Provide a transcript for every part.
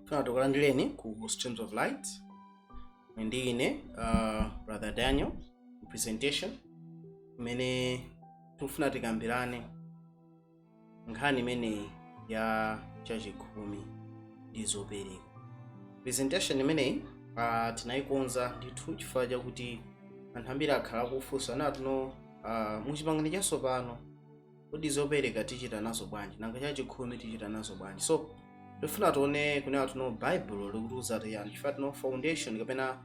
Funa tikulandireni ku Streams of Light ndi ine Brother Daniel, presentation imene tikufuna tikambirane nkhani imeneyi ya chachikhumi ndi zopereka. Presentation imeneyi tinayikonza ndithu chifukwa chakuti anthu ambiri akhala akufunsa natuno, muchipangano chatsopano kodi zopereka tichita nazo bwanji? Nanga chachikhumi tichita nazo bwanji? So tifuna tione kunena tuno Baibulo likutiuza tiyani, chifukwa tino foundation kapena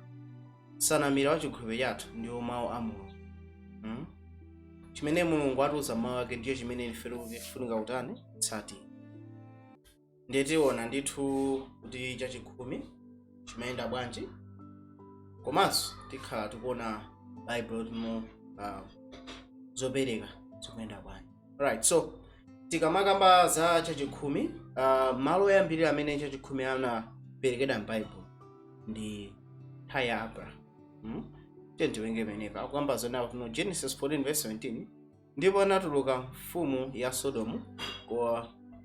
sanamira wa chikhulupiriro chathu ndiwo mawu a Mulungu. Chimene Mulungu atiuza mawu ake ndiyo chimene ife tikufunika kutani? Kutsatira. Ndiye tiona ndithu kuti chachikhumi chimayenda bwanji, komanso tikhala tikuona Baibulo tino zopereka zikuyenda bwanji. Right, so tikamakamba za chachikhumi, malo oyambirira amene chachikhumi anaperekedwa m'Baibulo ndi nthawi ya Abraham. Tiye tiwerenge penepa. Akukamba zonena kuti no, Genesis 14 verse 17, ndipo anatuluka mfumu ya Sodomu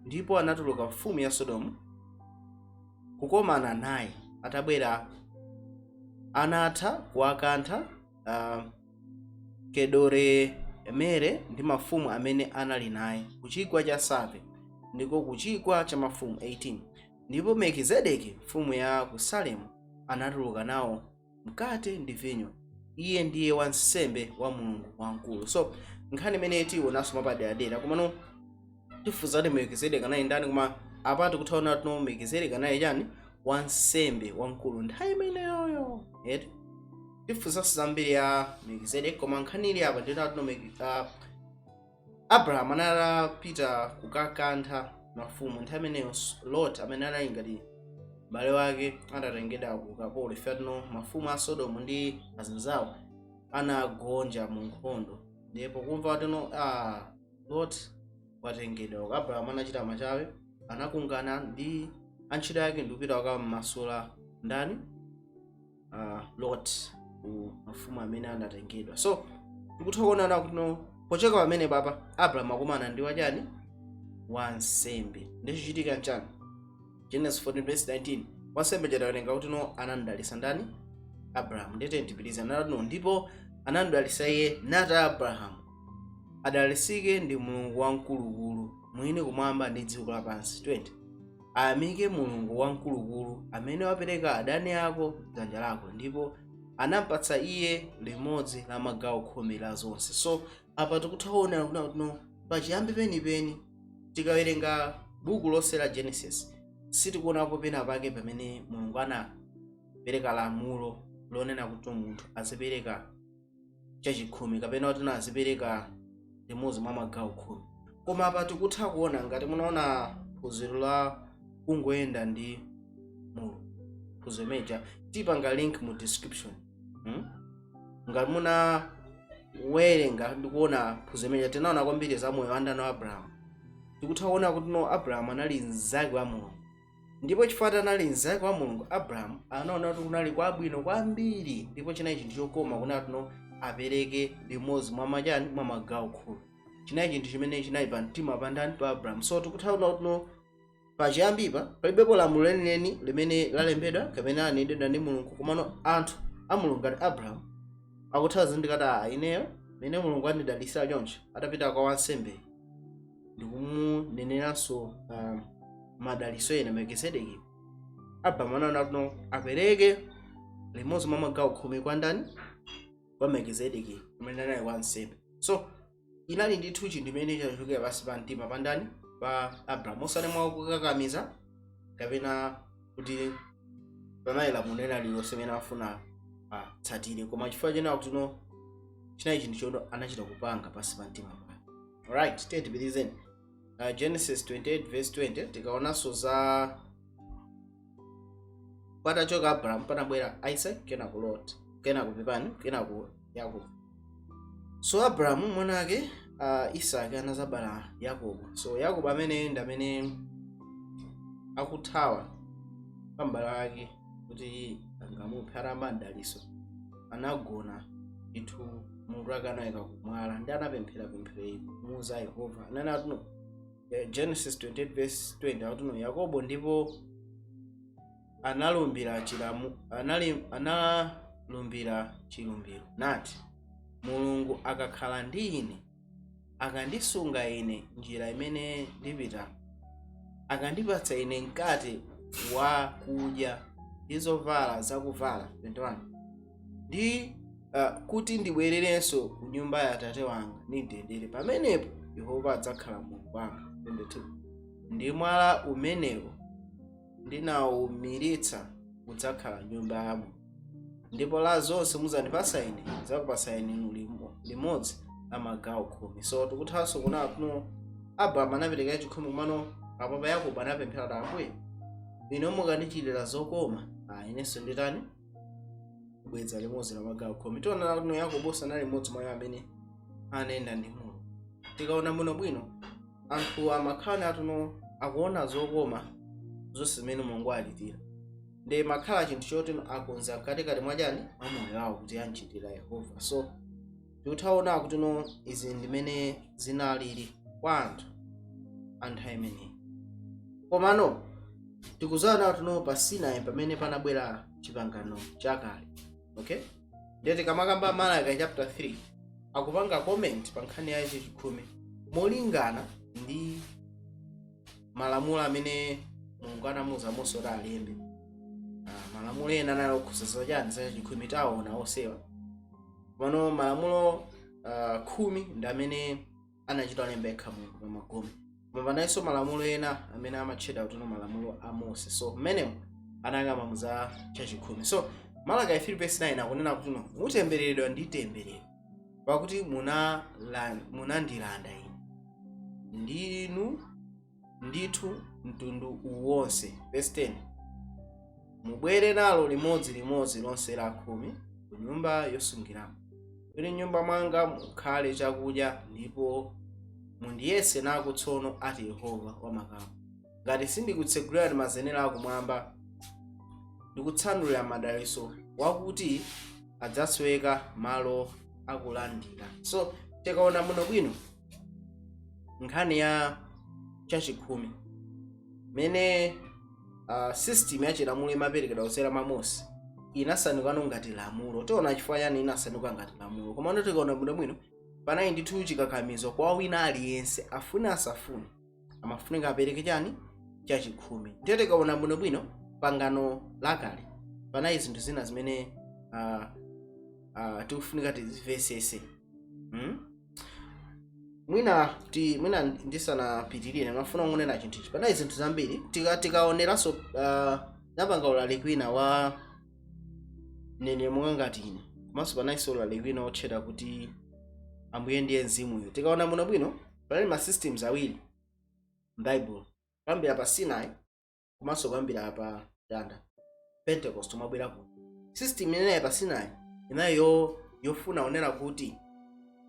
ndipo anatuluka mfumu ya Sodomu kukomana naye, atabwera anatha kuwakantha Kedoremere ndi mafumu amene anali naye ku chigwa cha Save, ndiko ku chigwa cha mafumu. 18 ndipo Melkizedeki mfumu ya ku Salemu anatuluka nawo mkate ndi vinyo, iye ndiye wansembe wa Mulungu wamkulu. So nkhani imene tionanso mapaderadera, komano tifunsa kuti Melkizedeki anali ndani? Koma apa tikuthaona tino Melkizedeki anali chani? Wansembe wamkulu nthawi imeneyoyo, eti? Tifunsanso zambiri ya Melkizedeki, koma nkhani ili apa ndina tino Abraham anapita kukakantha mafumu nthawi imeneyo. Lot amene anali ngati m'bale wake adatengedwa ku ukapolo. Ife tino mafumu a Sodomu ndi azinzawo anagonja mu nkhondo, ndipo kumva tino Lot watengedwa uko, Abrahamu anachita machawe, anakungana ndi antchito ake ndikupita kukammasula ndani? Lot ku mafumu amene anatengedwa. So tikutha kuonana kuti no, pochoka pamene papa Abrahamu akumana ndi wachani? Wansembe. Ndichochitika nchani? Genesis 14 verse 19, wansembe chatawerenga kuti no, anamdalisa ndani? Abrahamu. Ndete ntipitiriza nati no, ndipo anamdalisa iye nati Abrahamu, adalisike ndi Mulungu wamkulukulu, mwini kumwamba ndi dziko lapansi. 20 ayamike Mulungu wamkulukulu amene wapereka adani ako dzanja lako. Ndipo anampatsa iye limodzi la magawo 10 la zonse. So apa tikutha kuona kuti no, pachiyambi penipeni tikawerenga buku lonse la Genesis, sitikuonapo pena pake pamene Mulungu anapereka lamulo lonena kuti munthu azipereka chachikhumi kapena kuti azipereka limodzi mwa magawo 10. Koma apa tikutha kuona, ngati munaona phunziro la kungoyenda ndi Mulungu, phunziro imeja tipanga link mu description. Ngati munawerenga ndikuona phunziro imeja, tinaona kwambiri za moyo wa ndani? Wa Abrahamu. Tikutha kuona kuti no, Abrahamu anali mnzake wa Mulungu, ndipo chifukwa anali mnzake wa Mulungu, Abrahamu anaona kuti kunali kwabwino kwambiri ndipo chinali chinthu chokoma kunati no, apereke limodzi mwa machani? Mwa magawo 10. Chinali chinthu chimene chinali pa mtima pa ndani? Pa Abrahamu. So tikutha kuona kuti no, pachiyambipa palibepo lamulo lenileni limene lalembedwa kapena lanenedwa ndi Mulungu, komano anthu a Mulungu ngati Abrahamu akutha zindikati, a ineyo mene Mulungu andidalitsira choncho, atapita kwa wansembe ndikumuneneranso madalitso ena Melkizedeki, Abrahamu anaona kuti no, apereke limodzi mwa magawo 10 kwa ndani? Kwa Melkizedeki amene anali wansembe. So inali ndithu chinthu imene chachokera pansi pa mtima pa ndani? Pa Abrahamu, osati mwa kukakamiza kapena kuti panali lamulo lina lililonse limene afuna atsatire, koma chifukwa chena kuti no, chinali chinthu choti anachita kupanga pansi pa mtima pake. Alright, tiye tipitizeni. Genesis 28 verse 20, tikaonanso za patachoka Abraham panabwera Isaac, kenako Lot, kenako pepani, kenako Yakobo. So Abrahamu mwana wake Isaac anazabala Yakobo. So Yakobo amene ndi amene akuthawa pa m'bale wake kuti angamuphe atamba mdaliso, anagona ndithu mutu wake anayika kumwala ndi anapemphera pemphero iyi kumuuza Yehova. Anene atuno, Genesis 28 verse 20, akuti no, Yakobo ndipo Analumbira chilamu, analumbira chilumbiro nati, "Mulungu akakhala ndi ine, akandisunga ine njira imene ndipita, akandipatsa ine mkate wa kudya ndi zovala zakuvala," 21, "ndi kuti ndibwererenso ku nyumba ya atate wanga ndi mtendere, pamenepo Yehova adzakhala Mulungu wanga." 22, "Ndi mwala umenewo ndinawumiritsa udzakhala nyumba ya Mulungu, ndipo la zonse muzandipasa ine ndidzakupasa inu limodzi la magawo 10." So tikuthanso kuona kuno Abrahamu anapereka chachikhumi, komano apapa Yakobo anapemphera kuti, "Ambuye, ine mukandichitira zokoma, inenso nditani? Kubweza limodzi la magawo 10." Tiona kuno Yakobo sanali mmodzi mwa iwo amene anayenda ndi Mulungu. Tikaona bwinobwino, anthu amakhala atuno akuona zokoma zonse zimene Mulungu achitira, ndi makhala chinthu choti akonza mkatikati mwachani, mwa moyo wawo, kuti anchitira Yehova. So tikuthaona kuti no, izi ndimene zinalili kwa anthu anthu imeneyi. Komano tikuzaona kuti no, pa Sinai pamene panabwera chipangano chakale, okay? Ndiye tikamakamba Malaki chapter 3, akupanga comment pa nkhani ya chachikhumi molingana ndi malamulo amene Mulungu anamuuza Mose kuti alembe. Malamulo ena anali okhuza zachani, zachachikhumi, taona osewa pano. Malamulo 10 ndi amene anachita alemba yekha Mulungu pa magome, koma panalinso malamulo ena amene amatchedwa kuti malamulo a Mose. So mmenemo anakamba za chachikhumi. So Malaki 3 verse 9 akunena kuti no, "Mutembereredwa ndi temberero, pakuti munandilanda ine, ndinu ndithu mtundu uwonse." Verse 10, "Mubwere nalo limodzi limodzi lonse la khumi ku nyumba yosungiramo, kuti nyumba mwanga mukhale chakudya, ndipo mundiyese nako tsono, ati Yehova wamakamu, ngati sindikutsegulirani mazenera akumwamba ndikutsanulira madalitso wakuti adzasweka malo akulandira." So tikaona muno bwino nkhani ya chachikhumi, mene system ya chilamulo imaperekedwa kudzera mwa Mose, inasanduka ngati lamulo. Tiona chifukwa chani inasanduka ngati lamulo. Komano tikaona bwinobwino, panali ndithu chikakamizo kwa wina aliyense, afune asafune, amafunika apereke chani? Chachikhumi. Ndiye tikaona bwinobwino pangano lakale, panali zinthu zina zimene tikufunika tizimvesese, Mwina ndisanapitirire, mafuna kunena chinthu ichi. Panali zinthu zambiri. Tikaoneranso napanga ulaliki wina wa nene monga ngati ine, komanso panalinso ulaliki wina otchedwa kuti Ambuye Ndiye Mzimuyo. Tikaona bwinobwino, panali ma systems awiri m'Bible, kuyambira pa Sinai komanso kuyambira pa danda Pentecost mwabwerako. System imeneyi pa Sinai inayi yofuna onera kuti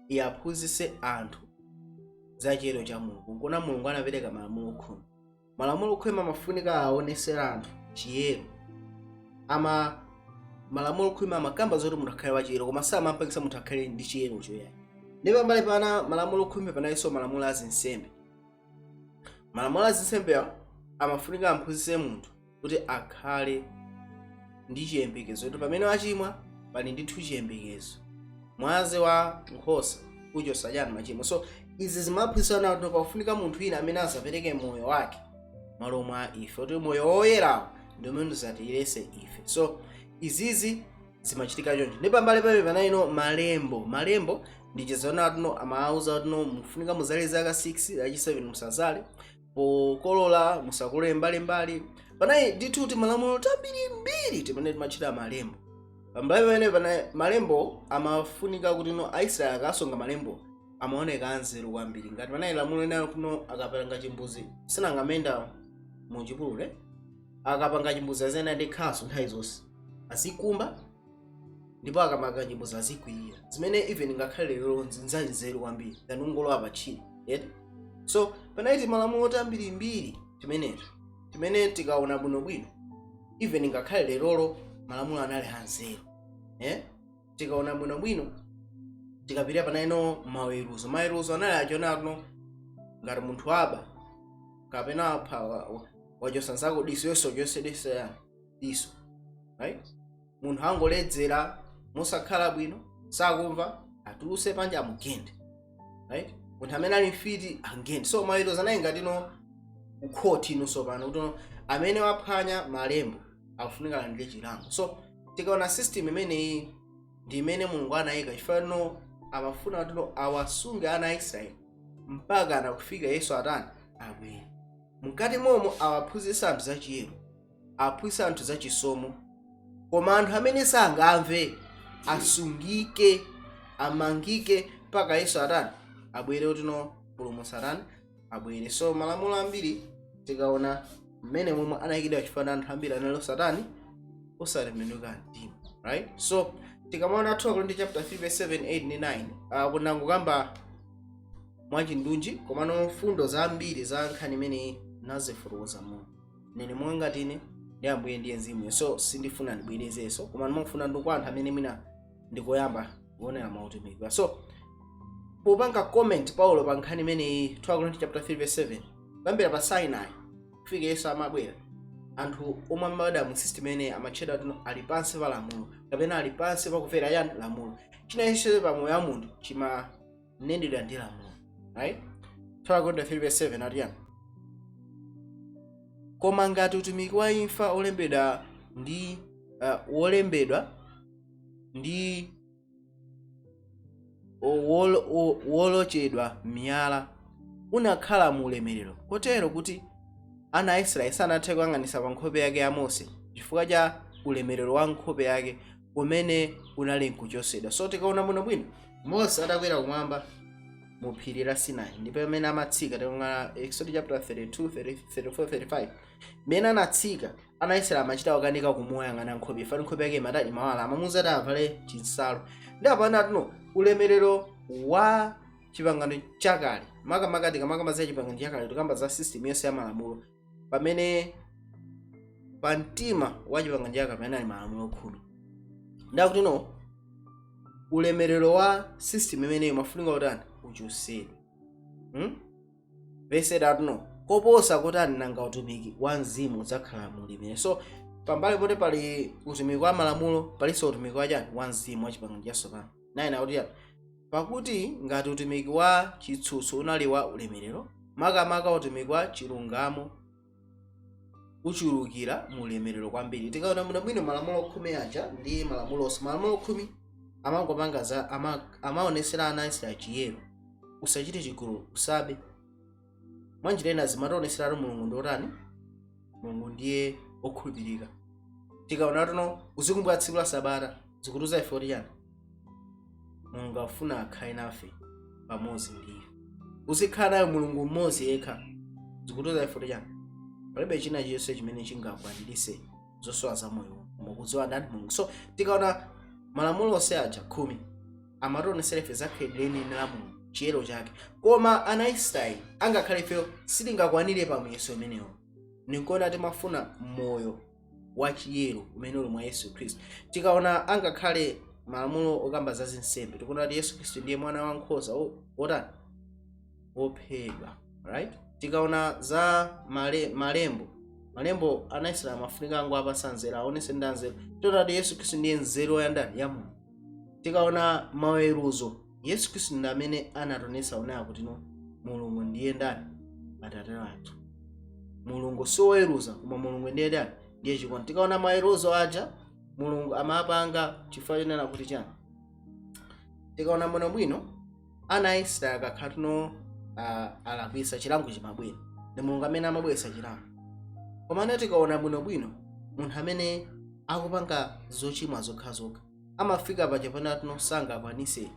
iyaphunzitse anthu za chiyero cha Mulungu. Nkona Mulungu anapereka malamulo 10. Malamulo 10 amafunika aonesera anthu chiyero. Ama malamulo 10 amakamba zoti munthu akhale wachiyero, koma samampangisa munthu akhale ndi chiyero choyayi. Ndi pambali pana malamulo 10 panalinso malamulo azinsembe. Malamulo azinsembe amafunika amphunzitse munthu kuti akhale ndi chiyembekezo, kuti pamene wachimwa pali ndithu chiyembekezo, mwazi wa nkhosa kuchosa chani? Machimo. So izi zimaphunzitsana kuti pafunika munthu wina amene azapereke moyo wake malo mwa ife, kuti moyo woyerawo ndi umene uzatiyerese ife. So izizi zimachitika choncho. Ndi pambali pamene panalino malembo. Malembo ndi chizona tuno amauza tuno mufunika muzale zaka 6, lachi 7 musazale, pokolola musakolole mbalimbali. Panali ndithu timalamulo tambirimbiri timene timachita malembo. Pambali pamene pana malembo, amafunika kuti no, Aisraeli akasunga malembo amaoneka anzeru kwambiri. Ngati panali lamulo linayo kuno, akapanga chimbuzi, sinangamenda muchipululu, akapanga chimbuzi azena ndi khasu nthawi zonse azikumba, ndipo akamanga chimbuzi azikwirira, zimene even ngakhale lero nzanzeru kwambiri than ungolowa patchire yet. So panali timalamulo tambirimbiri timeneto timene tikaona bwinobwino, even ngakhale lerolo malamulo anali anzeru, eh? Tikaona bwinobwino, tikapita panalino maweruzo. Maweruzo anali achona kuno, ngati munthu aba kapena apha, wachosa nzako diso, yonse uchose diso yani. Diso, right? Munthu angoledzera mosakhala bwino, sakumva, atuluse panja, amugende, right? Munthu amene ali mfiti angende. So maweruzo anali ngatino kukhoti inonso pano, kuti amene waphwanya malembo akufunika alandire chilango. So tikaona system imeneyi ndi imene Mulungu anayika chifukwa amafuna kuti awasunge ana a Israeli mpaka anakufika Yesu atani? Abwere. Mkati momo awaphunzitsa anthu zachiyero, aphunzitsa anthu zachisomo, koma anthu amene sangamve asungike, amangike mpaka Yesu atani? Abwere, kuti no pulumutsa atani? Abwere. So malamulo ambiri tikaona mmene momwe anayikidwa chifukwa anthu ambiri anali osatani? Osatembenuka mtima, right? So tikamaona 2 Korinto chapter 3 verse 7, 8 ndi 9, kunangokamba mwachindunji, komano mfundo zambiri za nkhani imeneyi nazifotokoza mu nene monga tine ndi Ambuye ndiye mzimu, so sindifuna ndibwerezenso, koma ndimafuna ndikwa anthu amene mwina ndikoyamba kuonera mautumiki. So popanga comment Paulo pa nkhani imeneyi, 2 Korinto chapter 3 verse 7, kuyambira pa Sinai kufika Yesu amabwera, anthu omwe amabadwa mu system imeneyi amatchedwa kuti ali pansi pa lamulo kapena ali pansi pakumvera yani? Lamulo. China chonse pa moyo wa munthu chimanenedwa ndi lamulo, right? 2 Korinto 3 verse 7 ati yani? Koma ngati utumiki wa imfa wolembedwa ndi wolochedwa miyala unakhala mu ulemerero, kotero kuti ana a Israeli sanathe kuyang'anitsa pa nkhope yake ya Mose chifukwa cha ulemerero wa nkhope yake umene unali nkuchosedwa. So tikaona bwinobwino, Mose atakwera kumwamba mu phiri la Sinai, ndipo amene amatsika, tikaona Exodus chapter 32, 30, 34, 35, mmene anatsika ana Israeli amachita kukanika kumuyang'ana nkhope ifani, nkhope yake imatali, imawala, amamuuza kuti avale chinsalu. Ndi apana atuno ulemerero wa chipangano chakale, makamaka tikamakamba za chipangano chakale tikamba za system yonse ya malamulo, pamene pa mtima wa chipangano chakale pamene ali malamulo 10, ndakuti no ulemerero wa system imeneyo mafunika kutani? Uchosedwe, Verse 8 no koposa kotani nanga utumiki wa mzimu udzakhala mu ulemerero. So pambali poti pali utumiki wa malamulo, palinso utumiki wa chani? Wa mzimu wa chipangano chatsopano. 9 akuti chani? Pakuti ngati utumiki wa chitsutso unali wa ulemerero, makamaka utumiki wa chilungamo uchulukira mu ulemerero kwambiri. Tikaona bwinobwino malamulo 10 aja ndi malamulo onse, malamulo 10 amangopanga za amaonesera ana a Israeli chiyero, usachite chigololo, usabe. Mwanjira ina zimationeseratu Mulungu ndi otani? Mulungu ndiye okhulupirika. Tikaona tuno uzikumbukira tsiku la sabata, zikutiuza ife kuti chani? Mulungu afuna akhale nafe pamodzi ndi ife. Uzikhala naye Mulungu mmodzi yekha, zikutiuza ife kuti chani? Palibe china chilichonse chimene chingakwanirise zosowa za moyo mukudziwa ndani? Mulungu. So tikaona malamulo onse aja 10 amationesera ife za khalidwe lenileni la Mulungu, chiyero chake, koma ana Israeli angakhale ifeyo sitingakwanire pa muyeso umenewo. Nikuona timafuna moyo wa chiyero umene uli mwa Yesu Khristu. Tikaona angakhale malamulo okamba za zinsembe, tikuona kuti Yesu Khristu ndiye mwana wankhosa wotani? Wophedwa, right? Tikaona za malembo, ana Israeli amafunika angu apasa nzeru, aonese ndi anzeru, tiona kuti Yesu Khristu ndiye nzeru ya ndani? Ya Mulungu. Tikaona maweruzo, Yesu Khristu ndi amene anatonesa onaya kuti no Mulungu ndiye ndani? Atate athu. Mulungu siwoweruza, koma Mulungu ndiye ndani? Ndiye chikondi. Tikaona maweruzo aja Mulungu amapanga chifukwa chonena kuti chani? Tikaona bwinobwino, ana a Israeli akakhala tuno alakwisa, chilango chimabwera, ndi Mulungu amene amabweretsa chilango. Komano tikaona bwinobwino, munthu amene akupanga zochimwa zokhazokha amafika paja pano tuno sangakwanise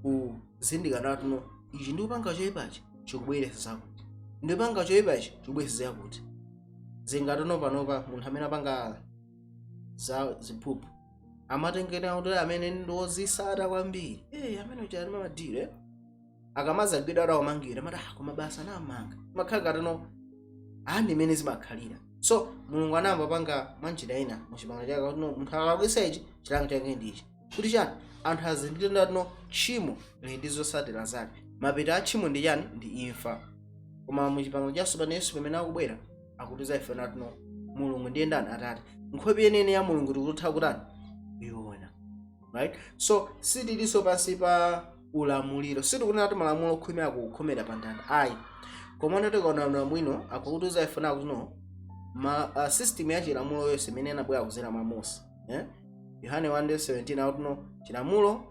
kuzindikira tuno ichi ndikupanga choyipachi chikubweretsa zakuti, ndikupanga choyipachi chikubweretsa zakuti. Zingatono panopa munthu amene apanga za ziphuphu amatengera kuti amene ndiwozisata kwambiri, amene uja ali mamadiro, akamazagwidwa adawamangira, amati, "Ah, koma basa anamanga." Makhala katano ani imene zimakhalira. So Mulungu anayamba panga mwanjira ina muchipangano chake kuti no munthu akalakwitsa ichi, chilango chake ndi ichi, kuti chani? Anthu azindikire kuti no tchimo lili ndi zotsatira zake. Mapeto a tchimo ndi chani? Ndi imfa. Koma muchipangano chatsopano, Yesu pamene akubwera akutiza ife nati no Mulungu ndiye ndani? Atate. Nkhope yenene ya Mulungu tikutha kutani? Kuiona, right? So sitilinso pansi pa ulamuliro. Sitikunena kuti malamulo 10 akukhomera pa ndani, ayi, koma tikaona bwino akutiuza ife kuti no, system ya chilamulo yonse imene inabwera kudzera mwa Mose, eh? Yohane 1:17 akuti no, chilamulo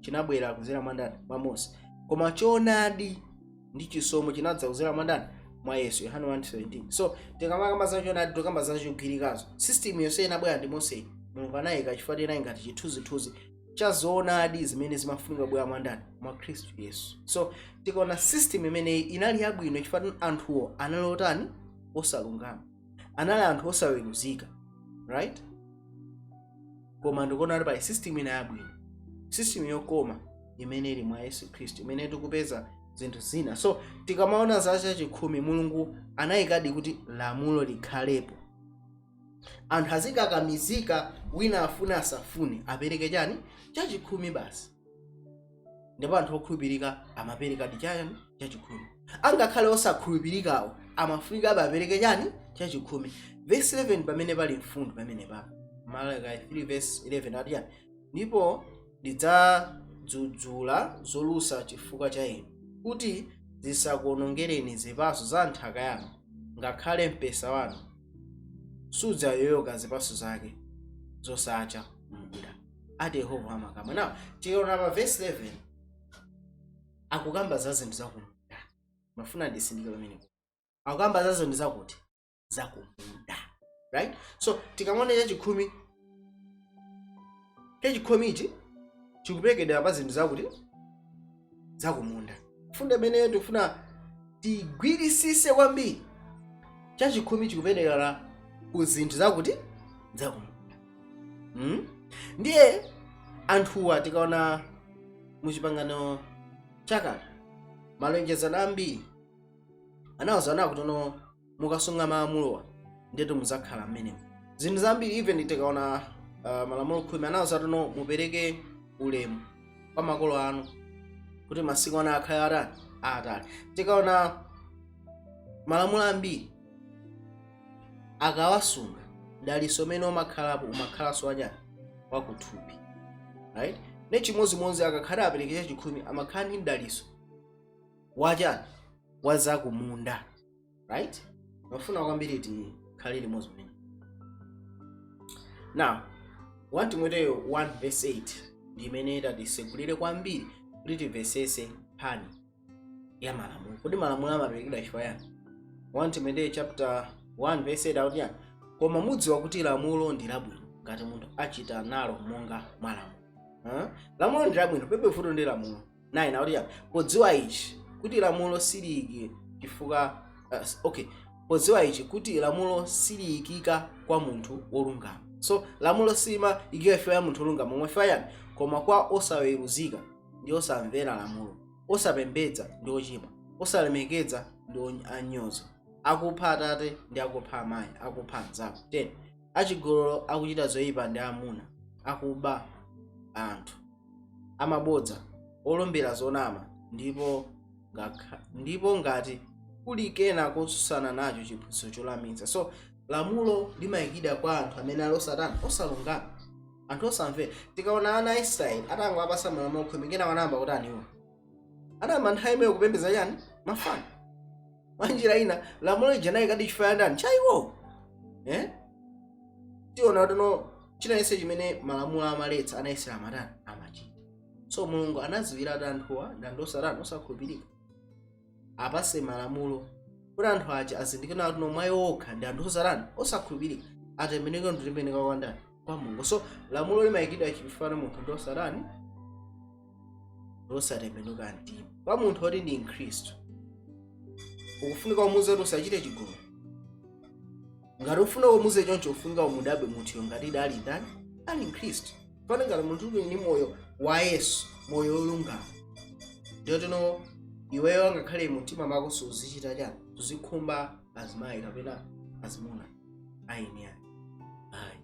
chinabwera kudzera mwa ndani? Mwa Mose, koma choonadi ndi chisomo chinadza kudzera mwa ndani? Mwa Yesu. Yohane 1:17. So tikamakamba za choonadi, tikamba za chogwirikazo. System yonse inabwera ndi Mose, Mulungu anayika chifukwa inali ngati chithunzithunzi cha zoonadi zimene zimafunika kubwera mwa ndani? Mwa Khristu Yesu. So tikaona system imeneyi inali yabwino chifukwa anthuwo anali otani? Osalungama, anali anthu osaweruzika, right? Koma ndikuona kuti pali system ina yabwino, system yokoma imene ili mwa Yesu Khristu, imene tikupeza zinthu zina. So tikamaona za chachikhumi, Mulungu anayikadi kuti lamulo likhalepo, anthu azikakamizika, wina afune asafune, apereke chani? Chachikhumi basi. Ndipo anthu okhulupirika amaperekadi chani? Chachikhumi. Angakhale osakhulupirikawo amafunika apereke chani? Chachikhumi. Verse 11, pamene pali mfundo pamene papa, Malaki 3 verse 11 ati chani? "Ndipo ndidzadzudzula zolusa chifukwa cha inu, kuti zisakuonongereni zipatso za nthaka yanu, ngakhale mpesa wanu sudzayoyoka zipatso zake zosacha m'munda, ati Yehova amakamba." Now tikaona pa verse 11 akukamba za zinthu zakumunda. Mafuna ndisindike pamenepo, akukamba za zinthu zakuti? Zakumunda, right? So tikamaona chachikhumi, chachikhumichi chikuperekedwa pa zinthu zakuti? Zakumunda. Fundo imeneyo tikufuna tigwirisise kwambiri. Chachikhumi chikuperekera ku zinthu zakuti? Zakumunda. Ndiye anthuwa, tikaona muchipangano chakale, malonjezano ambiri anawuzana kuti no, mukasunga malamulowa ndiyetu muzakhala mmenemo. Zinthu zambiri, even tikaona malamulo 10, anawuza kuti no, mupereke ulemu kwa makolo anu kuti masiku anu akhale atani? Atali. Tikaona malamulo ambiri, akawasunga, daliso umene umakhalapo umakhalanso wachani? Wakuthupi, right? Ne chimodzimodzi akakhala apereke chachikhumi, amakhala ndi mdaliso wachani? Wazakumunda, right? Mafuna kwambiri tikhale limodzi umene. Now 1 Timoteyo 1 verse 8 ndi imene tatisegulire kwambiri kuti timvesese nkhani ya malamulo, kuti malamulo amaperekedwa chifukwa yani. 1 Timoteyo chapter 1 verse 8 akuti yani? "Koma mudziwa kuti lamulo ndi labwino ngati munthu achita nalo monga mwa lamulo." Huh? Lamulo ndi labwino, pebe vuto ndi lamulo. 9 akuti yani? "Podziwa ichi, kuti lamulo siliyiki chifukwa okay, podziwa ichi, kuti lamulo siliyikika kwa munthu wolungama." So lamulo silimayikika ife ya munthu wolungama, momwe ife yani, koma kwa osaweruzika ndi osamvera lamulo, osapembedza ndi ochimwa, osalemekeza ndi anyozo, akupha atate ndi akupha amayi, akupha anzawo. 10, achigololo, akuchita zoyipa ndi amuna, akuba anthu, amabodza, olumbira zonama, ndipo ngati kuli kena kotsutsana nacho chiphunzitso cholamitsa. So lamulo limayikidwa kwa anthu amene ali osatani? Osalungama, anthu osamvera. Tikaona ana a Israeli atangowapasa malamulo 10, kena wanayamba kutani? Iwo anayamba nthawi imeyo kupembedza chani? Mafano. Mwanjira ina lamulo lija nayikadi chifukwa ndani? Cha iwo, eh? Tiona kuti china chimene malamulo amaletsa, ana Israeli amatani? Amachita. So Mulungu anaziwira kuti anthuwa ndi anthu osatani? Osakhulupirika. Apase malamulo kuti anthu aja azindikire kuti nomwe okha ndi anthu osatani? Osakhulupirika, atembenuke nditembenuka kwa ndani? Kwa Mulungu. So lamulo limayikidwa chifukwa munthu ndi osatani? Osatembenuka mtima. Kwa munthu oti ndi Mkhristu, ukufunika umuze kuti usachite chigololo. Ngati ufuna umuze choncho, ufunika umudabwe munthuyo ngati idali ndani? Ali Mkhristu. Fana ngati munthu uli ndi moyo wa Yesu, moyo wolungama, ndiyotino iweyo angakhale mumtima mwako suzichita chani? Suzikhumba azimayi kapena azimuna aini ayi ayi.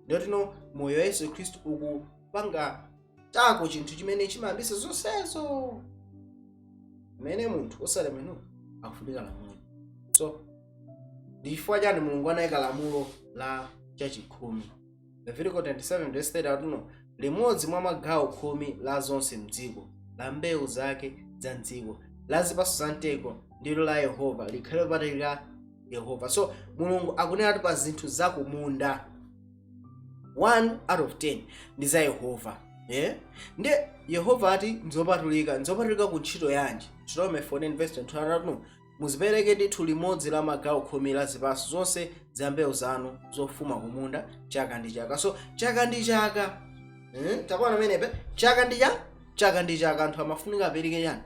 Ndiyotino moyo wa Yesu Khristu ukupanga chako chinthu chimene chimayambisa zonsezo, mmene munthu osatembenuka akufunika lamulo. So Ndi chifukwa chani Mulungu anayika lamulo la chachikhumi? Leviticus 27 verse 30 akuti limodzi mwa magawo 10 la zonse mdziko, la mbewu zake za mdziko, la zipatso za mtengo, ndilo la Yehova, likhale lopatulika Yehova. So Mulungu akunena kuti pa zinthu zakumunda 1 out of 10 ndi za Yehova, yeah? Ndi Yehova ati nzopatulika. Nzopatulika ku ntchito yanji? Deuteronomy 14 verse 22 akuti muzipereke ndithu limodzi la magawo 10 la zipatso zonse za mbewu zanu zofuma kumunda chaka ndi chaka. So chaka ndi chaka, Takuona pamenepe, chaka ndi chaka anthu amafunika apereke chani?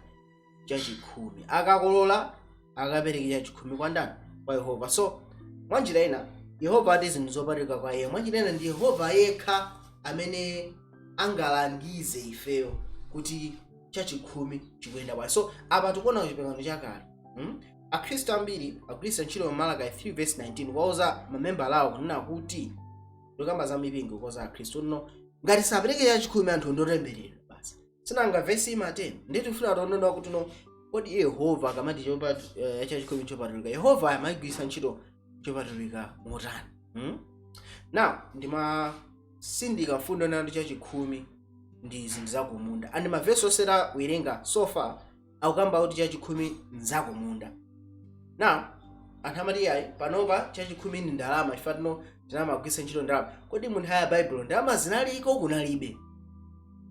Chachikhumi. Akakolola akapereke chachikhumi kwa ndani? Kwa Yehova. So mwanjira ina Yehova ati zinthu zopatulika kwa iye. Mwanjira ina ndi Yehova yekha amene angalangize ifeyo kuti chachikhumi chikuyenda bwanji. So apa tikuona kuchipangano chakale, Akhristu ambiri agwiritsa ntchito Malaki 3 verse 19 kuwauza mamembala awo kunena kuti, ndikamba za mipingo koza akhristu no, ngati sapereke chachikhumi anthu ndotemberera basi. Sinanga vesi imatero? Nditifuna tionena kuti no, kodi Yehova akamati chachikhumi chopatulika, Yehova amagwiritsa ntchito chopatulika motani, Now ndimasindika mfundo nando chachikhumi ndi zinthu zakumunda, and mavesi onse tawerenga so far akukamba kuti chachikhumi nzakumunda. Now anthu amati yayi, panopa chachikhumi ndi ndalama, chifukwa tino tinamagwiritsa ntchito ndalama. Kodi mu nthawi ya Baibulo ndalama zinaliko? Kunalibe.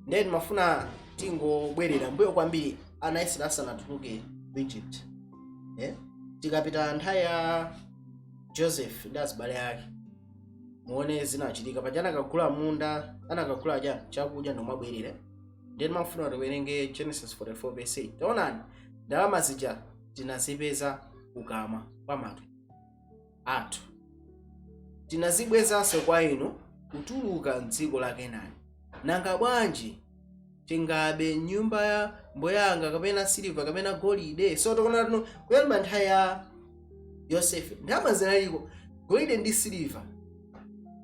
Ndiye timafuna tingobwerera mbuyo kwambiri, ana Israeli asanatuluke ku Egypt, eh? Tikapita nthawi ya Joseph ndi azibale ake, muone zinachitika paja. Anakagula munda, anakagula chakudya ndomabwerera. Ndiye timafuna tiwerenge Genesis 44 verse 8. Taonani, ndalama zija tinazipeza kukamwa kwa matu athu, tinazibwezanso kwa inu kutuluka mdziko la Kenani. Nanga bwanji tingabe nyumba ya mboyanga kapena siliva kapena golide? So tikuona tuno kuyamba nthawi ya Yosefe ndalama zinaliko, golide ndi siliva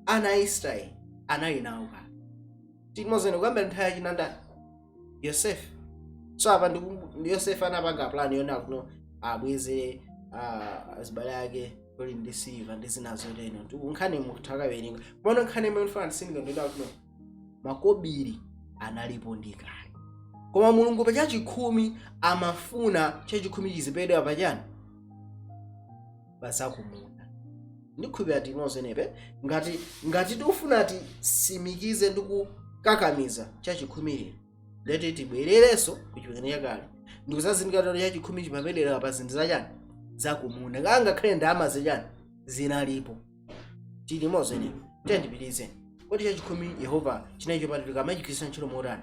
ana a Israeli anali nawo kale. Timozene kuyamba nthawi yachinandani? Yosefe. So apa ndi Yosefe anapanga plan yona kuno abweze azibale ake golide ndi siliva ndi zina zotero. Nkhani muthakawerenga kumano. Nkhani imene ndifuna ndisindike ndida kuno, makobiri analipo ndi kale, koma Mulungu pa chachikhumi amafuna chachikhumi chizipedwa pachani? Pazakumunda. Ndikhulupirira timozenepe. Ngati tikufuna tisimikize ndi kukakamiza chachikhumi lero, leti tibwererenso ku Chipangano Chakale ndikuzazindikira kuti chachikhumi chimapedera pa zinthu zachani? Zakumunda. Ngakhale ndalama zachani zinalipo. Tili mozenepe? Tiyandipitirize. Kodi chachikhumi Yehova chinali chopatulika, amachigwiritsa ntchito motani?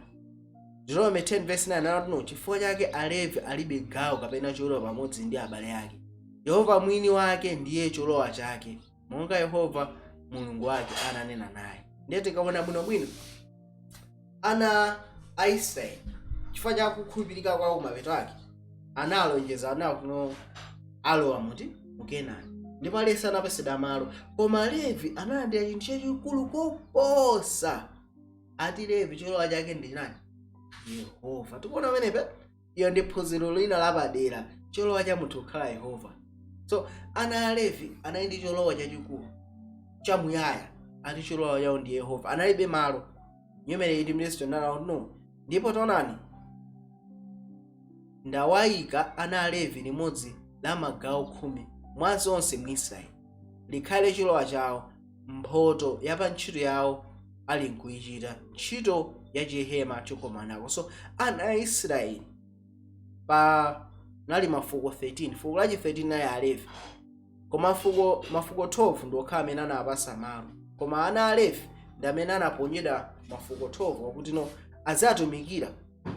Deuteronomy 10 verse 9 anati no, chifukwa chake Alevi alibe gawo kapena cholowa pamodzi ndi abale ake. Yehova mwini wake ndiye cholowa chake, monga Yehova Mulungu wake ananena naye. Ndiye tikaona bwinobwino ana a Israeli, chifukwa cha kukhulupirika kwawo, mapeto ake analonjeza anawo kuno alowa muti? Mu Kenani, ndipo aliyense anapesedwa malo, koma Levi analandira chinthu chachikulu koposa. Ati Levi cholowa chake ndi chani? Yehova. Tikuona pamenepe, iyo ndi phunziro lina lapadera, cholowa cha munthu kukhala Yehova. So ana a Levi anali ndi cholowa chachikulu chamuyaya. Ati cholowa chawo ndi Yehova, analibe malo. Nyumene iti mlisto nalawo no. Ndipo taonani, ndawayika ana a Levi limodzi la magawo 10 mwa zonse mu Israeli, likhale cholowa chawo, mphoto ya pa ntchito yawo ali nkuyichita, ntchito ya chihema chokomanako. So ana a Israeli pa nali mafuko 13, fuko lachi 13 naye Alevi, koma mafuko 12 ndi okhala amene anapasa malo, koma ana a Levi ndi amene anaponyedwa mafuko 12 wakuti no aziatumikira.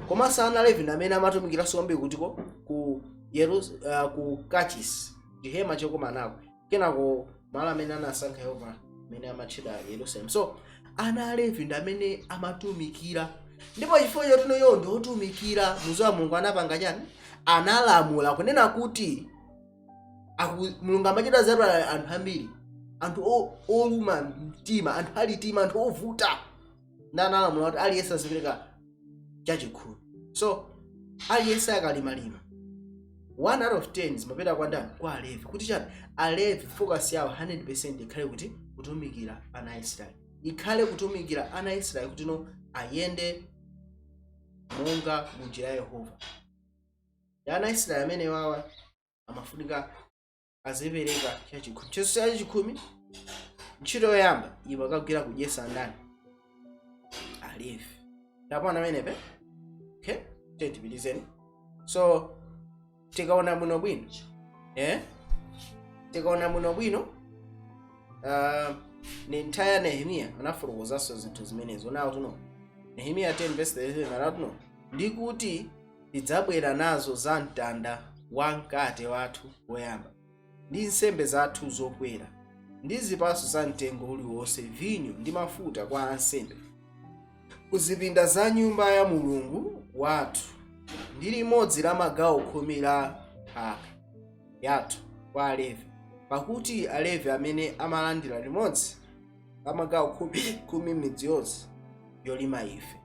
Komanso ana a Levi ndi amene amatumikiranso kwambiri kutiko? Ku kachisi, chihema chokomanako, kenako malo amene anasankha Yehova amene amatchedwa Yerusalemu. So ana a Levi ndi amene amatumikira, ndipo chifukwa chotino iwo ndi otumikira muzo wa Mulungu, anapanga chani? Analamula kunena kuti Mulungu amachita zabwino anthu ambiri, anthu oluma mtima, anthu alitima, anthu ovuta, ndi analamula kuti aliyense azipereka chachikhumi. So aliyense akalimalima 1 out of 10 zimapita kwa ndani? Kwa Alevi. Kuti chani? Alevi focus yawo 100% ikhale kuti kutumikira ana a Israeli, ikhale kutumikira ana a Israeli kuti no ayende monga munjira ya Yehova. Ana a Israeli amene wawa amafunika azipereka chachikhumi chenso. Chachikhumi, ntchito yoyamba imakagwira kudyesa ndani? Alevi. Tapona amenepe? Okay, tipitizeni. So tikaona bwinobwino, tikaona bwinobwino, ni nthawi ya Nehemiya anafotokozanso zinthu zimenezo nawo tuno. Nehemiya 10 verse 37 anati no, ndikuti tidzabwera nazo za mtanda wa mkate wathu woyamba, ndi nsembe zathu zokwera, ndi zipatso za mtengo uliwonse, vinyo ndi mafuta kwa ansembe, ku zipinda za nyumba ya Mulungu wathu, ndi limodzi la magawo 10 la nthaka yathu kwa Alevi, pakuti Alevi amene amalandira limodzi la magawo 10 midzi yonse yolima ife.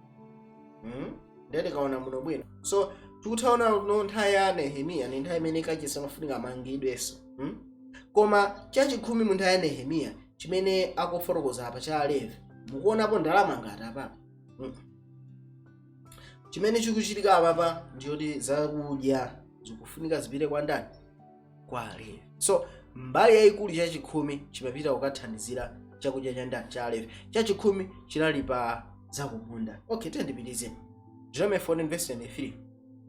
Ndiye tikaona muno bwino, so tikuthaona no nthawi ya Nehemiya ni nthawi imene kachisi amafunika amangidwenso. Koma chachikhumi mu nthawi ya Nehemiya chimene akufotokoza apa cha Alevi, mukuonapo ndalama ngati apapa? Chimene chikuchitika apapa ndiyoti zakudya zikufunika zipite kwa ndani? Kwa Alevi. So mbali yayikulu chachikhumi chimapita kukathandizira chakudya cha ndani? Cha Alevi. Chachikhumi chinali pa zakumunda. Okay, tiyendipitize. Deuteronomy 14 verse 23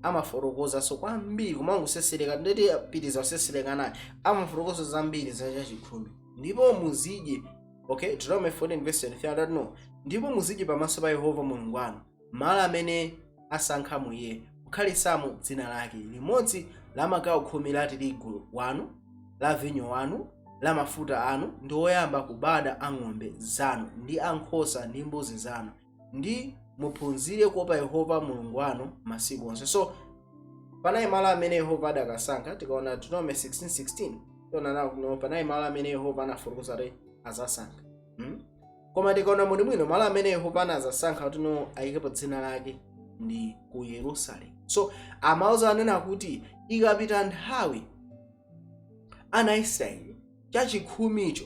amafotokozanso kwambiri, kumangosesereka, ndeti pitiza kusesereka naye, amafotokoza zambiri za chachikhumi. Ndipo muzidye, okay, Deuteronomy 14 verse 23 adati no, ndipo muzidye pamaso pa Yehova Mulungu wanu malo amene asankha muye kukhalisamo dzina lake, limodzi la magawo 10 la tirigu wanu, la vinyo wanu, la mafuta anu, ndi oyamba kubada a ng'ombe zanu ndi a nkhosa ndi mbuzi zanu, ndi muphunzire kuopa Yehova Mulungu wanu masiku onse. So panali malo amene Yehova adakasankha. Tikaona Deuteronomy 16:16, tiona nawo kuno panali malo amene Yehova anafotokoza kuti azasankha. Koma tikaona muti bwino, malo amene Yehova anazasankha kuti no ayikepo dzina lake ndi ku Yerusalemu. So amauza anena kuti ikapita nthawi, ana Israeli chachikhumicho,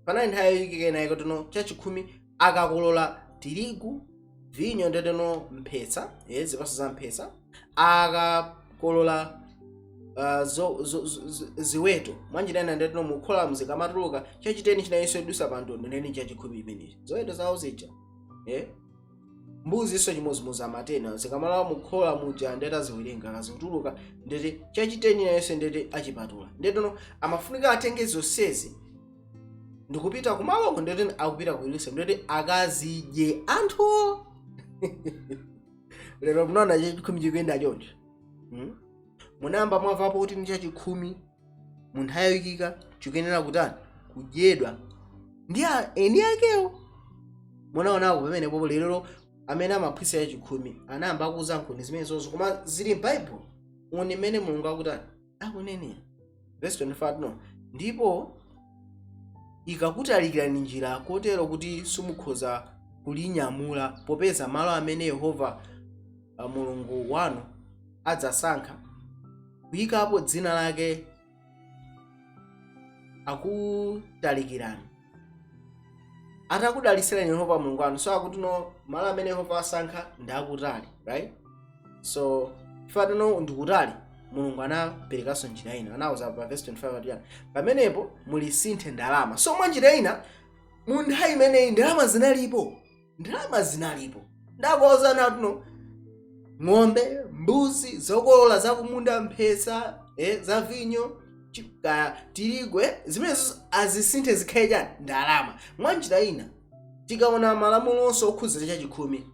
panali nthawi yoyikika inayi kuti no chachikhumi akakolola tirigu, vinyo, ndeteno mphesa, zipatso za mphesa, akakolola ziweto mwanjira ina, ndeteno mukhola mzikamatuluka chachi 10 chinayinso idusa pa ndondo, ndeni chachikhumi imenechi, ziweto zawo zija, mbuzi iso chimozimozi, amatena zikamalawa mukhola muja, ndeti aziwerenga, akazituluka ndeti chachi 10 inayinso ndeti achipatula. Ndeteno amafunika atenge zonsezi ndikupita kumaloko, ndeti akupita ku Yerusalemu, ndeti akazidye anthu. Lero munaona chachikhumi chikuyenda choncho? Munayamba mwamvapo kuti ndi chachikhumi mu nthawi yoyikika chikuyenera kutani? Kudyedwa ndi eni akewo. Munaonako pamene popo? Lero amene amaphunzitsa chachikhumi anayamba akuuza nkhuni zimenezozo, koma zili m'Baibulo uni mmene Mulungu akutani? Akunenera. Verse 25 no, ndipo ikakutalikirani njira kotero kuti simukhoza kulinyamula, popeza malo amene Yehova Mulungu wanu adzasankha kuyikapo dzina lake akutalikirani, atakudalisirani Yehova Mulungu wanu. So akuti no, malo amene Yehova asankha ndi akutali, right? So ifatino ndikutali, Mulungu anaperekanso njira ina. Anawuza pa verse 25 ati yani, pamenepo mulisinthe ndalama. So mwa njira ina, mu nthawi imeneyi ndalama zinalipo, ndalama zinalipo. Ndakuwuzani atuno ng'ombe, mbuzi, zokolola zakumunda, mphesa, za vinyo, tirigu, zimenezo azisinthe zikhale chani? Ndalama. Mwa njira ina, tikaona malamulo onse okhuzira chachikhumi,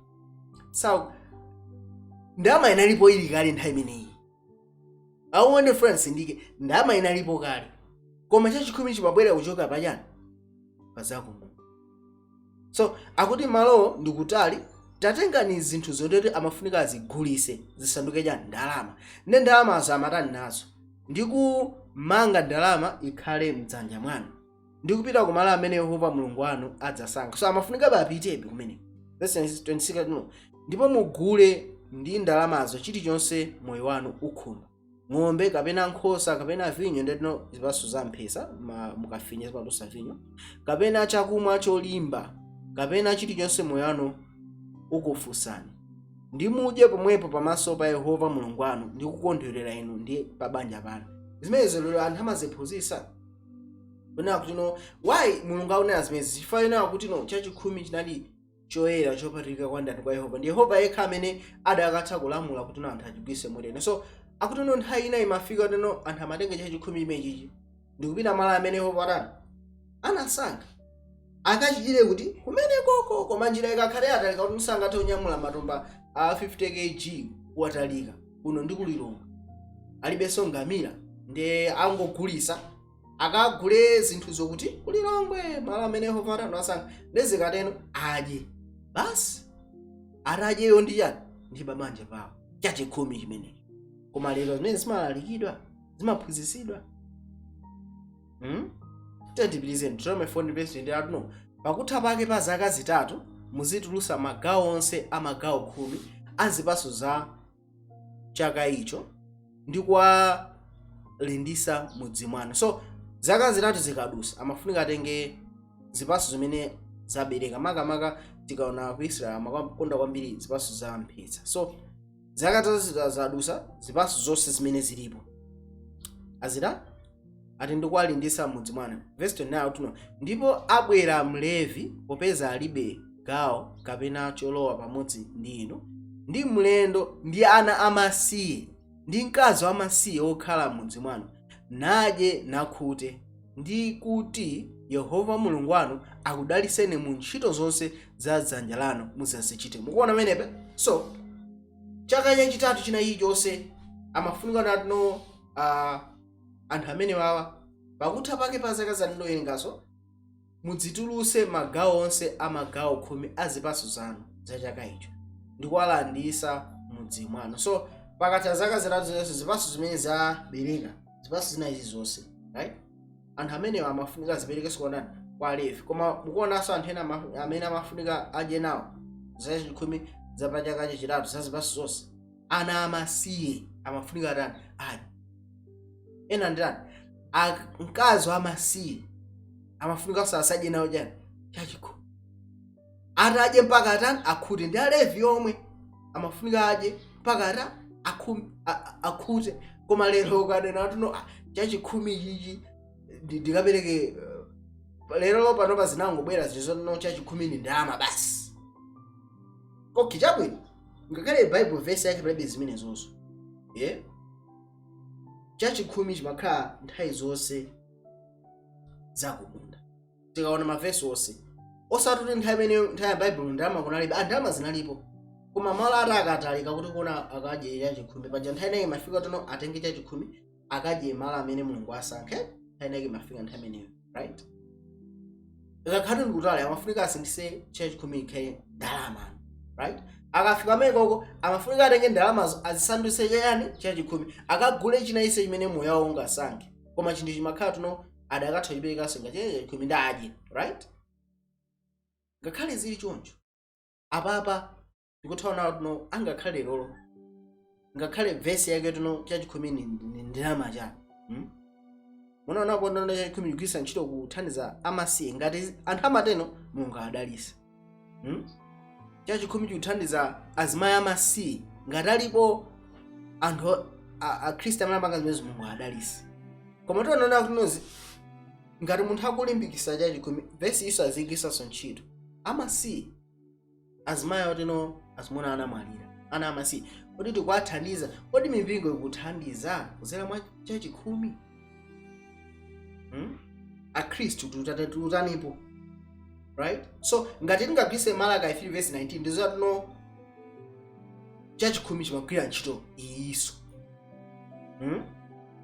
so ndalama inalipo ili kale nthawi imeneyi. Aone friends, ndike ndalama inalipo kale, koma chachikhumi chimabwera kuchoka pachani? Pazakumunda. So akuti malowo ndikutali, tatengani zinthu zototi amafunika azigulise zisanduke chani? Ndalama. Ndi ndalamazo amatani nazo? Ndikumanga ndalama ikhale mdzanja mwanu, ndikupita kumalo amene Yehova Mulungu wanu adzasankha. So amafunika apitebe kumene. Verse 26 no, ndipo mugule ndi ndalamazo chilichonse moyo wanu ukhumba. Ng'ombe kapena nkhosa kapena vinyo, ndetino zipatso za mphesa, mukafinya zimatulutsa vinyo, kapena chakumwa cholimba, kapena chilichonse moyo wanu ukufunsani, ndi mudye pomwepo pamaso pa Yehova Mulungu wanu ndi kukondwerera inu ndi pa banja panu. Zimenezo lero anthu amaziphunzitsa kunena kuti no, why Mulungu akunena zimenezi? Chifukwa yonena kuti no, chachikhumi chinali choyera, chopatulika kwa ndani? Kwa Yehova. Ndi Yehova yekha amene adakatha kulamula kuti no, anthu achigwiritse motere. So akuti no, nthawi ina imafika kuti no, anthu amatenga chachikhumi imechichi ndikupita malo amene Yehova atani anasankha akachitire kuti kumene koko. Koma njira ikakhale yatalika kuti musangathe kunyamula matumba a 50 kg kuwatalika kuno ndi kulilonga, alibenso ngamira, ndi angogulisa akagule zinthu zokuti kulilongwe malo amene Yehova atani asankha. Ndezikateno adye basi, atadyeyo ndi chani? Ndi pabanja pawo, chachikhumi chimenechi. Koma lero zimene zimalalikidwa, zimaphunzitsidwa, Tiyeni Deuteronomy 4 verse 28 no, pakutha pake pa zaka 3 muzitulusa magawo onse a magawo 10 a zipatso za chaka icho ndi kuwalindisa mudzi mwanu. So zaka 3 zikadusa, amafunika atenge zipatso zimene zabereka. Makamaka tikaona ku Israel, amakonda kwambiri zipatso za mphesa. So zaka 3 zadusa, zipatso zonse zimene zilipo azita ati ndikuwalindisa mudzi mwanu. Verse 29 tuno, ndipo abwera Mlevi, popeza alibe gawo kapena cholowa pamodzi ndi inu, ndi mlendo, ndi ana amasiye, ndi mkazi wamasiye wokhala mudzi mwanu, nadye nakhute, ndi kuti Yehova Mulungu wanu akudaliseni mu ntchito zonse za dzanja lanu muzazichite. Mukuona pamenepe? So chaka chachitatu china chilichonse amafunika natino anthu amene wawa, pakutha pake pa zaka zandoyerengaso, mudzituluse magawo onse a magawo 10 a zipatso zanu za chaka icho ndi kuwalandisa mudzi mwanu. So pakatha zaka 3 zonse, zipatso zimene zabereka, zipatso zina izi zonse, right, anthu amenewa amafunika ziperekenso kwa ndani? Kwa Alevi. Koma mukuonanso anthu ena amene amafunika adye nawo zachikhumi za pa chaka chachitatu za zipatso zonse, ana amasiye amafunika atani? Adye. Ena ndani? Mkazi wamasiye amafunika asadye nawo chani? Chachikhumi. Atadye mpaka atani? Akhute. Ndi Alevi omwe amafunika adye mpaka ata akhute. Koma lero ukanena tuno, "Ah, chachikhumi chichi ndikapereke," lero panopa zinangobwera zilizono, chachikhumi ni ndalama basi. Okay, chabwino, ngakhale Bible verse yake palibe zimenezonso, yeah? Chachikhumi chimakhala nthawi zonse zakumunda. Tikaona mavesi onse, osati kuti nthawi imeneyo, nthawi ya Baibulo, ndalama kunalibe. Ah, ndalama zinalipo, koma malo ati akatalika kuti kuona akadye chachikhumi paja, nthawi ineyi imafika tono atenge chachikhumi akadye malo amene Mulungu asankhe. Nthawi ineyi imafika nthawi imeneyo, right? Ikakhati ndikutali, amafunika asindise chachikhumi ikhale ndalama, right? Akafika amekoko, amafunika atenge ndalamazo azisandutse chayani? Chachikhumi, akagule china ise chimene moyo wawo ungasankhe. Koma chinthu chimakhala tuno adakatha kuchiperekanso ngati chachikhumi ndi adye, right? Ngakhale zili choncho, apapa ndikuthaona tuno angakhale lolo, ngakhale vesi yake tuno chachikhumi ni ndalama chani, Munaonapo ndalama chachikhumi kugwiritsa ntchito kuthandiza amasiye? Ngati anthu amateno, Mulungu adalise, Chachikhumi chikuthandiza azimayi amasiye. Ngati alipo anthu akhristu amene amapanga zimenezo, Mulungu adalise. Koma tionaona kuti nozi ngati munthu akulimbikitsa chachikhumi, vesi iso azigwiritsanso ntchito amasiye, azimayi otino azimuna anamwalira, ana amasiye. Kodi tikuwathandiza? Kodi mipingo ikuthandiza kudzera mwa chachikhumi, Akhristu tutanipo, right? So ngati tingagwiritse Malaki 3 verse 19, ndizatino chachikhumi chimagwira ntchito iyiso,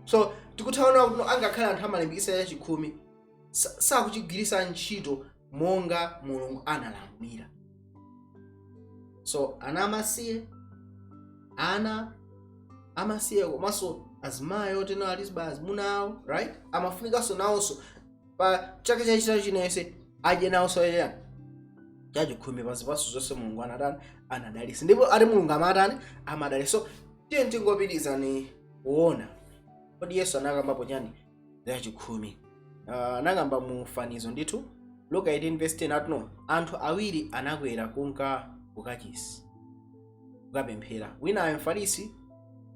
So tikuthaona kuti angakhale anthu amalimbikitsa chachikhumi, sakuchigwiritsa ntchito monga Mulungu analamulira. So ana amasiye, ana amasiye komanso azimayi oteno aliziba azimuna awo, right, amafunikanso nawonso pa chaka chachitatu chinense adye nawonso chani? Chachikhumi pa zipatso zonse Mulungu anatani? Anadalitsa. Ndipo ati Mulungu amatani? Amadalitsa. So tiye tingopitirizani kuona. Kodi Yesu anakambapo chani zachikhumi? Anakamba mu fanizo ndithu, Luka 18 verse 10, atuno anthu awiri anakwera kunka kukachisi kukapemphera, winayo Mfarisi,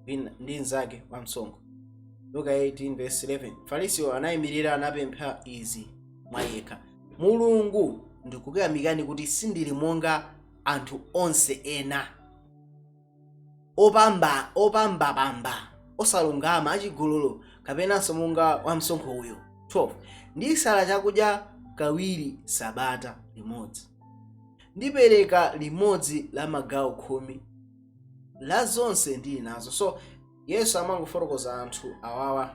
wina ndi mnzake wamsonkho. Luka 18 verse 11, Mfarisiyo anayimirira, anapempha izi mwa yekha: "Mulungu, ndikukuyamikani kuti sindili monga anthu onse ena, opamba opambapamba, osalungama, achigololo, kapenanso monga wamsonkho uyo. 12 Ndisala chakudya kawiri sabata limodzi, ndipereka limodzi la magawo 10 la zonse ndili nazo." So Yesu amangofotokoza anthu awawa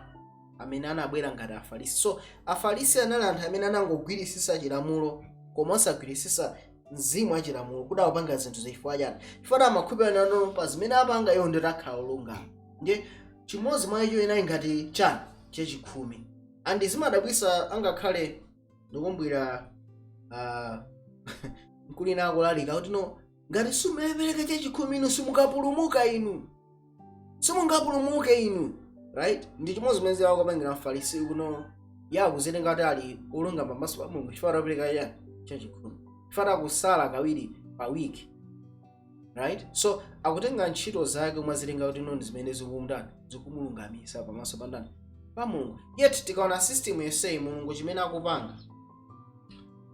amene anabwera ngati Afarisi. So Afarisi anali anthu amene anangogwirisisa chilamulo koma osagwirisisa mzimu wa chilamulo kuti akupanga zinthu zifukwa chani, chifukwa amakhulupirira nano pa zimene apanga iwo ndoti akhala olungama. Ndiye chimodzi mwa icho inali ngati chani? Chachikhumi. And zimadabwisa, angakhale ndikumbwira mkulina akulalika kuti no, ngati simupereka chachikhumi inu simukapulumuka, inu simungapulumuke inu, right? Ndi chimodzi zimene akupangira Mfarisi kuno, yakuzitenga kuti ali olungama pamaso pa Mulungu chifukwa atapereka chani? Chachikhumi, chifukwa akusala kawiri pa wiki, right? So akutenga ntchito zake umazitenga kuti no, ndi zimene zikumundani, zikumulungamisa pamaso pa ndani? Pa Mulungu. Yet tikaona system yonseyi, Mulungu chimene akupanga,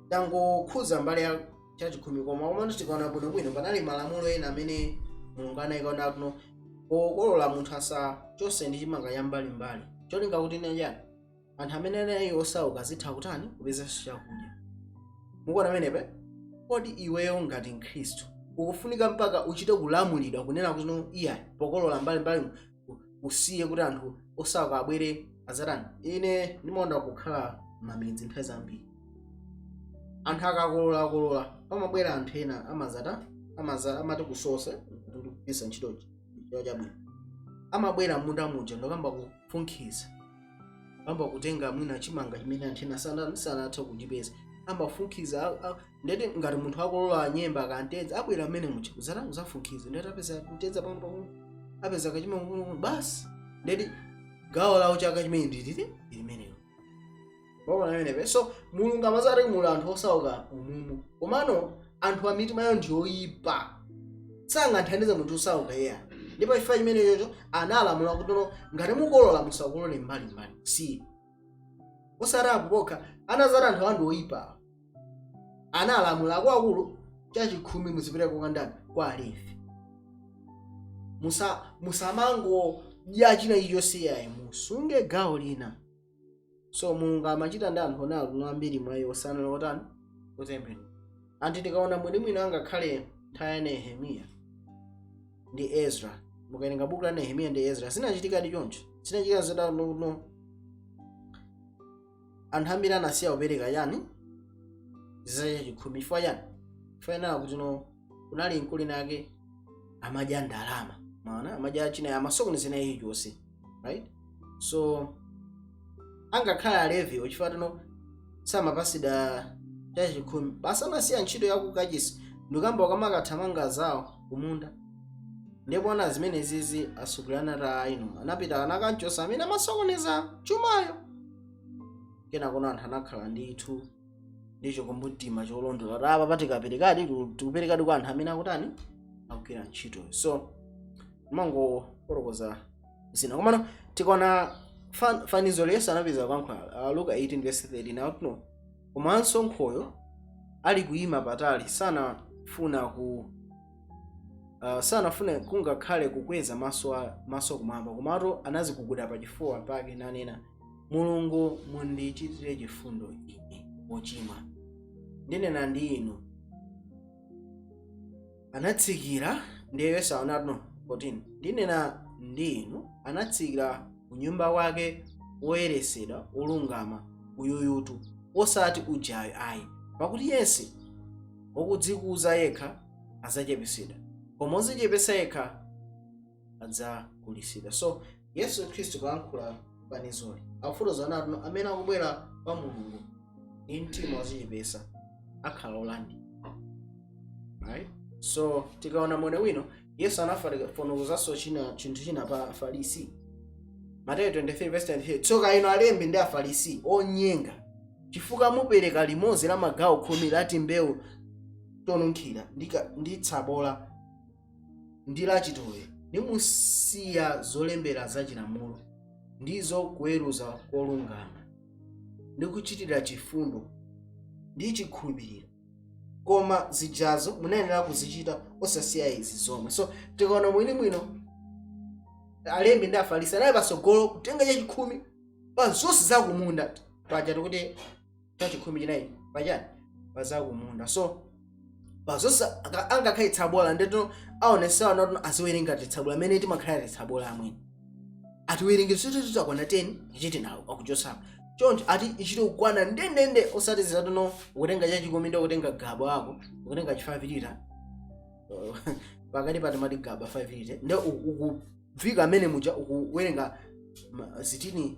tangokhuza mbali ya chachikhumi, koma komano tikaona bwinobwino panali malamulo ena amene Mulungu anayika kuno, pokolola munthu asachose ndi chimanga cha mbalimbali, cholinga kuti chani? Anthu amene anali osauka azitha kutani? Kupeza chakudya. Mukuona pamenepa? Kodi iweyo ngati Mkhristu ukufunika mpaka uchite kulamulidwa kunena kuti no, iyayi, pokolola mbalimbali usiye kuti anthu osauka abwere azatani? Ine ndimakonda kukhala m'mamidzi. Nthawi zambiri anthu akakololakolola, pamabwera anthu ena amazata amaza amati kusosa, ndikugwiritsa ntchito chiwo chabwino, amabwera munda muja ndokamba kufunkhiza, amba kutenga mwina chimanga chimene anthu ena sanathe kuchipeza, ambafunkhiza. Ndeti ngati munthu akolola nyemba kantedza, abwera amene muja kuzata kuzafunkhiza, ndeti apeza mtedza pano pang'ono, apeza kachimanga pang'ono basi. Ndeti gawo lawo chaka chimene ndilili limenelo. Waona amenepe? So Mulungu amazati muli anthu osauka umumu, komano anthu a mitima yawo ndi oyipa, sangathandize munthu osauka iye. Ndipo chifukwa chimene chocho analamula kuti no, ngati mukolola musakolole mbalimbali, si osati apo pokha, anazati anthu anthu oyipa, analamula akuluakulu, chachikhumi muzipereka kwa ndani? Kwa Alevi. Musamangodya china chilichonse yayi, musunge gawo lina. So Mulungu amachita ndi anthu ona akuno ambiri mwa iwo sanali otani? Otembenuka. Anthu tikaona bwinobwino, angakhale nthawi ya Nehemiya ndi Ezra, mukawerenga buku la Nehemiya ndi Ezra, zinachitikadi choncho. Zinachitika zidanono, anthu ambiri anasiya kupereka chani? Zachachikhumi. Chifukwa chani? Chifukwa inena kuti no, kunali mkulu nake amadya ndalama, maona amadya china, amasokonezena chilichonse, right? So angakhale Aleviwo, chifukwa tino samapasida chachikhumi, basi anasiya ntchito yakukachisi ndikamba kamakathamanga zawo kumunda. Ndipo ona zimene zizi asukulana ta ino anapita anakanchosa amene amasokoneza chumayo. Kenako anthu anakhala ndithu ndi chikumbumtima cholondola kuti apa patikaperekadi, tikuperekadi kwa anthu amene akutani? Akugwira ntchito. So mangofotokoza zina, komano tikaona fanizo Yesu anapeza kuyankhula, Luka 18 verse 13, akuti no, komanso nkhoyo ali kuyima patali sanafune kungakhale kukweza maso kumwamba, komatu anaziguguda pachifuwa pake nanena, 'Mulungu, mundichitire chifundo ine wochimwa.' Ndinena ndi inu, anatsikira." Ndiye Yesu aonati no, 14, "Ndinena ndi inu, anatsikira kunyumba kwake woyeresedwa, wolungama uyuyutu, osati ujayo ayi. Pakuti yense wokudzikuza yekha adzachepesedwa, koma wodzichepesa yekha adzakulitsidwa." So Yesu Khristu kuyankhula fanizoli akufotokoza nati amene akubwera kwa Mulungu ndi mtima wodzichepesa akhala olandira, right? So tikaona mwene wino, Yesu anafotokozanso china chinthu china pa Afarisi. Mateyu 23 verse 23: "Tsoka inu alembi ndi Afarisi, onyenga, chifukwa mupereka limodzi la magawo 10 la timbewu tonunkhira ndi tsabola ndi lachitowe, nimusiya zolembera za chilamulo, ndizo kuweruza kolungama ndi kuchitira chifundo ndi chikhulupiriro. Koma zijazo munayenera kuzichita, osasiya izi zomwe." So tikaona mwinimwino, alembi ndi Afarisi anali patsogolo kutenga chachikhumi pa zonse zakumunda. Paja tikuti chachikhumi chinayi pachani? Pa zakumunda. So pa zonse, angakhale tsabola, ndito aonesewa nati aziwerenga titsabola amene timakhala titsabola amwene, atiwerenge titakwana 10, ichiti nawo akuchosapo choncho, ati ichite kukwana ndendende, osati zitatuno ukutenga chachikhumi ndi ukutenga gaba wako, ukutenga chi 5 lita pakati patimati gaba 5 lita, nde ukuvika amene muja ukuwerenga zitini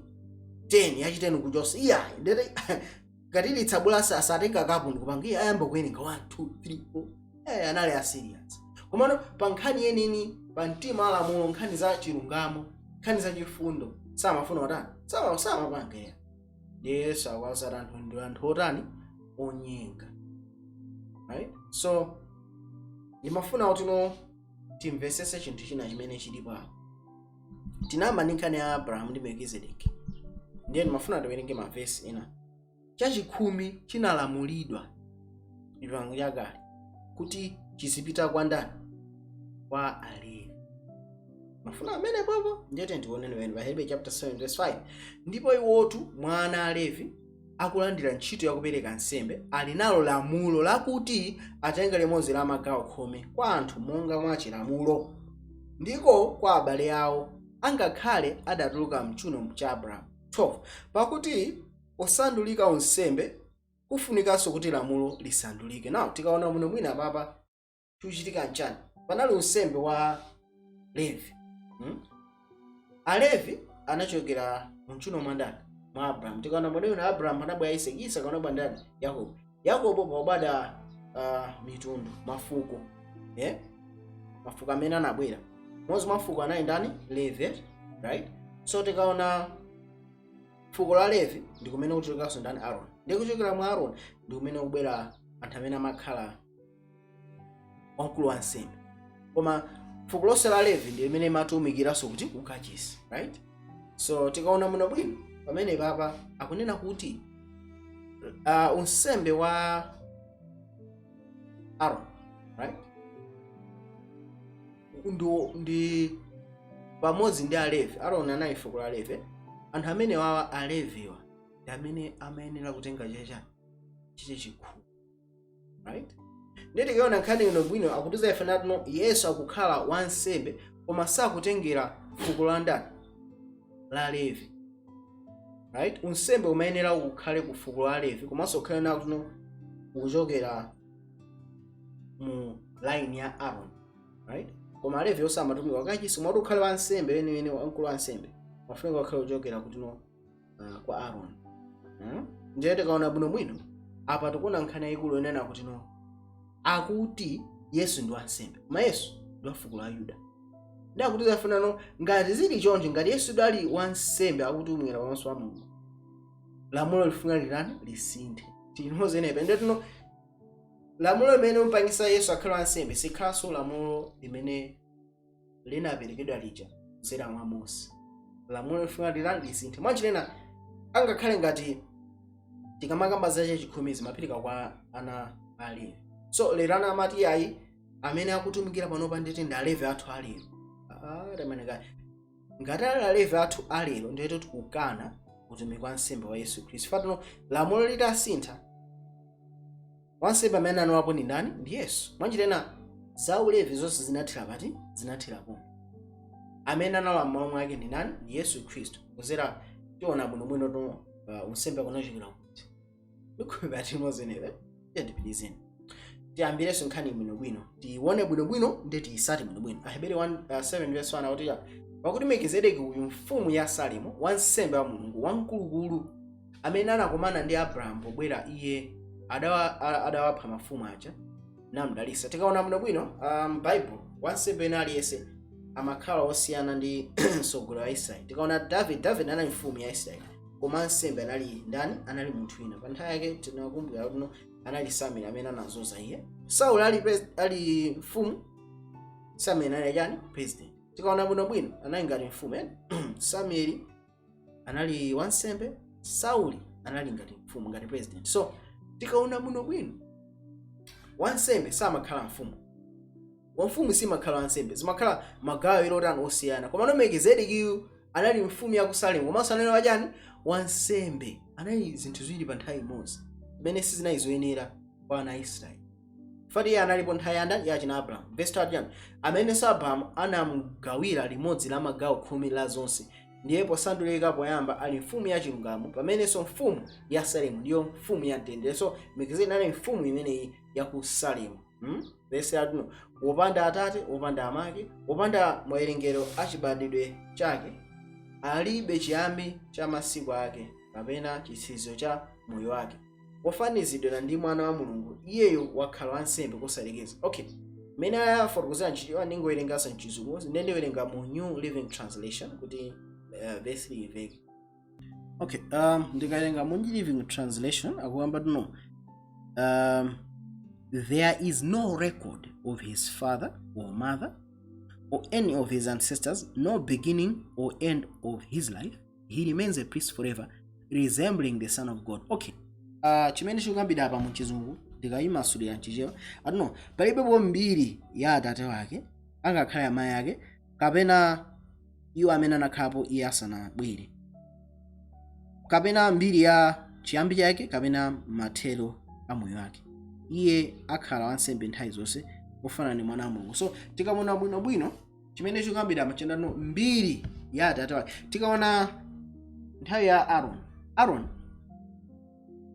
10, yachi 10 kuchosa. Iyayi, ndete ngati ili tsabola asatenga kapu ndikupanga, iye ayamba kuwerenga 1 2 3 4. Anali a serious. Komano pa nkhani yenini, pa mtima wa lamulo, nkhani za chilungamo, nkhani za chifundo, samafuna otani? Samapanga ya. Ndiye Yesu akuwauza anthu ndi anthu otani? Onyenga, right? So ndimafuna kuti no timvesese chinthu china chimene chilipo apo. Tinayamba ndi nkhani ya Abrahamu ndi Melkizedeki, ndiye ndimafuna tiwerenge mavesi ena. Chachikhumi chinalamulidwa m'Chipangano Chakale kuti chizipita kwa ndani? Kwa Alevi. Mafuna amene popo ndiyete ndioneni wene pa Hebrew chapter 7 verse 5: "Ndipo iwotu mwa ana a Levi akulandira ntchito yakupereka nsembe ali nalo lamulo lakuti atenge limodzi la magawo 10 kwa anthu monga mwa chilamulo, ndiko kwa abale awo, angakhale adatuluka mchuno cha Abrahamu." 12: "Pakuti posandulika unsembe kufunikanso kuti lamulo lisandulike." Now tikaona muno mwina papa chikuchitika nchani? Panali unsembe wa Levi, Alevi anachokera mchuno mwa ndani? Mwa Abrahamu. Tikaona muno mwina Abrahamu anabwera Isaki, Isaki anabwera ndani? Yakobo. Yakobo pobada mitundu, mafuko, yeah? Mafuko amene anabwera, mmodzi mwa mafuko anali ndani? Levi, right? So tikaona fuko la Levi ndi kumene kuchokeranso ndani? Aaron. Ndi kuchokera mwa Aaron ndi kumene kubwera anthu amene amakhala wamkulu wa nsembe. Koma fuko lonse la Levi ndi limene imatumikiranso kuti kukachisi, right? So tikaona muno bwino pamene papa akunena kuti unsembe wa Aaron, right, ndi pamodzi ndi Alevi. Aaron anali fuko la Levi. Anthu amene wawa, Aleviwa, ndi amene amayenera kutenga chachani? Chichikhumi, right? Ndiye tikaona nkhani ino bwino, akutiza ife natino Yesu akukhala wansembe koma sakutengera fuko la ndani? La Levi, right? Unsembe umayenera ukhale ku fuko la Levi komanso ukhale nakuno ukuchokera mu line ya Aaron, right? Koma Alevi osamatumika kachisi. Mwati ukhale wansembe weniweni, wamkulu wansembe, mafunika ukhale uchokera kutino kwa Aaron, Ndiye tikaona bwinobwino apa tikuona nkhani yayikulu yonena kuti no, akuti Yesu ndi wansembe koma Yesu ndi wa fuko la Yuda. Ndi akuti zafunano ngati zili choncho, ngati Yesu dali wansembe akutumikira pamaso pa Mulungu, lamulo lifuna lirani? Lisinthe. Tinozenepe ndiye tino lamulo limene mpangisa Yesu akhale wansembe sikhalanso lamulo limene linaperekedwa lija kudzera mwa Mose. Lamulo lifuna lirani? Lisinthe. Mwachinena, angakhale ngati tikamakamba za chachikhumi zimapereka kwa ana a Levi, so lero ana amati ayi, amene akutumikira panopa nditi ndi Alevi athu alero. Tameneka ngati ali Alevi athu alero, ndiyete tikukana utumiki wa nsembe wa Yesu Khristu. Fatino lamulo litasintha, wansembe amene analowapo ndi ndani? Ndi Yesu. Mwanjirena za Ulevi zonse zinathira pati? Zinathira pomwe. Amene analowa m'malo mwake ndi ndani? Ndi Yesu Khristu. Kuzera tiona bwinobwino to unsembe kunachokera kuti. Ndikhulupirira timozenepe. Tiyandipitizeni, tiyambirenso nkhani bwinobwino, tione bwinobwino ndi tiyisate bwinobwino. Aheberi 1, 7 verse 1 akuti, "Pakuti Melkizedeki uyu, mfumu ya Salemu, wansembe wa Mulungu Wamkulukulu, amene anakumana ndi Abrahamu pobwera iye adawapha mafumu aja namdalisa." Tikaona bwinobwino, Bible, wansembe ena aliyense Amakhala osiyana ndi mtsogoleri wa Israeli. Tikaona David, David anali mfumu ya Israeli, koma ansembe anali ndani? Anali munthu wina. Pa nthawi yake tinakumbukira kuti no, anali Samuel amene anazoza iye. Sauli ali mfumu, Samuel anali chani? President. Tikaona bwinobwino, anali ngati mfumu, eh? Samuel anali wansembe, Sauli anali ngati mfumu, ngati president. So tikaona bwinobwino, wansembe samakhala mfumu, wamfumu simakhala wansembe, zimakhala magawo ilotani osiyana. Koma no, Melkizedeki anali mfumu ya ku Salemu komanso anali wachani? Wansembe. Anali zinthu ziwiri pa nthawi imodzi, zimene sizinali zoyenera kwa ana a Israeli. Fati iye analipo nthawi yandani? Yachina Abrahamu. Verse 31, amenenso Abrahamu anamugawira limodzi la magawo 10 la zonse, ndiye posandulika poyamba ali mfumu ya chilungamo, pamenenso mfumu ya Salemu ndiyo mfumu ya mtendere. So Melkizedeki anali mfumu imeneyi ya ku Salemu, Verse yatino, wopanda atate, wopanda amake, wopanda mawerengero a chibadwidwe chake, alibe chiyambi cha masiku ake kapena chitsiriziro cha moyo wake, wofanizidwa ndi mwana wa Mulungu, iyeyo wakhala wansembe kosalekeza. Okay, mmene ayafotokozera nchichewa, ndingowerenganso mchizungu, ndiye ndiwerenga mu New Living Translation kuti verse imveke. Okay, ndikawerenga mu New Living Translation, akuyamba tuno, "There is no record of his father or mother or any of his ancestors, no beginning or end of his life. He remains a priest forever, resembling the Son of God." Okay, chimene chikuyambira apa mu Chizungu, ndikayimasulira mchichewa, atuno palibepo mbiri ya atate wake, angakhale amayi ake, kapena iwo amene anakhalapo iye asanabwere, kapena mbiri ya chiyambi chake kapena mathero a moyo wake. Iye akhala wansembe nthawi zonse, ofanana ndi mwana wa Mulungu. So tikaona bwinobwino chimene chikuyambira machendano, mbiri ya atate wake, tikaona nthawi ya Aaron, Aaron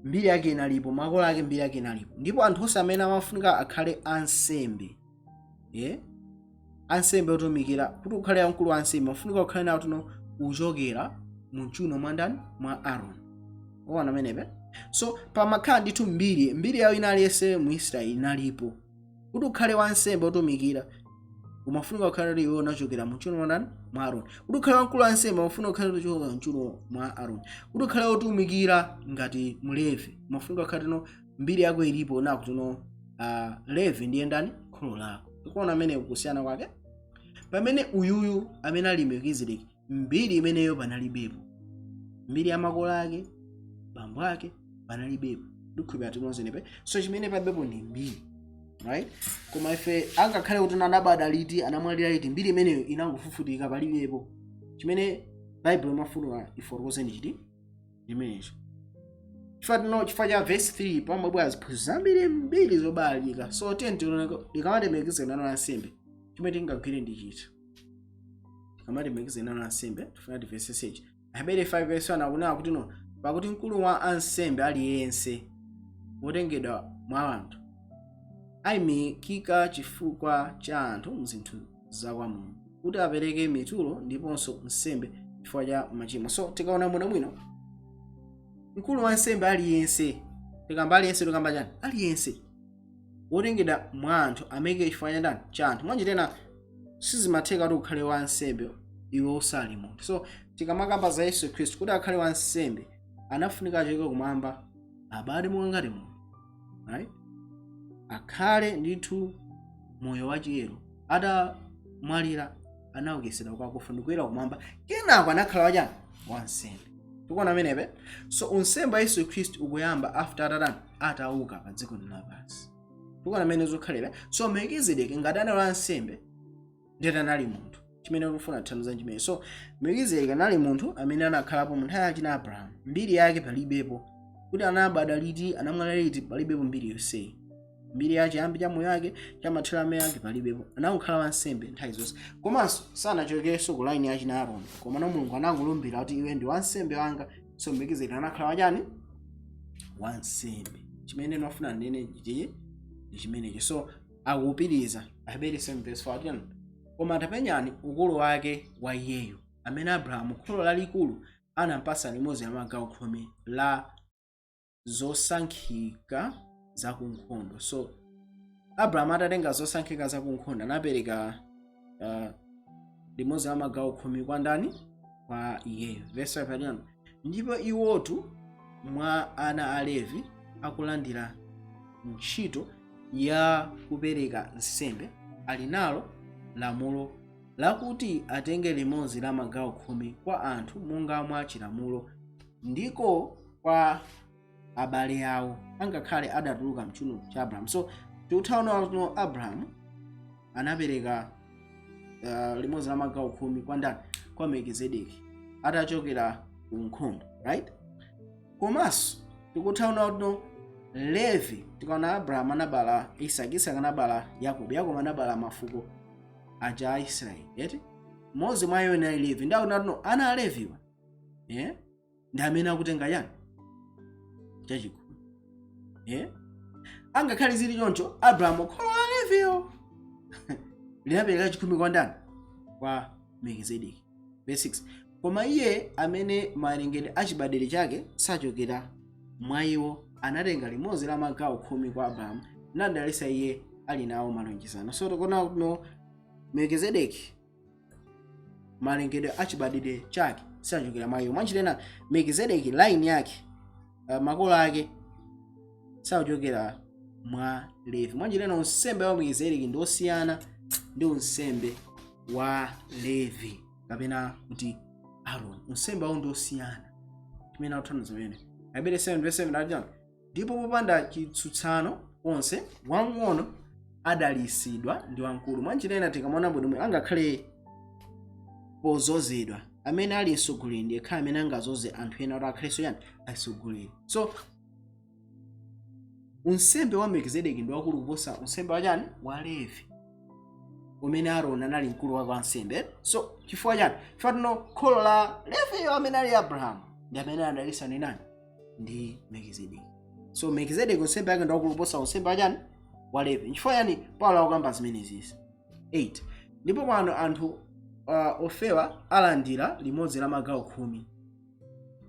mbiri yake inalipo, makolo ake mbiri yake inalipo, ndipo anthu onse amene amafunika akhale ansembe, yeah? Ansembe otumikira, kuti ukhale wamkulu wa ansembe mafunika ukhale nawo tuno uchokera mumchuno mwa ndani? Mwa Aaron. Oona amenepe? So pamakhala ndithu mbiri yawo ina aliyense mu Israeli inalipo. Kuti ukhale wansembe otumikira umafunika ukhale kuti iwe unachokera mumchuno mwa ndani? Mwa Aaron. Kuti ukhale wamkulu wa ansembe umafunika ukhale kuti uchoka mchuno mwa Aaron. Kuti ukhale otumikira ngati Mlevi umafunika ukhale tino mbiri yako ilipo nakuti no, Levi ndiye ndani? Kholo lako. Tikuona amene kusiyana kwake, pamene uyuyu amene ali Melkizedeki, mbiri imeneyo panalibepo, mbiri ya makolo ake, bambo ake panalibepo. Ndikhulupirira tinozenepe. So chimene palibepo ndi mbiri, right? Koma ife angakhale kuti anabadwa liti, anamwalira liti, mbiri imeneyo inangofufutika, palibepo. Chimene Baibulo imafuna ifotokoze ndi chiti? Chimenecho. Chifukwa tino, chifukwa cha verse 3, pamabwera ziphunzitso zambiri mbiri zobalalika. So tiye tione, tikamati Melkizedeki anali ansembe, chimene tingagwire ndi chiti? Tikamati Melkizedeki anali ansembe, tifuna timvetsetse ichi. Ahebere 5 verse 1 akunena kuti no, pakuti mkulu wa ansembe aliyense wotengedwa mwa anthu ayimikika chifukwa cha anthu mzinthu za kwa Mulungu, kuti apereke mitulo ndiponso nsembe chifukwa cha machimo. So tikaona bwinobwino, mkulu wa ansembe aliyense, tikamba aliyense, tikamba chani? Aliyense wotengedwa mwa anthu ameke chifukwa cha ndani? Cha anthu. Mwanjitena sizimatheka kuti ukhale wansembe iwe usali munthu. So tikamakamba za Yesu Khristu, kuti akhale wansembe anafunika achoke kumwamba, abadwe monga ngati munthu, right? Akhale ndithu moyo wachiyero, atamwalira anaukitsidwa kwa akufa ndikuyera kumwamba, kenako anakhala wachani? Wansembe. Tikuona amenepe? So unsembe wa Yesu Khristu ukuyamba after atatani? Atauka pa dziko lino lapansi. Tikuona amene zokhalira. So Melkizedeki ngati anali wansembe, ndiyeti anali munthu. Chimene tikufuna thandiza chimene, so Melkizedeki anali munthu amene anakhalapo mu nthawi yachina Abrahamu. Mbiri yake palibepo, kuti anabadwa liti, anamwalira liti, palibepo mbiri yonseyi. Mbiri ya chiyambi cha moyo wake, cha mathero ame ake, palibepo. Anangokhala wansembe nthawi zonse, komanso sanachokenso ku line yachina Aaroni, koma no, Mulungu anangolumbira kuti iwe ndi wansembe wanga. So Melkizedeki anakhala wachani? Wansembe. Chimene ndimafuna ndinene chichi ndi chimenechi. So akupitiriza Aheberi 7 verse 14, koma tapenyani ukulu wake wa iyeyo amene Abrahamu kholo lalikulu anampasa limodzi la magawo 10 la zosankhika zakunkhondo. So Abrahamu atatenga zosankhika zakunkhondo, anapereka Limodzi la magawo 10 kwa ndani? Kwa iyeyo. Verse 5 adinano, ndipo iwotu mwa ana a Levi akulandira ntchito ya kupereka nsembe ali nalo lamulo lakuti atenge limodzi la magawo 10 kwa anthu monga mwa chilamulo, ndiko kwa abale awo, angakhale adatuluka mchuno cha Abrahamu. So tikuthaona kuno Abrahamu anapereka limodzi la magawo 10 kwa ndani? Kwa Melkizedeki atachokera ku nkhondo, right? Komanso tikuthaona kuno Levi, tikaona Abrahamu anabala Isaki, Isaki anabala Yakobo, Yakobo anabala mafuko aja a Israeli, eti? Mmodzi mwa iwo anali Levi. Ndaona kuno ana a Leviwa, eh? Ndi amene akutenga chani? Chachikhumi, eh? Angakhale zili choncho, Abrahamu, kholo la Leviyo, linapereka chikhumi kwa ndani? Kwa Melkizedeki. Verse 6, koma iye amene mawerengedwe a chibadwire chake sachokera mwa iwo anatenga limodzi la magawo 10 kwa Abrahamu, nadalitsa iye ali nawo malonjezano. So tikuona kuno Melkizedeki mawerengedwe a chibadwire chake sachokera mwa iwo. Mwanjira Melkizedeki line yake, makolo ake sachokera mwa Levi. Mwanjira unsembe wa Melkizedeki ndi osiyana ndi unsembe wa Levi kapena kuti Aaron. Unsembe wawo ndi osiyana, chimene akuthandiza pamene Aheberi 7 verse 7 ati, ndipo popanda chitsutsano konse wamng'ono adalitsidwa ndi wamkulu. Mwanjira ina tikamaona bwino, angakhale pozozedwa, amene ali mtsogoleri ndiye khala amene angazoze anthu ena kuti akhalenso yani? Atsogoleri. So unsembe wa Melkizedeki ndi wakulu kuposa unsembe wa chani? Wa Levi, umene Aaroni anali mkulu wake wa ansembe. So chifukwa chani? Chifukwa tino kholo la Leviyo amene ali Abrahamu ndi amene adalitsa ndi nani? Ndi Melkizedeki. So Melkizedeki unsembe wake ndi wakulu kuposa unsembe wa chani? Wa Levi. Chifukwa chani Paulo akukamba zimenezi? 8, ndipo pano anthu ofewa alandira limodzi la magawo 10,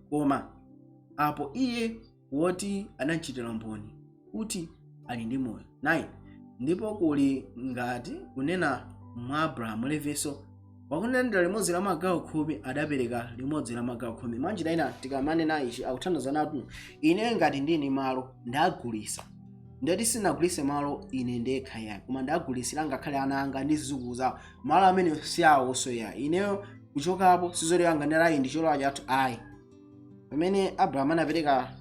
koma apo iye woti anachitira umboni kuti ali ndi moyo. 9, ndipo kuli ngati kunena mwa Abrahamu Levinso wakulandira limodzi la magawo 10 adapereka limodzi la magawo 10. Mwanjira ina tikamanena ichi, akuthandiza natu ine ngati ndini malo ndagulisa, ndati sinagulise malo ine ndekha ya, koma ndagulisira ngakhale ana anga ndi zidzukulu zawo. Malo amene si awonso ya ineyo kuchokapo, sizoti anga ndalayi ndi cholowa chathu, ayi. Pamene Abrahamu anapereka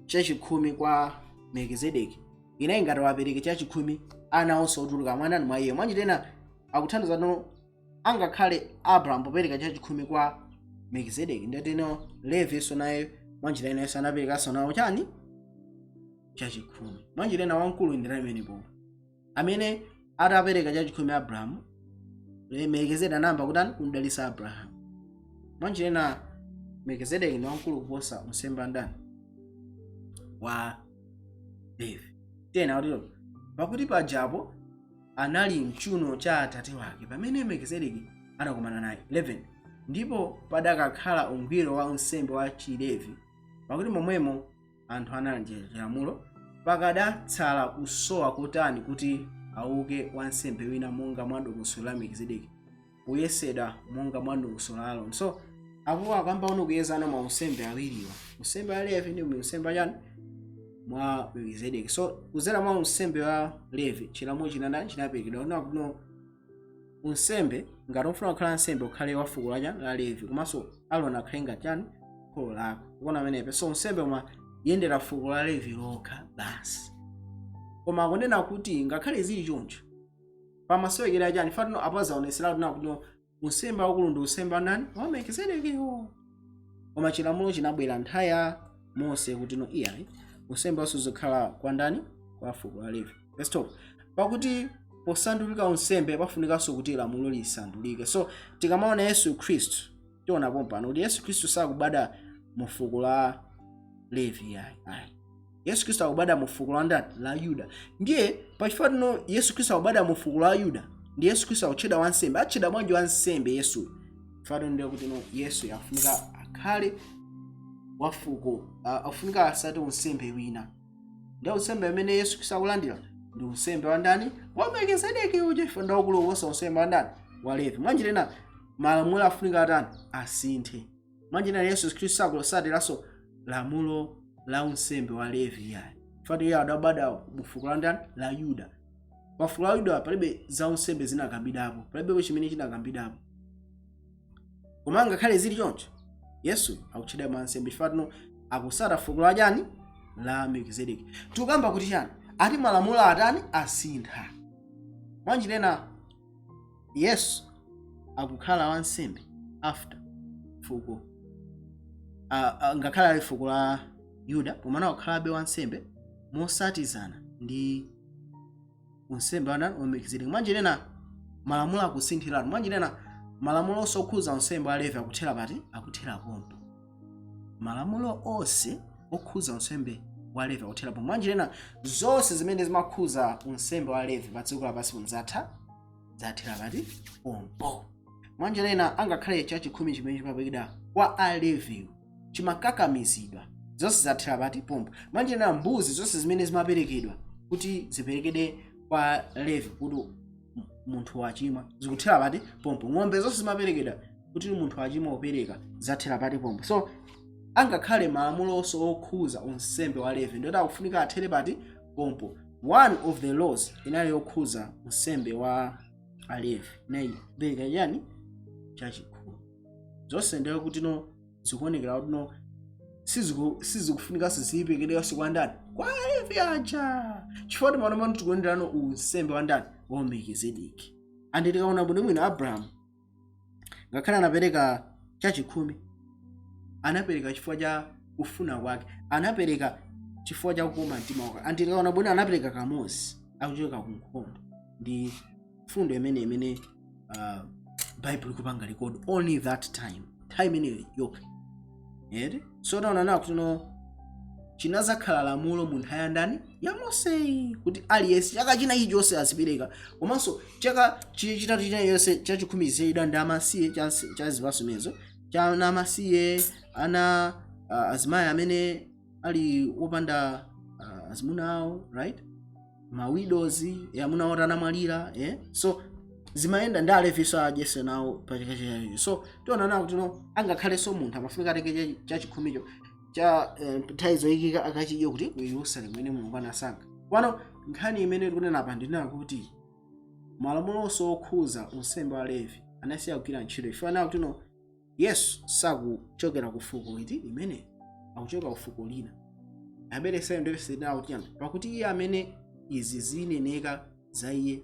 chachikhumi kwa Melkizedeki, inayi ngati wapereke chachikhumi ana onse otuluka mwanani mwa iye. Mwanjira ina akuthandiza no angakhale Abrahamu popereka chachikhumi kwa Melkizedeki, ndateno Levinso naye mwanjira inenso anaperekanso nawo chani? Chachikhumi. Mwanjira ina wamkulu ndi amenepo amene atapereka chachikhumi Abrahamu, Melkizedeki anayamba kutani? Kumdalitsa Abrahamu. Mwanjira ina Melkizedeki ndi wamkulu kuposa unsembe wa ndani? Wa Levi. Tena akutero, pakuti pajapo anali mchuno cha atate wake pamene Melkizedeki anakumana naye. 11, ndipo padakakhala ungwiro wa unsembe wa Chilevi, pakuti momwemo anthu analandira chilamulo, pakadatsala kusowa kotani kuti auke wansembe wina monga mwa dongosolo la Melkizedeki, poyesedwa monga mwa dongosolo la Aaroni. So apo akamba uno kuyezana mwa unsembe awiriwa, unsembe wa Levi ndi unsembe wa chani? Mwa Melkizedeki. So kuzera mwa unsembe wa Levi chilamulo chinandani? Chinaperekedwa kuna kuno unsembe, ngati ufuna kukhala nsembe ukhale wa fuko la chani? La Levi, komanso Aaroni akhale ngati chani? Kholo lako. Kuona amenepe? So unsembe umayendera fuko la Levi lokha basi. Koma akunena kuti ngakhale zili choncho, pamasewekera chani? Fatino apazaonesera kuti kuno unsembe wakulu ndi unsembe wa ndani? Wa Melkizedekiwo. Koma chilamulo chinabwera nthawi ya Mose kuti no, iyayi, unsembe wasuzikhala kwa ndani? Kwa fuko la Levi. Verse 12, pakuti posandulika unsembe pafunikanso kuti lamulo lisandulike. So tikamaona Yesu Khristu, tiona pompano kuti Yesu Khristu sakubada mu fuko la Levi, yayi, ayi. Yesu Khristu akubada mu fuko la ndani? La Yuda. Ndiye pachifukwa tino Yesu Khristu akubada mu fuko la Yuda, ndi Yesu Khristu akutchedwa wansembe. Atchedwa bwanji wansembe Yesu? Fano ndiye kuti no, Yesu afunika akhale wa fuko, afunika asati unsembe wina. Ndiye unsembe amene Yesu Khristu akulandira ndi unsembe wa ndani? Wa Melkizedeki uja, chifukwa ndi wakulu kuposa unsembe wa ndani? Wa Levi. Mwanjira ina Malamulo afunika atani? Asinthe. Mwanjina Yesu Khristu sakusatiranso lamulo la unsembe wa Levi yayi, fati iye adabadwa mu fuko la ndani? La Yuda. Pa fuko la Yuda palibe za unsembe zinakambidwapo, palibepo chimene chinakambidwapo. Koma ngakhale zili choncho, Yesu akutchedwa mwansembe chifukwa akusata fuko la chani? La Melkizedeki. Tikukamba kuti chani? Ati malamulo atani? Asintha. Mwanjinena Yesu akukhala wansembe after fuko, ngakhale ali fuko la Yuda, komana akukhalabe wansembe mosatizana ndi unsembe wa ndani? Wa Melkizedeki. Mwanjinena malamulo akusinthiratu. Mwanjinena malamulo onse okhuza unsembe wa Levi akuthera pati? Akuthera pompo. Malamulo onse okhuza unsembe wa Levi akuthera pompo. Mwanjinena zonse zimene zimakhuza unsembe wa Levi pa dziko lapansi pano zatha, zathera pati? Pompo. Mwanjinena angakhale chachikhumi chimene chimaperekedwa kwa Aleviwo chimakakamizidwa, zonse zathera pati? Pompo. Mwanjinena mbuzi zonse zimene zimaperekedwa kuti ziperekedwe kwa Levi kuti munthu wachimwa zikuthera pati? Pompo. Ng'ombe zonse zimaperekedwa kuti munthu wachimwa upereka zathera pati? Pompo. So angakhale malamulo onse okhuza unsembe wa Levi ndoti akufunika athere pati? Pompo. One of the laws inali yokhuza unsembe wa Alevi inali kupereka chani? Chachikhumi. Zonse ndiye kuti no, zikuonekera kuti no, sizikufunikanso ziperekedwenso kwa ndani? Kwa Alevi aja, chifukwa pano pano tikuyenderano unsembe wa ndani? Wa Melkizedeki. And tikaona bwinobwino, Abrahamu ngakhale anapereka chachikhumi, anapereka chifukwa cha kufuna kwake, anapereka chifukwa cha kukoma mtima wake. And tikaona bwino, anapereka kamodzi akuchoka ku nkhondo. Ndi fundo imene Bible ikupanga record only that time, time imeneyo yokha ere. So taona nawo kuti no, chinazakhala lamulo mu nthawi ya ndani? Ya Mose, kuti aliyense chaka china chilichonse azipereka. Komanso chaka chitatu china chonse chachikhumi zidwa ndi amasiye cha zipaso imenezo cha ana amasiye, ana azimayi amene ali wopanda azimuna awo, right, ma widows, amuna oti anamwalira, eh? So zimayenda ndi Aleviso adyese nawo pachaka chacho. So tiona nawo kuti no, angakhalenso munthu amafunika atenge chachikhumicho cha nthawi zoyikika akachidye kuti ku Yerusalemu imene Mulungu anasankha. Pano nkhani imene tikunena apa ndinena kuti malamulo onse okhuza unsembe wa Levi anasiya kugwira ntchito, ifana kuti no, Yesu sakuchokera ku fuko iti imene, akuchoka ku fuko lina. Ahebere 7 kuti chani? Pakuti iye amene izi zineneka za iye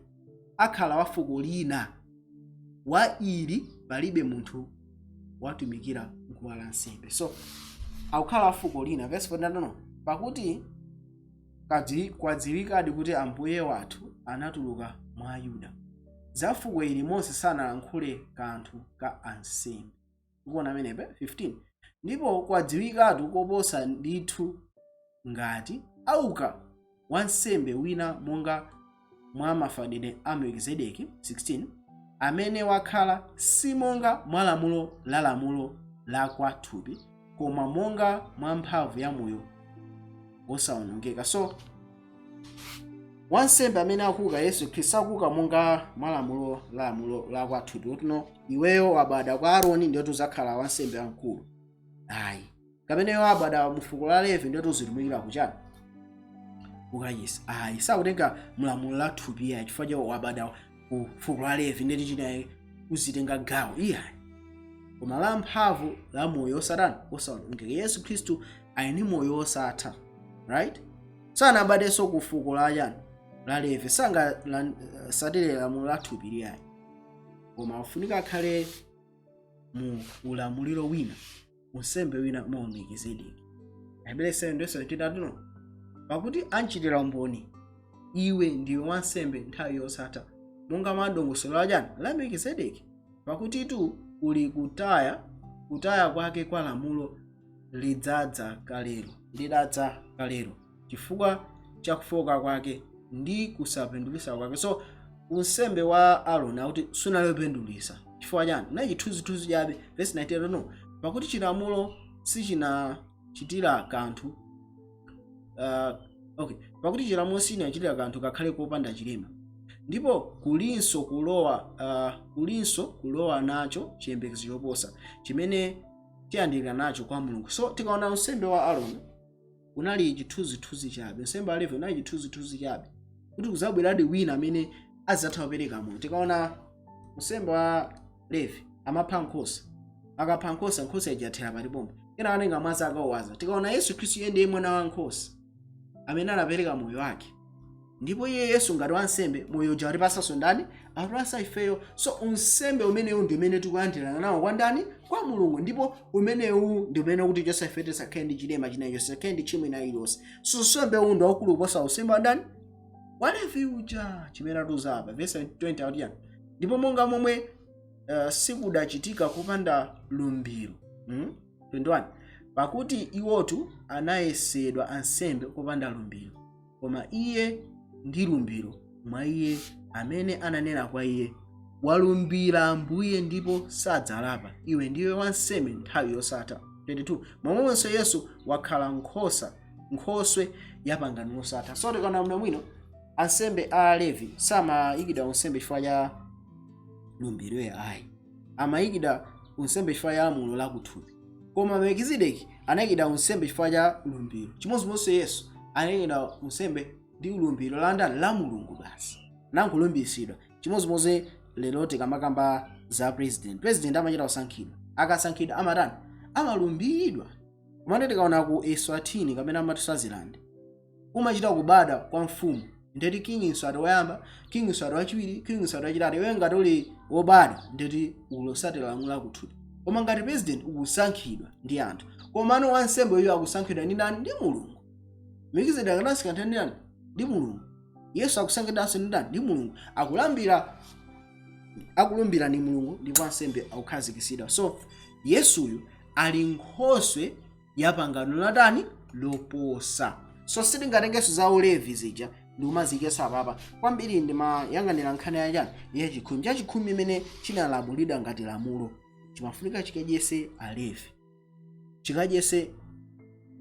akhala wa fuko lina, wa ili palibe munthu watumikira guwa la nsembe. So akukhala wa fuko lina. Verse 49 no, pakuti kwadziwikadi kuti Ambuye wathu anatuluka mwa Yuda, za fuko ili Mose sanalankhule kanthu ka ansembe. Ukuona amenepe? 15 Ndipo kwadziwikatu koposa ndithu ngati auka wansembe wina monga mwa mafanidwe a Melkizedeki, 16 amene wakhala si monga mwa lamulo la lamulo la kwa thupi, koma monga mwa mphamvu ya moyo wosawonongeka. So wansembe amene akuka, Yesu Khristu, sakuka monga mwa lamulo la lamulo la kwa thupi, kuti no, iweyo wabadwa kwa Aaroni ndiye uzakhala wansembe wamkulu, ayi, kapena iwe wabadwa mu fuko la Levi ndiye uzitumikira kuchani? Kukachisi, ayi. Sakutenga mulamulo la thupi yayi, chifukwa cha wabadwa ku fuko la Levi ndeti chinayi uzitenga gawo, iyayi, koma la mphamvu la moyo osatani? Osawonongeka. Yesu Khristu ali ndi moyo wosatha, right? Sanabadenso ku fuko la chani? La Levi. Sangasatire lamulo la thupi liyayi, koma afunika akhale mu ulamuliro wina, unsembe wina mwa Melkizedeki. Ahebere 7:17 no, pakuti anchitira umboni, iwe ndiwe wansembe nthawi yosatha monga mwa dongosolo la chani? La Melkizedeki. Pakutitu kuli kutaya kwake kwa lamulo lidzadza kalero, lidadza kalero chifukwa cha kufoka kwake ndi kusapindulitsa kwake. So unsembe wa Aaroni akuti sunali wopindulitsa. Chifukwa chani? Na chithunzithunzi chabe. Verse 19 no, pakuti chilamulo sichinachitira kanthu, okay, pakuti chilamulo sichinachitira kanthu kakhale kopanda chilema. Ndipo kulinso kulowa nacho chiyembekezo choposa chimene tiyandikira nacho kwa Mulungu. So tikaona unsembe wa Aaroni unali chithunzithunzi chabe, unsembe wa Levi unali chithunzithunzi chabe kuti kuzabweradi wina amene azatha kupereka moyo. Tikaona unsembe wa Levi, amapha nkhosa. Akapha nkhosa, nkhosa ijathera palipompo, kena anenga mwazi akawaza. Tikaona Yesu Khristu, iye ndiye mwana wa nkhosa amene anapereka moyo wake, ndipo iye Yesu ngati wansembe, moyo uja watipasanso ndani? Atipasa ifeyo. So unsembe umenewu ndi umene tikuyandirana nawo kwa ndani? Kwa Mulungu. Ndipo umenewu ndi umene kuti chonse ife tisakhale ndi chilema china chonse, tisakhale ndi tchimo ina iliyonse. So unsembe uwu ndi waukulu kuposa unsembe wa ndani? Wa Levi uja. Chimene atiuza apa, verse 20 akuti yani? Ndipo monga momwe sikudachitika kupanda lumbiro. 21, pakuti iwotu anayesedwa ansembe kupanda lumbiro, koma iye ndi lumbiro mwa iye amene ananena kwa iye, "Walumbira Ambuye ndipo sadzalapa, iwe ndiwe wansembe nthawi yosatha." 22, momwemonso Yesu wakhala nkhoswe ya pangano losatha. So tikaona bwino mwino, ansembe a Levi samayikidwa unsembe chifukwa cha lumbiro ayi, amayikidwa unsembe chifukwa cha lamulo lakuthupi. Koma Melkizedeki anayikidwa unsembe chifukwa cha lumbiro. Chimodzimodzi Yesu anayikidwa unsembe ndi lumbiro la ndani? La Mulungu basi, nankulumbiritsidwa. Chimodzimodzi lero tikamakamba za president, president amachita kusankhidwa. Akasankhidwa amatani? Amalumbiridwa. Kumene tikaona ku Eswatini kapena amati Swaziland, umachita kubadwa kwa mfumu, ndeti King Mswati woyamba, King Mswati wachiwiri, King Mswati wachitatu. Iwe ngati uli wobadwa, ndeti ulosatira lamulo lakuthupi. Koma ngati president ukusankhidwa ndi anthu. Komano wansembe uyo akusankhidwa ndi ndani? Ndi Mulungu. Melkizedeki anasankhidwa ndi ndani? Ndi Mulungu. Yesu akusankhidwanso ndi ndani? Ndi Mulungu. Akulambira, akulumbira ndi Mulungu, ndipo ansembe akukhazikitsidwa. So Yesuyu ali nkhoswe ya pangano latani? Loposa. So sitingatengenso za Ulevi zija ndikumazikesa apapa. Kwambiri ndimayang'anira nkhani yachani? Yachikhumi. Chachikhumi imene chinalamulidwa ngati lamulo chimafunika chikadyese Alevi, chikadyese,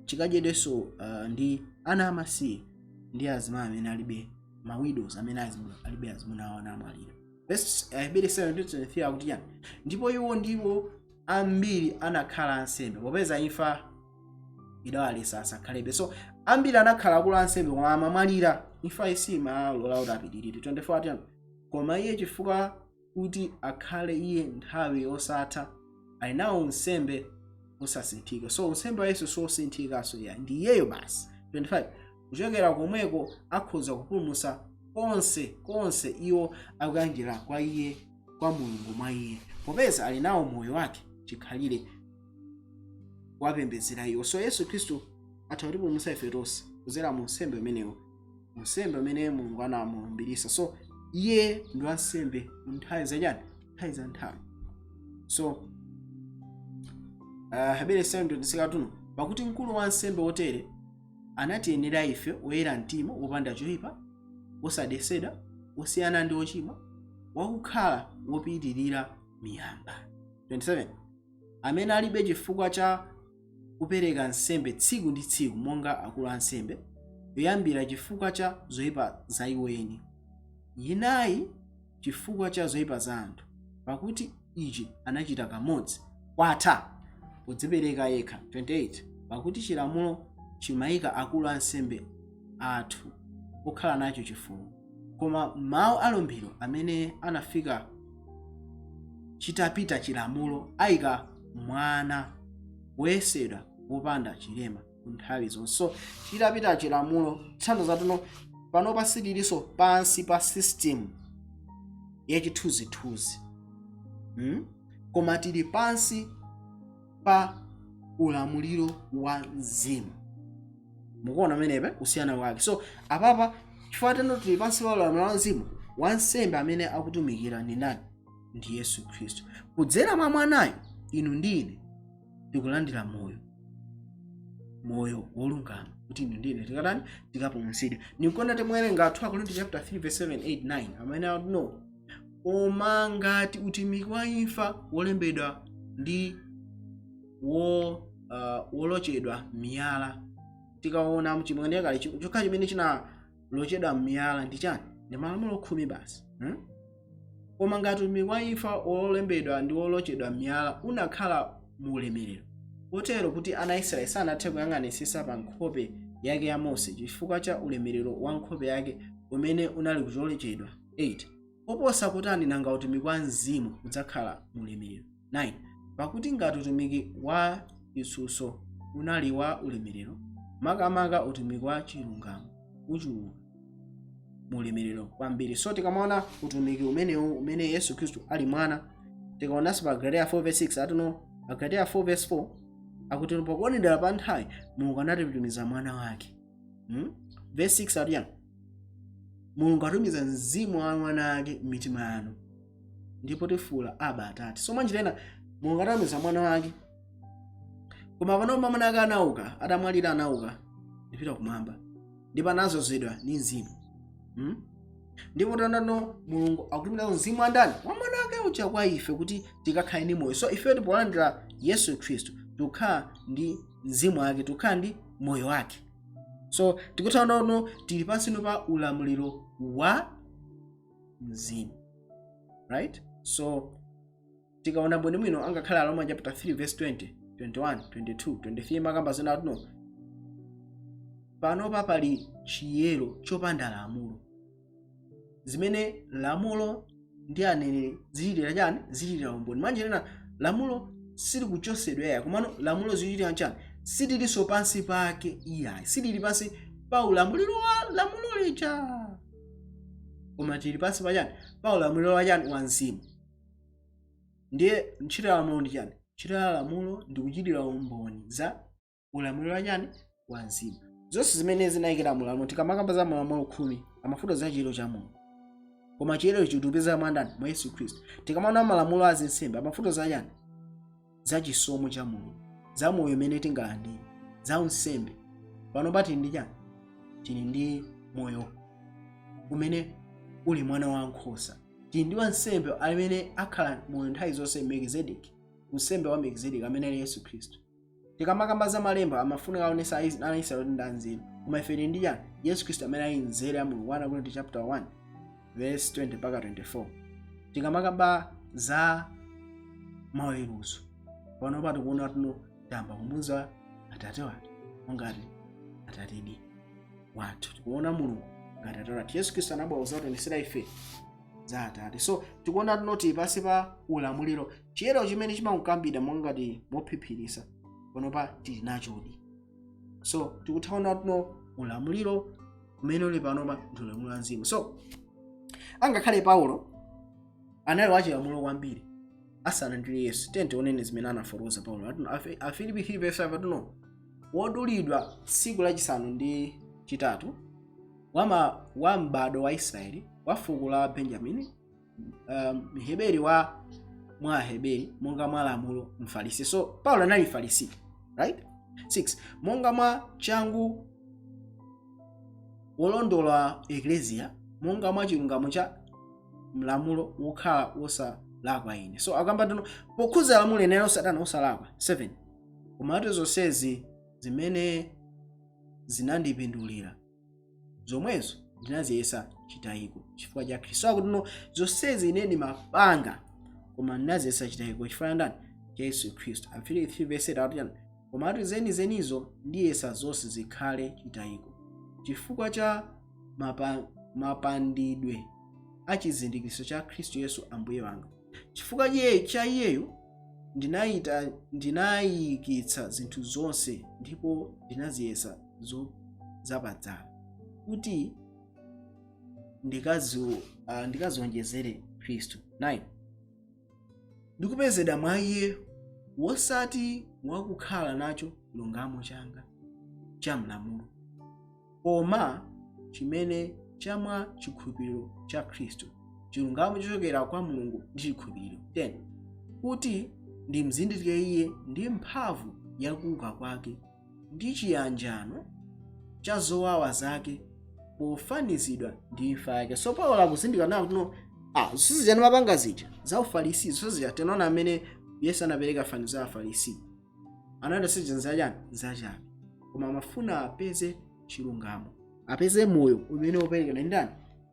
chikadyedwenso ndi ana amasiye ndi azimayi amene alibe, ma widows amene alibe azimuna awo, anamwalira. Verse Aheberi 7:23 akuti chani? Ndipo iwo ndiwo ambiri anakhala ansembe, popeza imfa idawalesa asakhalebe. So ambiri anakhala akulu ansembe, koma amamwalira, imfa isimalola kuti apitirire. 24 ati, koma iye chifukwa kuti akhale iye nthawi yosatha, ali nawo unsembe osasinthika. So unsembe wa Yesu sosinthikaso ya ndi iyeyo basi. 25, kuchokera komweko akhoza kupulumutsa konse konse iwo akuyanjira kwa iye, kwa Mulungu mwa iye, popeza ali nawo moyo wake chikhalire kuwapembedzera iwo. So Yesu Khristu atha kutipulumutsa ife tonse kudzera mu nsembe imenewo, unsembe umene Mulungu anamulumbirisa. So iye ndi wansembe mu nthawi zachani? Nthawi za nthawi. So Hebere 7:26 tuno, pakuti mkulu wa nsembe wotere anatiyenera ife, woyera mtima, wopanda choyipa, wosadesedwa, wosiyana ndi ochimwa, wakukhala wopitirira miyamba. 27, amene alibe chifukwa cha kupereka nsembe tsiku ndi tsiku monga akulu ansembe, yoyambira chifukwa cha zoyipa za iwo eni, yinayi chifukwa cha zoyipa za anthu, pakuti ichi anachita kamodzi kwatha podzipereka yekha. 28, pakuti chilamulo chimayika akulu ansembe athu okhala nacho chifungo, koma mawu alumbiro amene anafika chitapita chilamulo ayika mwana woyesedwa wopanda chilema ku nthawi zonse. So chitapita chilamulo, thandizo zatuno panopa sitilinso pansi pa system yachithunzithunzi, Koma tili pansi pa ulamuliro wa mzimu. Mukuona pamenepa kusiyana kwake? So apapa chifukwa teno tili pansi pa ulamuliro wa mzimu, wansembe amene akutumikira ndi ndani? Ndi Yesu Khristu. Kudzera mwa mwanayo inu ndi ine tikulandira moyo, moyo wolungama, kuti inu ndi ine tikatani? Tikapulumutsidwe. Ndikukonda timwerenga 2 Korinto chapter 3 verse 7, 8, 9, amene akuti no, koma ngati utumiki wa imfa wolembedwa ndi wolochedwa miyala. Tikaona mchipangano chakale, chokha chimene chinalochedwa miyala ndi chani? Ndi malamulo 10 basi, Koma ngati utumiki wa imfa wolembedwa ndi wolochedwa m'miyala unakhala mu ulemerero, kotero kuti ana a Israeli sanathe kuyang'anitsitsa pa nkhope yake ya Mose chifukwa cha ulemerero wa nkhope yake umene unali kucholochedwa, 8 koposa kutani nanga utumiki wa mzimu udzakhala mu ulemerero? 9 Pakuti ngati utumiki wa chitsutso unali wa ulemerero, makamaka utumiki wa chilungamo uchuluka mu ulemerero kwambiri. So tikamaona utumiki umenewu umene Yesu Khristu ali mwana, tikaonanso pa Galatia 4 verse 6 atuno, pa Galatia 4 verse 4 akuti pakuonedera pa nthawi Mulungu anatitumiza mwana wake, Verse 6 ati yani? Mulungu atumiza mzimu wa mwana wake m'mitima yanu, ndipo tifuula, "Aba, Atate." So mwanjira ina Mulungu atatumiza mwana wake, koma pano mwana wake anauka, atamwalira anauka ndipita kumwamba, ndipo anadzozedwa ndi mzimu, Ndipo tandano Mulungu akutumiza mzimu wa ndani? Wa mwana wake uja kwa ife kuti tikakhale ndi moyo. So ife tipolandira Yesu Khristu tikukhala ndi mzimu wake, tikukhala ndi moyo wake. So tikuthanano tili pansino pa ulamuliro wa mzimu, right? So tikaona bwinobwino, angakhale Aroma chapter 3 verse 20, 21, 22, 23 makamba zina atuno panopa pali chiyero chopanda lamulo, zimene lamulo ndi aneneri zichitira chani? Zichitira umboni. Mwanjira lamulo silikuchosedwa yayi, komano lamulo zichitira chani? Sitilinso pansi pake iyayi, sitili pansi pa ulamuliro wa lamulo lija, koma tili pansi pa chani? Pa ulamuliro wa chani? Wa mzimu. Ndiye ntchito ya lamulo ndi chani? Ntchito ya lamulo ndi kuchitira umboni za ulamuliro wa chani? Wa mzimu. Zonse zimene zinayikira mulamulo, tikamakamba za malamulo 10, amafuta za chiyero cha Mulungu, koma chiyero ichi tikupeza mwa ndani? Mwa Yesu Khristu. Tikamaona malamulo a zinsembe, amafuta za chani? Za chisomo cha Mulungu, za moyo umene tingalandire, za unsembe. Pano pa tili ndi chani? Tili ndi moyo umene uli mwana wankhosa. Tili ndi wansembe amene akhala moyo nthawi zonse, Melkizedeki, unsembe wa Melkizedeki amene ali Yesu Khristu. Tikamakamba za malemba, amafunika aonesa ana Israeli kuti ndi anzeru, koma ife tili ndi chani? Yesu Khristu amene ali nzeru ya Mulungu, 1 Korinto chapter 1 verse 20 mpaka 24. Tikamakamba za maweruzo, pano pa tikuona tuno tamba kumuza Atate wathu ngati Atatedi wathu. Tikuona Mulungu ngati Atate wathu. Yesu Khristu anabwera kudzationesera ife za Atate. So tikuona tinoti pansi pa ulamuliro, chiyero chimene chimakukambidwa mongati mophiphirisa, panopa tili nachodi. So tikuthaona tuno ulamuliro umene uli panopa ndi ulamuliro wa mzimu. So angakhale Paulo anali wachilamulo kwambiri asanandire Yesu, tiye tionene zimene anafotokoza Paulo. Atuno Afilipi 3 verse 5 atuno wodulidwa tsiku lachisanu ndi chitatu, wa m'bado wa Israeli, wa fuko la Benjamini, Mheberi wa mwa Aheberi, monga mwa lamulo Mfarisi. So Paulo anali Mfarisi, right? 6 Monga mwa changu wolondola eklesia, monga mwa chilungamo cha mlamulo wokhala wosalakwa ine. So akamba tuno pokhuza lamulo ine osadana osalakwa. 7 Komatu zonsezi zimene zinandipindulira, zomwezo ndinaziyesa chitayiko chifukwa cha Khristu. So akuti no, zonsezi ine ndimapanga, koma ndinaziyesa chitayiko chifukwa ndani? Cha Yesu Khristu. Afilipi 3 verse 8 akuti chani? Komatu zenizenizo ndiyesa zonse zikhale chitayiko chifukwa cha mapandidwe a chizindikiritso cha Khristu Yesu Ambuye wanga. Chifukwa cha iyeyu ndinayikitsa zinthu zonse, ndipo ndinaziyesa zapadzala, kuti ndikazionjezere Khristu. 9 Ndikupezedwa mwa iye, wosati wakukhala nacho chilungamo changa cha mlamulo, koma chimene cha mwa chikhulupiriro cha Khristu, chilungamo chochokera kwa Mulungu ndi chikhulupiriro. 10 Kuti ndimzindikire iye ndi mphamvu yakuuka kwake ndi chiyanjano cha zowawa zake, pofanizidwa ndi imfa yake. So Paulo akuzindikira nawo kuti no, zonsezi mapanga zija za Ufarisi, zonsezi tinaona amene Yesu anapereka fanizo la Afarisi, anati sizija zachani? Zachabe. Koma amafuna apeze chilungamo, apeze moyo umene woperekedwa ndi ndani?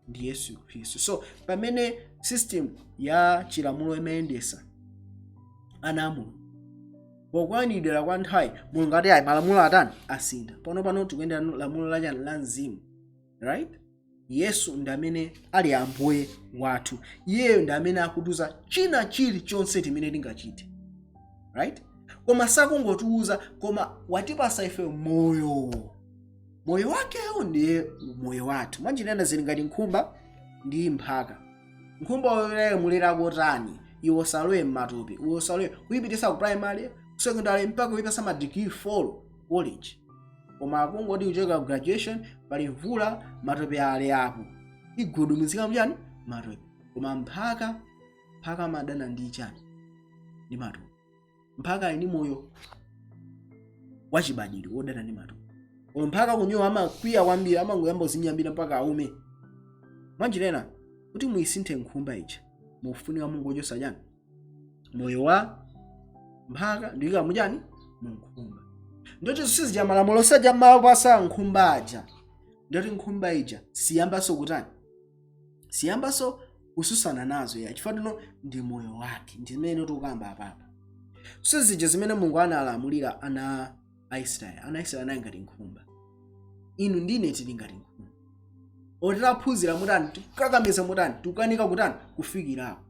Ndi Yesu Khristu. So pamene system ya chilamulo imayendesa ana a Mulungu, pokwanidwera kwa nthawi Mulungu ati, "Ayi, malamulo atani? Asintha. Pano pano tikuyendera lamulo lachani? La mzimu," right? Yesu ndi amene ali Ambuye wathu. Iyeyo ndi amene akutiuza china chilichonse chimene tingachite, right? Koma sakungotiuza, koma watipasa ife moyo. Moyo wakewo ndiye moyo wathu. Mwanjinena, zili ngati nkhumba ndi mphaka. Nkhumba yoyamulira kotani? Iwe usalowe m'matope, iwe usalowe, kuyipitisa ku primary, secondary, mpaka kuyipasa ma degree 4 college, koma akungoti kuchoka ku graduation, pali mvula, matope ali apo, igudumizika mchani? Matope. Koma mphaka, mphaka amadana ndi chani? Ndi matope. Mphaka ali ndi moyo wachibadwidwe wodana ndi matope. Koma mphaka kunyowa amakwiya kwambiri, amangoyamba kuzinyambira mpaka aume. Mwanjirena, kuti muyisinthe nkhumba ija, mufunika mungochosa chani? Moyo wa mphaka ndiyika muchani? Munkhumba. Ndoti sizija malamulo saja mapasa nkhumba aja, ndoti nkhumba ija siyambanso kutani? Siyambanso kususana nazo ya, chifukwa tino ndi moyo wake. Ndi zimene tikukamba apapa. Sizija zimene Mulungu analamulira ana a Israeli. Ana a Israeli anali ngati nkhumba. Inu ndine tili ngati nkhumba. Otitaphunzira mutani, tikukakamiza mutani, tikukanika kutani? Kufikirapo.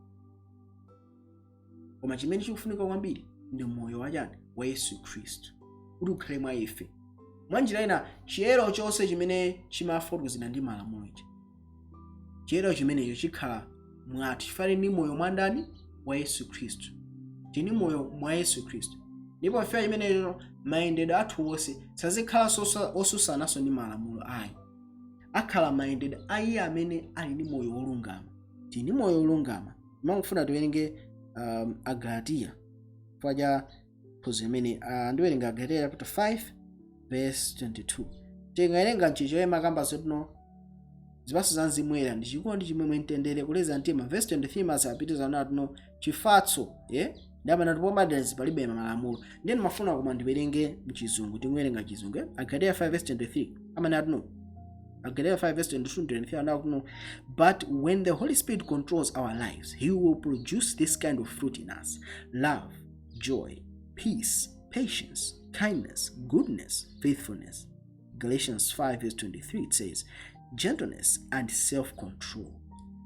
Koma chimene chikufunika kwambiri ndi moyo wachani? Wa Yesu Khristu, kuti ukhale mwa ife. Mwanjira ina, chiyero chonse chimene chimafotokozedwa ndi malamulo ichi, chiyero chimenecho chikhala mwathu, chifukwa ndi moyo mwa ndani? Wa Yesu Khristu. Tini moyo mwa Yesu Khristu, ndipo chifukwa chimenecho mayendedwe athu wonse sazikhalanso osusanaso ndi malamulo ayi, akhala mayendedwe a iye amene ali ndi moyo wolungama. Tili ndi moyo wolungama. Mangofuna tiwerenge Agalatiya chifukwa cha phunziro imene ndiwerenga Agalatiya chapter 5 verse 22. Tingawerenga mchicho makamba zotino zipatso za Mzimu Woyera ndi chikondi, chimwemwe, mtendere, kuleza mtima. Verse 23 masapitiza natino chifatso, yeah? Ndamana tipomadezi palibe malamulo. Ndiye ndimafuna koma ndiwerenge mchizungu. Tingowerenga chizungu, eh? Agalatiya 5 verse 23 amene atino, Galatians 5 verse 22 23 anakuno, "But when the Holy Spirit controls our lives, he will produce this kind of fruit in us: love, joy, peace, patience, kindness, goodness, faithfulness." Galatians 5 verse 23, it says, "Gentleness and self-control.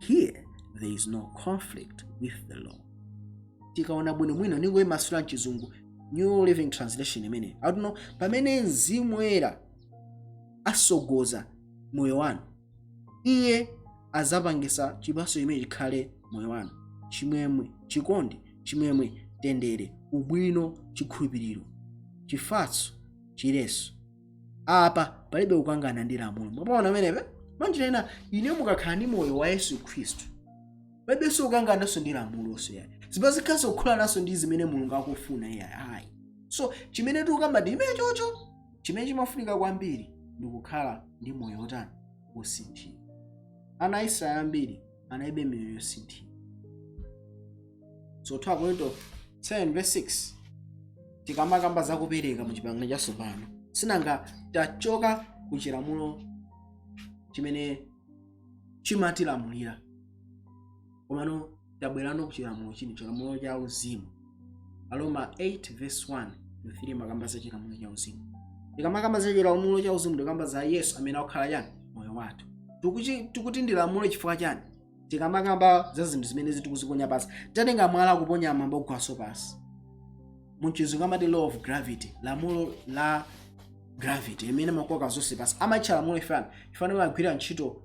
Here there is no conflict with the law." Tikaona bwino mwino, ningoyimasula mchizungu, New Living Translation imene akuti, pamene Mzimu Woyera asogoza moyo wanu, iye azapangisa chipatso chimene chikhale moyo wanu: chimwemwe, chikondi, chimwemwe, tendere, ubwino, chikhulupiriro, chifatso, chileso. Apa palibe kukangana ndi lamulo. Mwapaona amenepe? Mwanjira ina, ine mukakhala ndi moyo wa Yesu Khristu, palibenso kukangananso ndi lamuloso yayi, zipazikhaso kukhulananso ndi zimene Mulungu akufuna iyayi, ayi. So chimene tikukamba ndi imene chocho, chimene chimafunika kwambiri ndi kukhala ndi moyo wotani? Wosinthika. Ana a Israeli ambiri analibe miyoyo yosinthika. So 2 Korinto 7 verse 6, tikamakamba zakupereka mu Chipangano Chatsopano, sinanga tachoka ku chilamulo chimene chimatilamulira, komano tabwerano ku chilamulo chini, chilamulo cha uzimu. Aroma 8 verse 1 to 3 makamba za chilamulo cha uzimu. Tikamakamba za chilamulo cha uzimu, tikamba za Yesu amene akukhala chani? Moyo wathu. Tikuti ndi lamulo chifukwa chani? Tikamakamba za zinthu zimene tikuziponya pasi, tatenga mwala kuponya mwamba, kugwaso pasi. Muchizungu amati law of gravity, lamulo la gravity imene makoka zonse pasi. Amatcha lamulo ifani ifani imagwira ntchito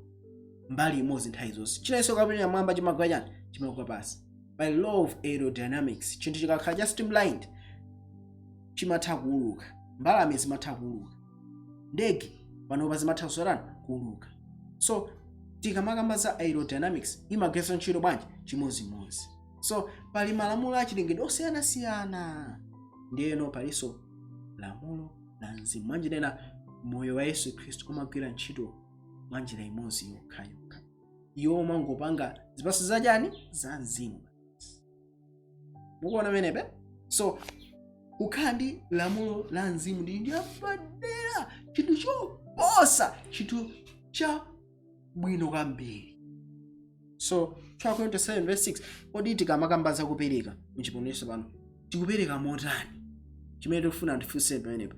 mbali imodzi nthawi zonse. Chinanso kaponya mwamba chimagwa chani? Chimagwa pasi. By law of aerodynamics, chinthu chikakhala cha streamlined chimatha kuuluka. Mbalame zimatha kuuluka, ndege panopa zimatha kusatani? Kuuluka. So tikamakamba za aerodynamics, imagwiritsa ntchito bwanji? Chimodzimodzi. So pali malamulo achilengedwe osiyanasiyana, ndiyeno palinso lamulo la mzimu. Mwanjira moyo wa Yesu Khristu umagwira ntchito mwanjira imodzi yokhayokha. Iwo umangopanga zipatso zachani? Za mzimu. Mukuona menepe? So kukhala ndi lamulo la mzimu ndi ndiyapadera, chinthu choposa, chinthu cha bwino kwambiri. So 2 Korinto 7 verse 6, kodi tikamakamba za kupereka muchiponeso pano, tikupereka motani? Chimene tikufuna ndifunse pamenepo,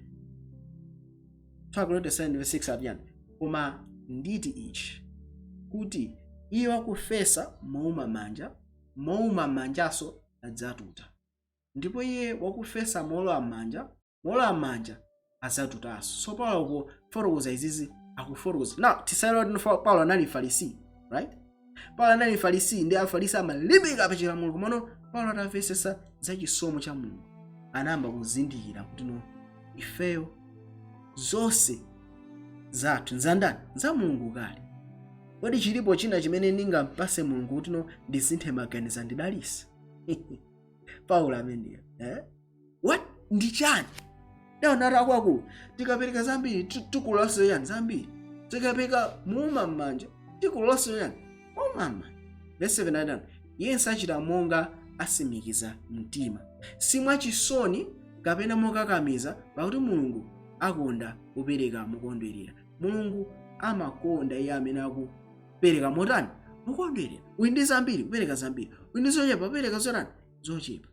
2 Korinto 7 verse 6 atiyani? "Koma nditi ichi, kuti iye wakufesa mouma manja, mouma manjaso adzatuta, ndipo iye wakufesa molowa manja, molowa manja adzatutanso." So Paulo kufotokoza izizi, akufotokoza now, tisayiwale kuti Paulo anali Farisi, right? Paulo anali Farisi, ndi Afarisi amalimbika pa chilamulo. Komano Paulo atamvetsetsa za chisomo cha Mulungu, anayamba kuzindikira kuti no, ifeyo zonse zathu nzandani? Za Mulungu kale. Kodi chilipo china chimene ndingampase Mulungu kuti no, ndisinthe maganizo, ndidalise? Paulo ameneyo, eh? What, ndi chani? Ndaonati akuluakulu, tikapereka zambiri, tikololanso yani? Zambiri. Tikapereka muuma m'manja, tikololanso yani? Muuma m'manja. Verse 7 ayitana, "Yense achita monga asimikiza mtima, si mwachisoni kapena mokakamiza, pakuti Mulungu akonda kupereka mokondwerera." Mulungu amakonda iye amene akupereka motani? Mokondwerera. Uli ndi zambiri, kupereka zambiri. Uli ndi zochepa, kupereka zotani? Zochepa.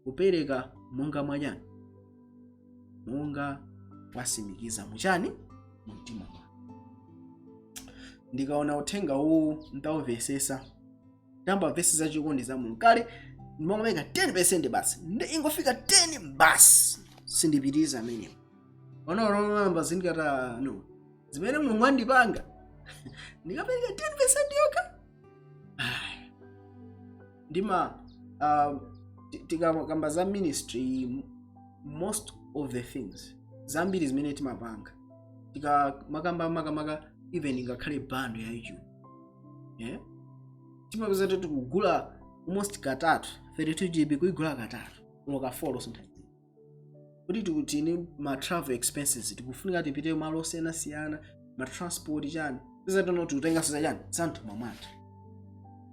Kupereka monga mwachani? Monga wasimikiza muchani? Mumtima mwake. Ndikaona uthenga uwu, ntawumvesesa, tamba vesi za chikondi za Mulungu. Kale ndimangopereka 10% basi, ndi ingofika 10 basi, sindipitiriza amenewo. Onaonaamba zindikata no, zimene Mulungu andipanga, ndikapereka 10% yokha. Ai. Ndima tikakamba za ministry, most of the things, zambiri zimene timapanga, tikamakamba makamaka even ngakhale bundle ya YouTube, yeah? Timapeza kuti tikugula almost katatu, 32 GB kuigula katatu loka 4 sometimes, kuti tikutini ma travel expenses, tikufunika tipite malo osiyanasiyana, ma transport chani, peza tono tikutenganso za chani, za mthumba mwathu,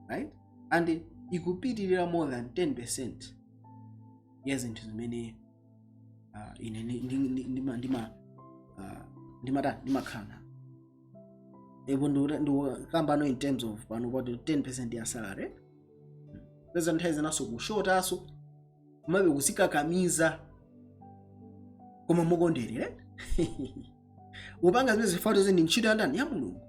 right? And ikupitirira more than 10% ya zinthu zimene ine ndimatani, ndimakhala nazo. Ipo ndikukambano in terms of pano pati 10% ya salary. Peza nthawi zinaso kushotaso, komabe kuzikakamiza, koma mokondwerere upanga zimene zifato ndi ntchito ya ndani? Ya Mulungu.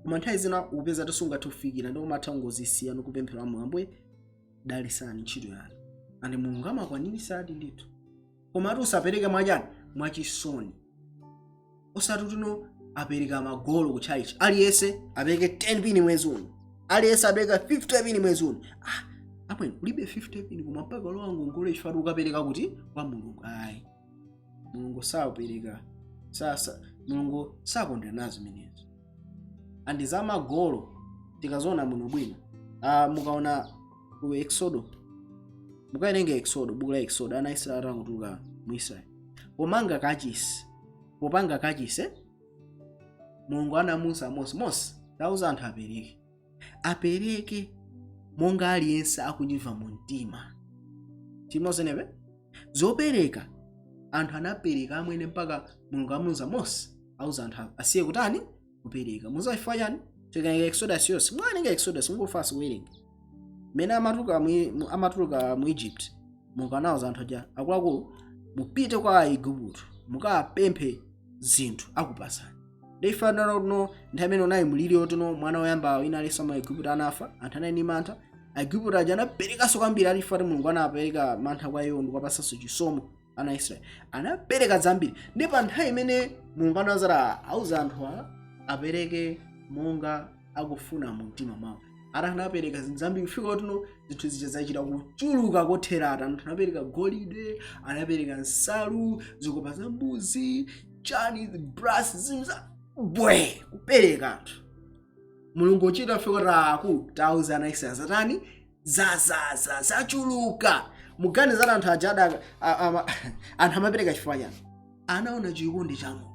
Koma nthawi zina upeza tisungathe kufikira, ndi umatha kungozisiya nokupemphera, Mulungu, Ambuye, dalisani ntchito yanu. And Mulungu amakwanirisadi ndithu. Koma ati usapereke mwachani? Mwachisoni. Osati tuno apereka magolo ku church, aliyense apereke 10 pini mwezi uno, aliyense apereka 50 pini mwezi uno. Ah, amwene, ulibe 50 pini, koma mpaka ulowa ngongole chifukwa ukapereka kuti? Kwa Mulungu. Ayi, Mulungu sapereka sa, Mulungu sakondwera nazo zimenezo. And za magolo tikaziona muno bwino, mukaona ku Exodo, mukawerenga Exodo, buku la Exodo, ana Israeli atangotuluka mu Israeli, pomanga kachisi, popanga kachisi, Mulungu anamuwuza Mose, "Mose, tauza anthu apereke, apereke monga aliyense akuchimva mu mtima." Timozenepe zopereka, anthu anapereka amwene, mpaka Mulungu amuwuza Mose, auza anthu asiye kutani? Kupereka. Muza chifukwa chani? Tikawerenga Exodus yonse, mwawerenga Exodus, mungofasa kuwerenga mmene amatuluka mu Egypt, Mulungu anawuza anthu aja, "Akuluakulu, mupite kwa Aigupto, mukapemphe zinthu, akupasani." Ndifanana kuno nthawi imene unayi mliri otino, mwana woyamba wina alinso mu Igupto anafa, anthu anali ndi mantha. Aigupto aja anaperekanso kwambiri, alifa kuti Mulungu anapereka mantha kwa iwo ndikuwapasanso chisomo. Ana Israeli anapereka zambiri. Ndi pa nthawi imene Mulungu anawazara, auza anthu apereke monga akufuna mu mtima mwawo, ata anapereka zinthu zambiri kufika kutino zinthu zija zachita kuchuluka kotheratu. Anthu anapereka golide, anapereka nsalu, zikopa za mbuzi, chani, brass, zinthu za bwe, kupereka anthu. Mulungu uchita fika kuti aku tauza ana Israeli zatani? Zazaza, zachuluka. Muganizana anthu aja ada anthu amapereka chifukwa chani? Anaona chikondi cha Mulungu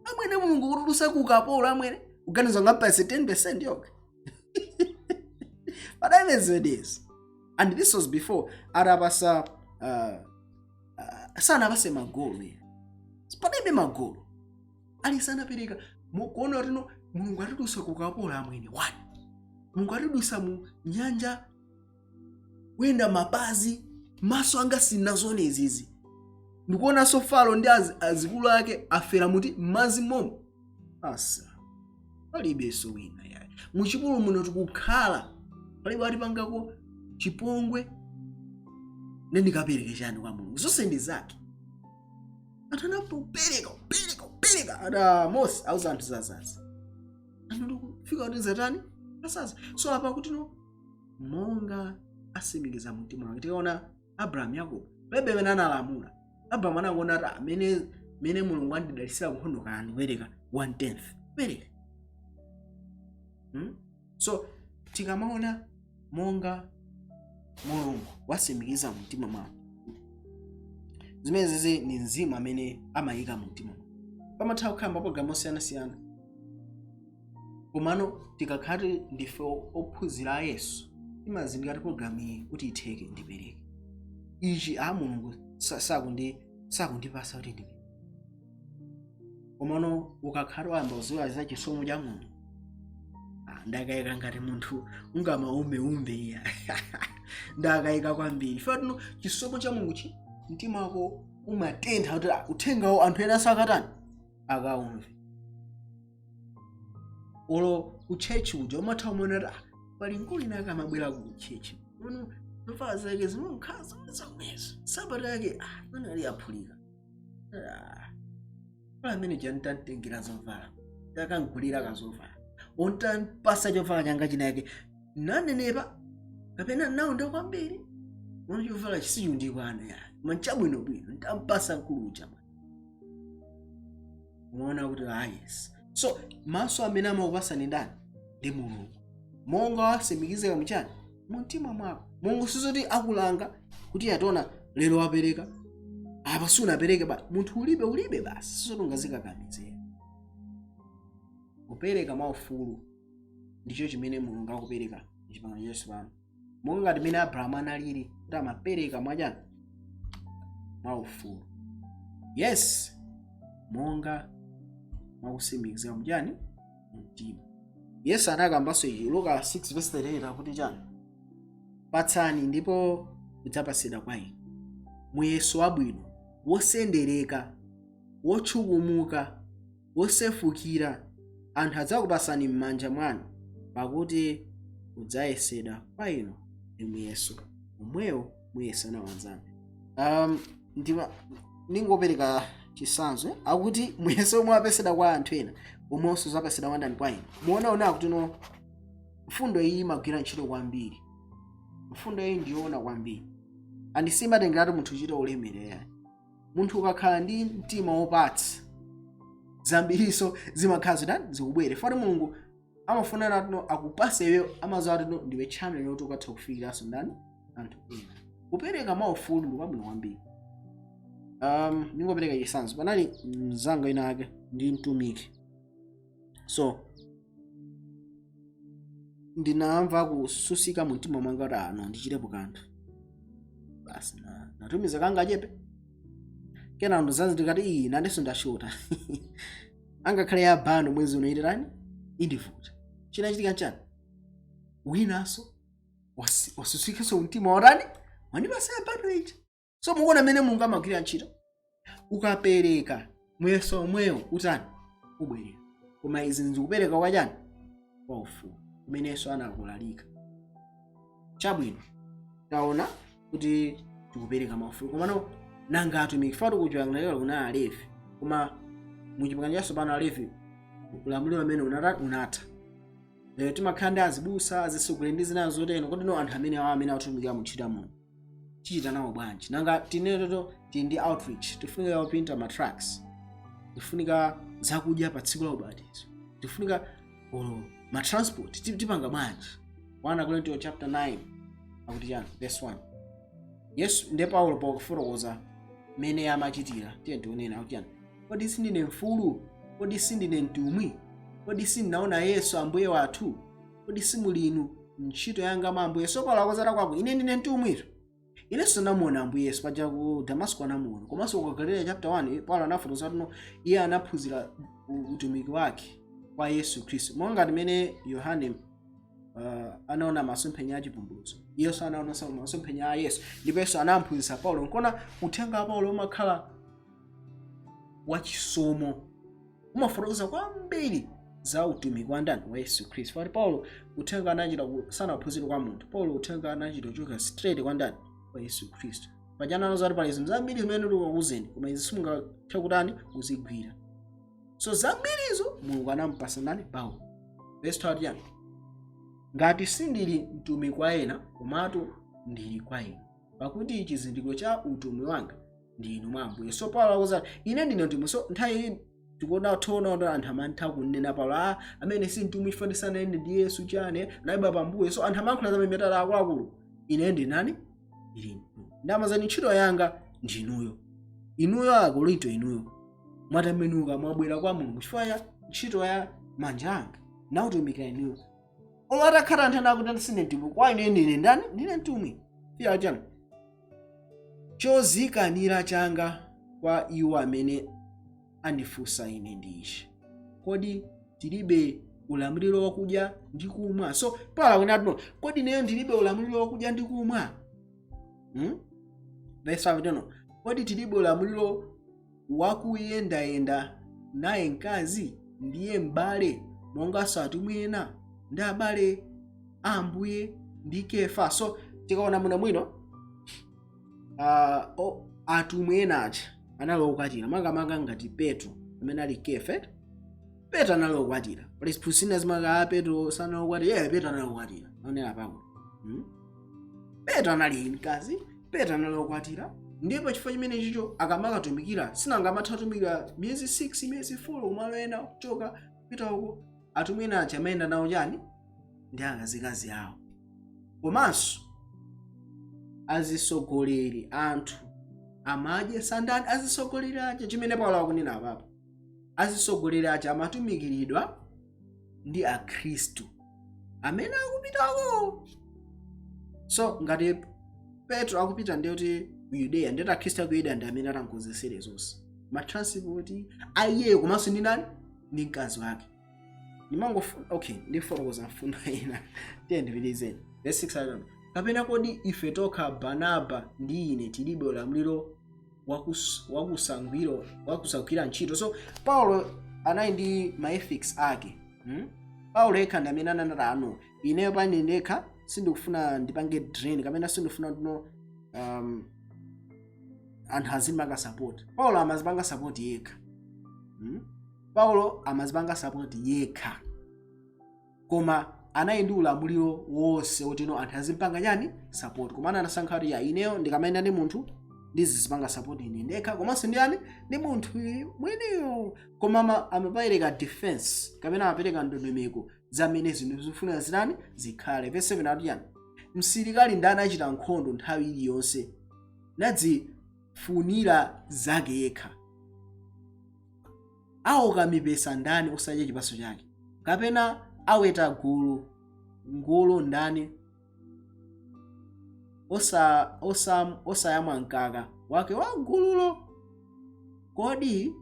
amwene. Mulungu kutulusa ku ukapolo amwene, kuganiza ngampase 10% yokha? But I mean this, and this was before atapasa, sanapase magolo ya, palibe magolo ali, sanapereka mukuona tino Mulungu atitulusa ku ukapolo amwene, one Mulungu atidusa mu nyanja kuyenda mapazi, maso anga sinazone izizi. Ndikuonanso Farao ndi azikulu ake afera muti m'madzi momo. Asa palibenso wina yayi. Muchipululu muno tikukhala, palibe atipangako chipongwe. Ndikapereke chani kwa Mulungu? Zonse ndi zake. Anthu anapopereka, kupereka, kupereka. Ada Mose auza anthu zazazi, anthu ndikufika kuti zatani, asaza. So apa kuti no, monga asimikiza mtima wake. Tikaona Abrahamu, Yakobo, palibe amene analamula. Abrahamu anangoona ati amene mene Mulungu andidalisira kunkhondo, kaya ndikupereka one tenth, pereka. So tikamaona monga Mulungu wasimikiza mumtima mwawo, zimene zizi ni mzimu amene amayika mumtima mwawo. Pamatha kukhala mapulogalamu osiyanasiyana, komano tikakhati ndife ophunzira a Yesu, timazindikira kuti pologalamu iyi kuti itheke ndipereke ichi. A Mulungu sakundipasa kuti ndipereke. Komano ukakhala wayamba kuziwa za chisomo cha Mulungu, ndakayika ngati munthu ungamaumeumbe iya, ndakayika kwambiri. Fatino chisomo cha Mulungu chi mtima wako umatentha kuti uthengawo anthu ena sakatani akaumve. Olo ku church uja umatha kumaona kuti pali mkulu ina akamabwera ku church uno, zovala zake zimakhala zomwezo, sapato yake imene ali yaphulika. Pala amene jantamtengera zovala, takangulira kazovala, ontampasa chovala changa chinake, nanenepa kapena naonda kwambiri, ono chovala chisichundikwana ya koma nchabwinobwino, ntampasa mkulu uja. Umaona kuti yes. So maso amene amakupasani ndani? Ndi Mulungu. Monga wasimikizika muchani, mumtima mwako. Mulungu sizoti akulanga kuti yatona lero wapereka, apa sunapereke ba munthu ulibe, ulibe basi. Sizoti ungazikakamizira. Kupereka mwaufulu ndicho chimene Mulungu akupereka mchipangano chatsopano, monga ngati mmene Abrahamu analili kuti amapereka mwachani, mwaufulu. Yes, monga mwakusimikizika muchani, mumtima. Yesu anakambanso ichi, Luka 6 verse 38, akuti chani? Patsani ndipo mudzapasidwa kwa inu, muyeso wabwino, wosendereka, wotchukumuka, wosefukira, anthu adzakupasani m'manja mwanu, pakuti mudzayesedwa kwa inu ndi muyeso omwewo muyesana wanzanu. Ndingopereka chitsanzo, akuti muyeso omwe wapesedwa kwa anthu ena, omwenso zapesedwa kwa ndani? Kwa inu. Muonaona akuti no, mfundo iyi imagwira ntchito kwambiri. Mfundo iyi ndiyoona kwambiri, andisimatengeratu munthu chita ulemerera. Munthu ukakhala ndi mtima wopatsa, zambiriso zimakhala zitani, zikubwere. Fati Mulungu amafuna natino akupase iweyo, amadziwa tino ndiwe channel yoti ukatha kufikiranso ndani? Anthu ena. Kupereka mwaufulu ndi kwabwino kwambiri. Ningopereka chitsanzo. Panali mzanga ina ake ndi mtumiki, so ndinamva kususika mu mtima mwanga kuti ano ndichitepo kanthu basi. Natumiza kanga chepe, kena ndozanzi ndikati iyi nandenso ndashota, angakhale ya bando mwezi uno itirani indivuta. Chinachitika nchani? Winanso wasusikanso mtima, watani, wandipasa ya bando ija. So mukuona mmene Mulungu amagwira ntchito. Ukapereka, muyeso omwewo utani? Ubwerera. Koma izi ndikupereka kwa chani? Kwa ufulu kumenenso anakulalika. Chabwino, taona kuti tikupereka maufulu, komano nanga atumiki? Fatu kuchipangano kuna Alevi, koma muchipangano chatsopano Alevi ulamuliro amene unatha. Lero timakhala ndi azibusa, azisogolera ndi zina zotero. Kodi no, anthu amene awa amene akutumikira mu ntchito ya Mulungu tichita nawo bwanji? Nanga tinetoto tili ndi outreach, tifunika kupinta ma tracts, tifunika zakudya pa tsiku la ubatizo, tifunika ma transport, tipanga bwanji? 1 Korinto chapter 9 akuti chani? Verse 1. Yesu ndiye Paulo pokufotokoza mmene amachitira, tiye tionena akuti chani? Kodi sindine mfulu? Kodi sindine mtumwi? Kodi sindinaona Yesu Ambuye wathu? Kodi simuli inu ntchito yanga mwa Ambuye? So Paulo akozera kwako, ine ndine mtumwiro, inenso namuona Ambuye Yesu. Paja ku Damasco anamuona. Komanso ku Galilea chapter 1 Paulo anafotokoza kuti no, iye anaphunzira utumiki wake kwa Yesu Khristu, monga ngati mmene Yohane Anaona masomphenya a chivumbulutso, iyenso anaonanso masomphenya a Yesu, ndipo Yesu anamphunzitsa Paulo. Nkona uthenga wa Paulo umakhala wachisomo, umafotokoza kwambiri za utumiki wa ndani? Wa Yesu Khristu. Pati Paulo uthenga anachita sanaphunzire kwa munthu. Paulo uthenga anachita kuchoka straight kwa ndani? Kwa Yesu Khristu. Pajana anazati pali zinthu zambiri zimene ndikukuwuzeni, koma izi simungathe kutani? Kuzigwira. So zambirizo Mulungu anampasa ndani? Paulo. Verse 12 yani, ngati sindili mtumiki kwa ena, komatu ndili kwa inu, pakuti chizindikiro cha utumwi wanga ndi inu mwa Ambuye. So Paulo akuti ine ndine mtumwi. So nthawi iyi tikuona, tiona kuti anthu amantha kunena Paulo, amene si mtumwi ife ndisanayende ndi Yesu chane anayibwa pambuyo. So anthu amayankhula za mimetala akuluakulu. Ine ndi nani? Ndili mtumwi. Ndamazani ntchito yanga ndinuyo, inuyo Akorinto, inuyo mwatembenuka, mwabwera kwa Mulungu chifukwa ya ntchito ya manja anga nautumikira inuyo. Olo atakhala anthu ena akuti sine mtumwi, kwa ine ndine ndani? Ndine mtumwi. Fiya chani? Chozikanira changa kwa iwo amene andifunsa ine ndi ichi: kodi tilibe ulamuliro wakudya ndi kumwa? So Paulo akunena no, kodi ineyo ndilibe ulamuliro wakudya ndi kumwa? Verse 5 no, kodi tilibe ulamuliro wakuyendayenda naye mkazi ndiye m'bale, monganso atumwi ena ndi abale a Ambuye ndi Kefa? So tikaona muno mwino, atumwi ena aja anali okwatira, makamaka ngati Petro amene ali Kefa. Petro anali okwatira. Pali ziphunzitso zimaka Petro sanali okwatira. Yeah, Petro anali okwatira. Onera pako, Petro anali mkazi, Petro anali okwatira. Ndipo chifukwa chimene chicho akamakatumikira, sinangamatha kutumikira miyezi 6, miyezi 4 kumalo ena, kuchoka kupita uko. Atumwi ena aja amayenda nawo chani? Ndi akazikazi awo. Komanso azisogoleri anthu amadyesa ndani? Azisogoleri aja. Chimene Paulo akunena apapo, azisogoleri aja amatumikiridwa ndi Akhristu amene akupitako. So ngati Petro akupita, ndiyoti ku Yudeya, ndiyoti Akhristu aku Yudeya ndi amene atankozesere zonse, ma transport aiyeyo komanso ndi ndani? Ndi mkazi wake. Ndimangofu, okay, ndifotokoza mfundo ina. Tiye ndipitizeni. Verse 6 alona, kapena kodi ife tokha, Barnaba ndi ine, tilibe ulamuliro wakusagwira ntchito? So Paulo anali ndi ma ethics ake, Paulo yekha ndi amene ananati ano, ineyo pane ndekha sindikufuna ndipange drain kapena sindikufuna ndino anthu azimanga support. Paulo amazipanga support yekha, Paulo amazipanga support yekha, koma anali ndi ulamuliro wonse wotino anthu azimpanga chani? Support. Koma anasankha kuti ya, ineyo ndikamayenda ndi munthu ndizizipanga support ine ndekha komanso ndi ani? Ndi munthu mwiniyo. Koma amapereka defense kapena amapereka ndondomeko zamene zinthu zifuna zitani? Zikhale. Verse 7 akuti chani? Msilikali ndani achita nkhondo nthawi iliyonse nadzifunira zake yekha? Aoka mipesa ndani osadya chipatso chake? Kapena aweta gulu ngolo ndani osayamwa mkaka wake wa gululo? Kodi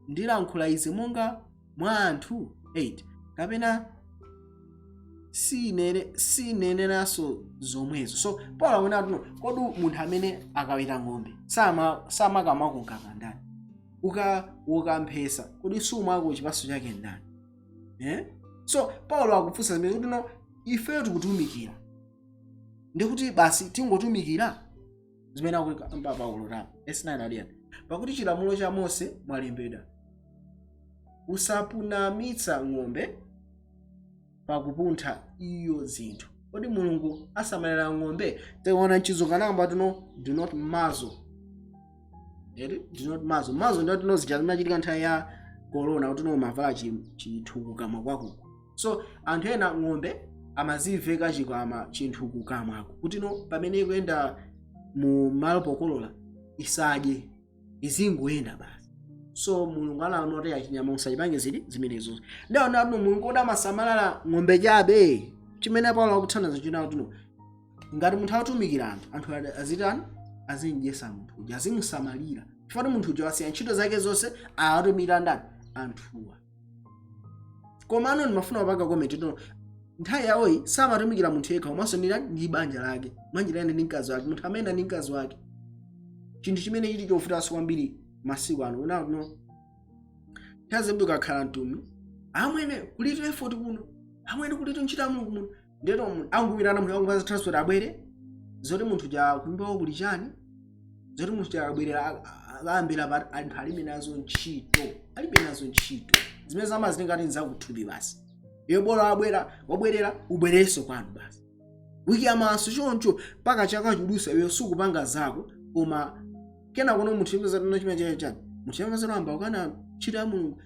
ndilankhula izi monga mwa anthu? 8 kapena sineneranso zomwezo? So Paulo amene atuno, kodi munthu amene akaweta ng'ombe samakamwako mkaka ndani? Ukawoka mphesa, kodi sumwako chipatso chake ndani, eh? So Paulo akufunsa zimene kuti no, ifeyo tikutumikira, ndikuti basi tingotumikira zimene akukamba Paulo tapo. S9 aliyani, pakuti chilamulo cha Mose mwalembedwa, usapunamitsa ng'ombe pakupuntha iyo zinthu. Kodi Mulungu asamalira ng'ombe? Tikuona mchizungu anakamba tuno, do not muzzle. Eri, do not muzzle. Muzzle ndio tino zija zimachitika nthawi ya corona, kuti no mavala chinthu kukamwa kwako. So anthu ena ng'ombe amaziveka chikwama, chinthu kukamwako, kuti no pamene ikuyenda mu malo pokolola isadye, izingoyenda basi. So Mulungu analamula kuti achinyama usachipange zili zimenezo. Ndaona kuti Mulungu kodi amasamalala ng'ombe chabe? Chimene Paulo akuthandiza china kuti no, ngati munthu akutumikira anthu, anthu azitani? Azindyesa munthu uja, azimusamalira, chifukwa munthu uja wasiya ntchito zake zonse, awatumikira ndani? Anthuwa. Koma ano ndimafuna kupanga comment no. Nthawi yawoyi samatumikira munthu yekha, komanso ndi banja lake, mwanjira ina ndi mkazi wake. Munthu amene ndi mkazi wake, chinthu chimene chili chovutanso kwambiri masiku ano. Unano nthawi zambiri ukakhala mtumwi, amwene kulitu effort kuno, amwene kulitu ntchito ya Mulungu muno, ndero angupitana munthu, angupasa transport abwere, zoti munthu ja kunyumbawo kuli chani, zoti munthu ja akabwerera akayambira pa anthu alibe nazo ntchito, alibe nazo ntchito zimene zamazitenga ngati nzakuthupi basi. Iwe bola wabwera, wabwerera, ubwererenso kwanu basi. Wiki yamaso choncho mpaka chaka chudusa, iwe sukupanga zako. Koma kena kuno munthu yemwe zatona chimene chake chani, munthu yemwe zatamba ukana ntchito ya Mulungu.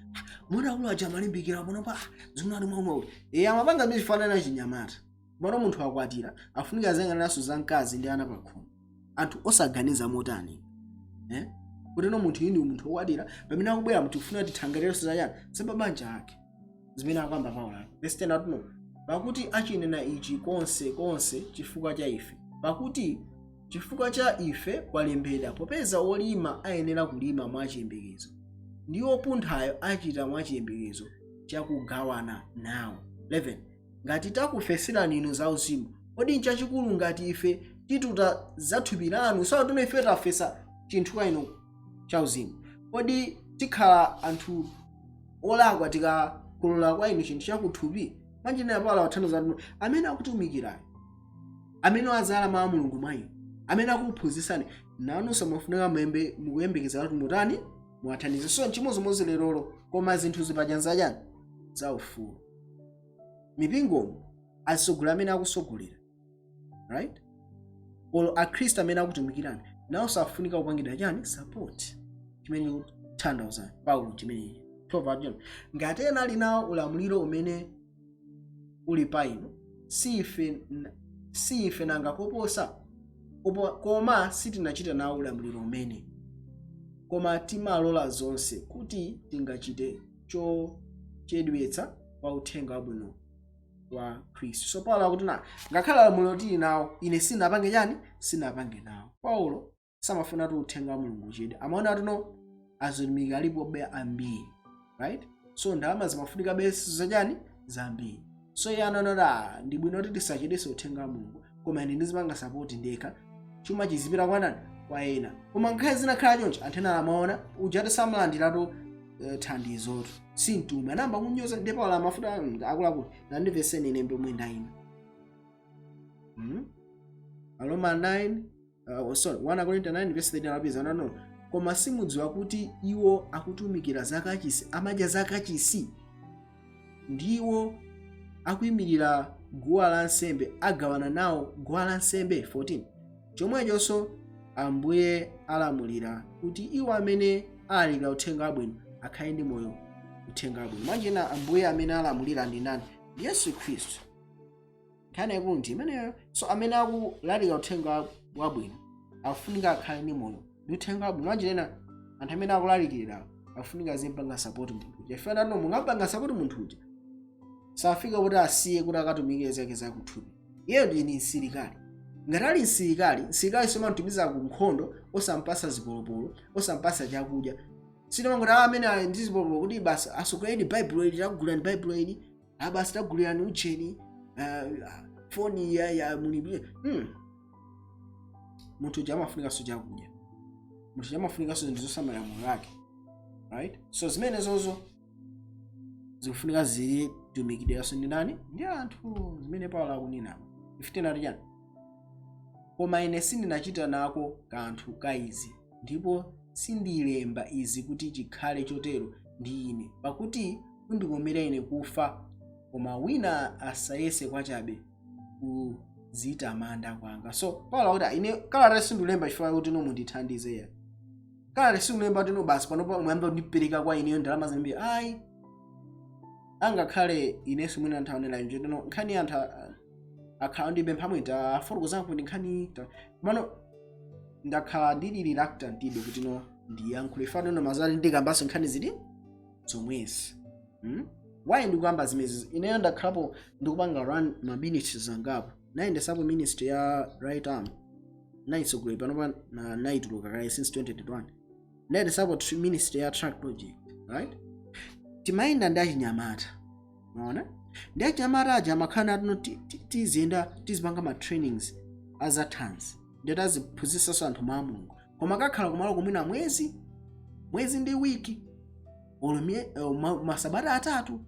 Mwana akulu aja amalimbikira pano pa zinali mwaumwe, iye amapanga ndi chifanana chinyamata. Mwana munthu akwatira, afunika aziyang'aniranso za mkazi ndi ana pakhomo. Anthu osaganiza motani, eh? Kuti no, munthu iyi ndi munthu wokwatira, pamene akubwera munthu kufuna tithangatenso zachani, zababanja ake, zimene akuyamba Paulo apa. Verse 10 atuno, pakuti achinena ichi konse konse chifukwa cha ife, pakuti chifukwa cha ife kwalembedwa, popeza wolima ayenera kulima mwachiyembekezo, ndi wopunthayo achita mwachiyembekezo chakugawana nawo. 11 Ngati takufeserani inu zauzimu, kodi nchachikulu ngati ife tituta zathupi lanu? Sawatuna ife tafesa chinthu kwa inu chauzimu, kodi tikhala anthu olakwa tikakolola kwa inu chinthu chakuthupi? Mwanjira Paulo wathandiza kuti amene akutumikirayo, amene wadzala mawu a Mulungu mwa inu, amene akuphunzitsani, nanunso mufunika muyembe mukuyembekeza kuti mutani, muwathandize. So chimodzimodzi lerolo, koma zinthu zipaja zachani, zaufulu. Mipingomo atsogoleri amene akusogolera, right, olo akhristu amene akutumikirani nawo safunika kupangidwa chani, support. Chimene kutanthauza Paulo chimenechi 12, ngati ena ali nawo ulamuliro umene uli pa inu, si ife nanga koposa? Koma sitinachita nawo ulamuliro umene, koma timalola zonse kuti tingachite chochedwetsa kwa uthenga wabwino wa Khristu. So Paulo akuti na ngakhale ulamuliro tili nawo, ine sinapange chani, sinapange nawo. Paulo samafuna kuti uthenga wa Mulungu uchedwe. Amaona tuno azitumiki alipobe ambiri, right? So ndalama zimafunika be zachani, zambiri. So iye anaona kuti, ah, ndi bwino kuti tisachedwese uthenga wa Mulungu, koma ine ndizipanga support ndekha, chuma chizipita kwa ndani, kwa ena. Koma ngakhale zinakhala choncho, anthu ena amaona ujati samalandiratu thandizotu, si mtumwi, anayamba kunyoza. Ndipo ala amafuta akuluakulu nandiveseni ine ndomwe ndayima. Aroma 9, sorry, 1 Korinto 9 verse 13 anapeza nano, koma simudziwa kuti iwo akutumikira zakachisi amadya zakachisi, ndiwo akuyimirira guwa lansembe agawana nawo guwa lansembe? 14 Chomwechonso Ambuye alamulira kuti iwo amene alalikira uthenga wabwino akhale ndi moyo uthenga wabwino. Mwanjena Ambuye amene alamulira ndi ndani? Ndi Yesu Khristu. Nkhani yakulu ndi imeneyo. So amene akulalika uthenga wabwino afunika akhale ndi moyo ndi uthenga wabwino. Mwanjena anthu amene akulalikira afunika azimpanga support munthu uja. Ifana no mungampanga support munthu uja, safika kuti asiye kuti akatumikire zake zakuthupi. Iyeyo ndi msilikali. Ngati ali msilikali, msilikali somantumiza ku nkhondo osampasa zipolopolo, osampasa chakudya. Sitimangoti amene ali ndi zipolopolo kuti basi asogoleni Baibulo ili, takugulirani Baibulo ili, ah, basi tagulirani ucheni, foni ya mulipire. Munthu uja amafunikanso chakudya, munthu uja amafunikanso zinthu zosamalira moyo wake, right? So zimene zozo zikufunika zilitumikidwenso ndi ndani? Ndi anthu. Zimene Paulo akunena 15 ati chani? Koma ine sindinachita nako kanthu ka izi, ndipo sindilemba izi kuti chikhale chotero ndi ine, pakuti kundikomera ine kufa. Koma wina asayese kwachabe kuzitamanda kwanga. So Paulo akuti ine kalata sindilemba chifukwa kuti no mundithandize ya. Kalata sindilemba kuti no basi panopa mwayamba kundipereka kwa ineyo ndalama zambiri, ayi. Angakhale inenso mwina anthu aonera nje no nkhani, anthu akhala ndipempha mwita afotokozapo ndi nkhani, komano ndakhala ndili reluctant ibe kuti no ndiyankhule fano no mazali ndikambanso nkhani ziti zomwezi, Why ndikuyamba zimezi? Ineyo ndakhalapo ndikupanga run ma ministries angapo. Nayendesapo ministry ya Right Arm, naitsogolera, panopa na naituluka kale since 2021. Nayendesapo ministry ya Track Project, right? Timayenda ndi achinyamata, maona? Ndi achinyamata aja amakhala natino tiziyenda, tizipanga ma trainings azathanzi, ndi taziphunzitsanso anthu mwa Mulungu, koma kakhala kumalo kumwina mwezi, mwezi ndi wiki olo masabata 3.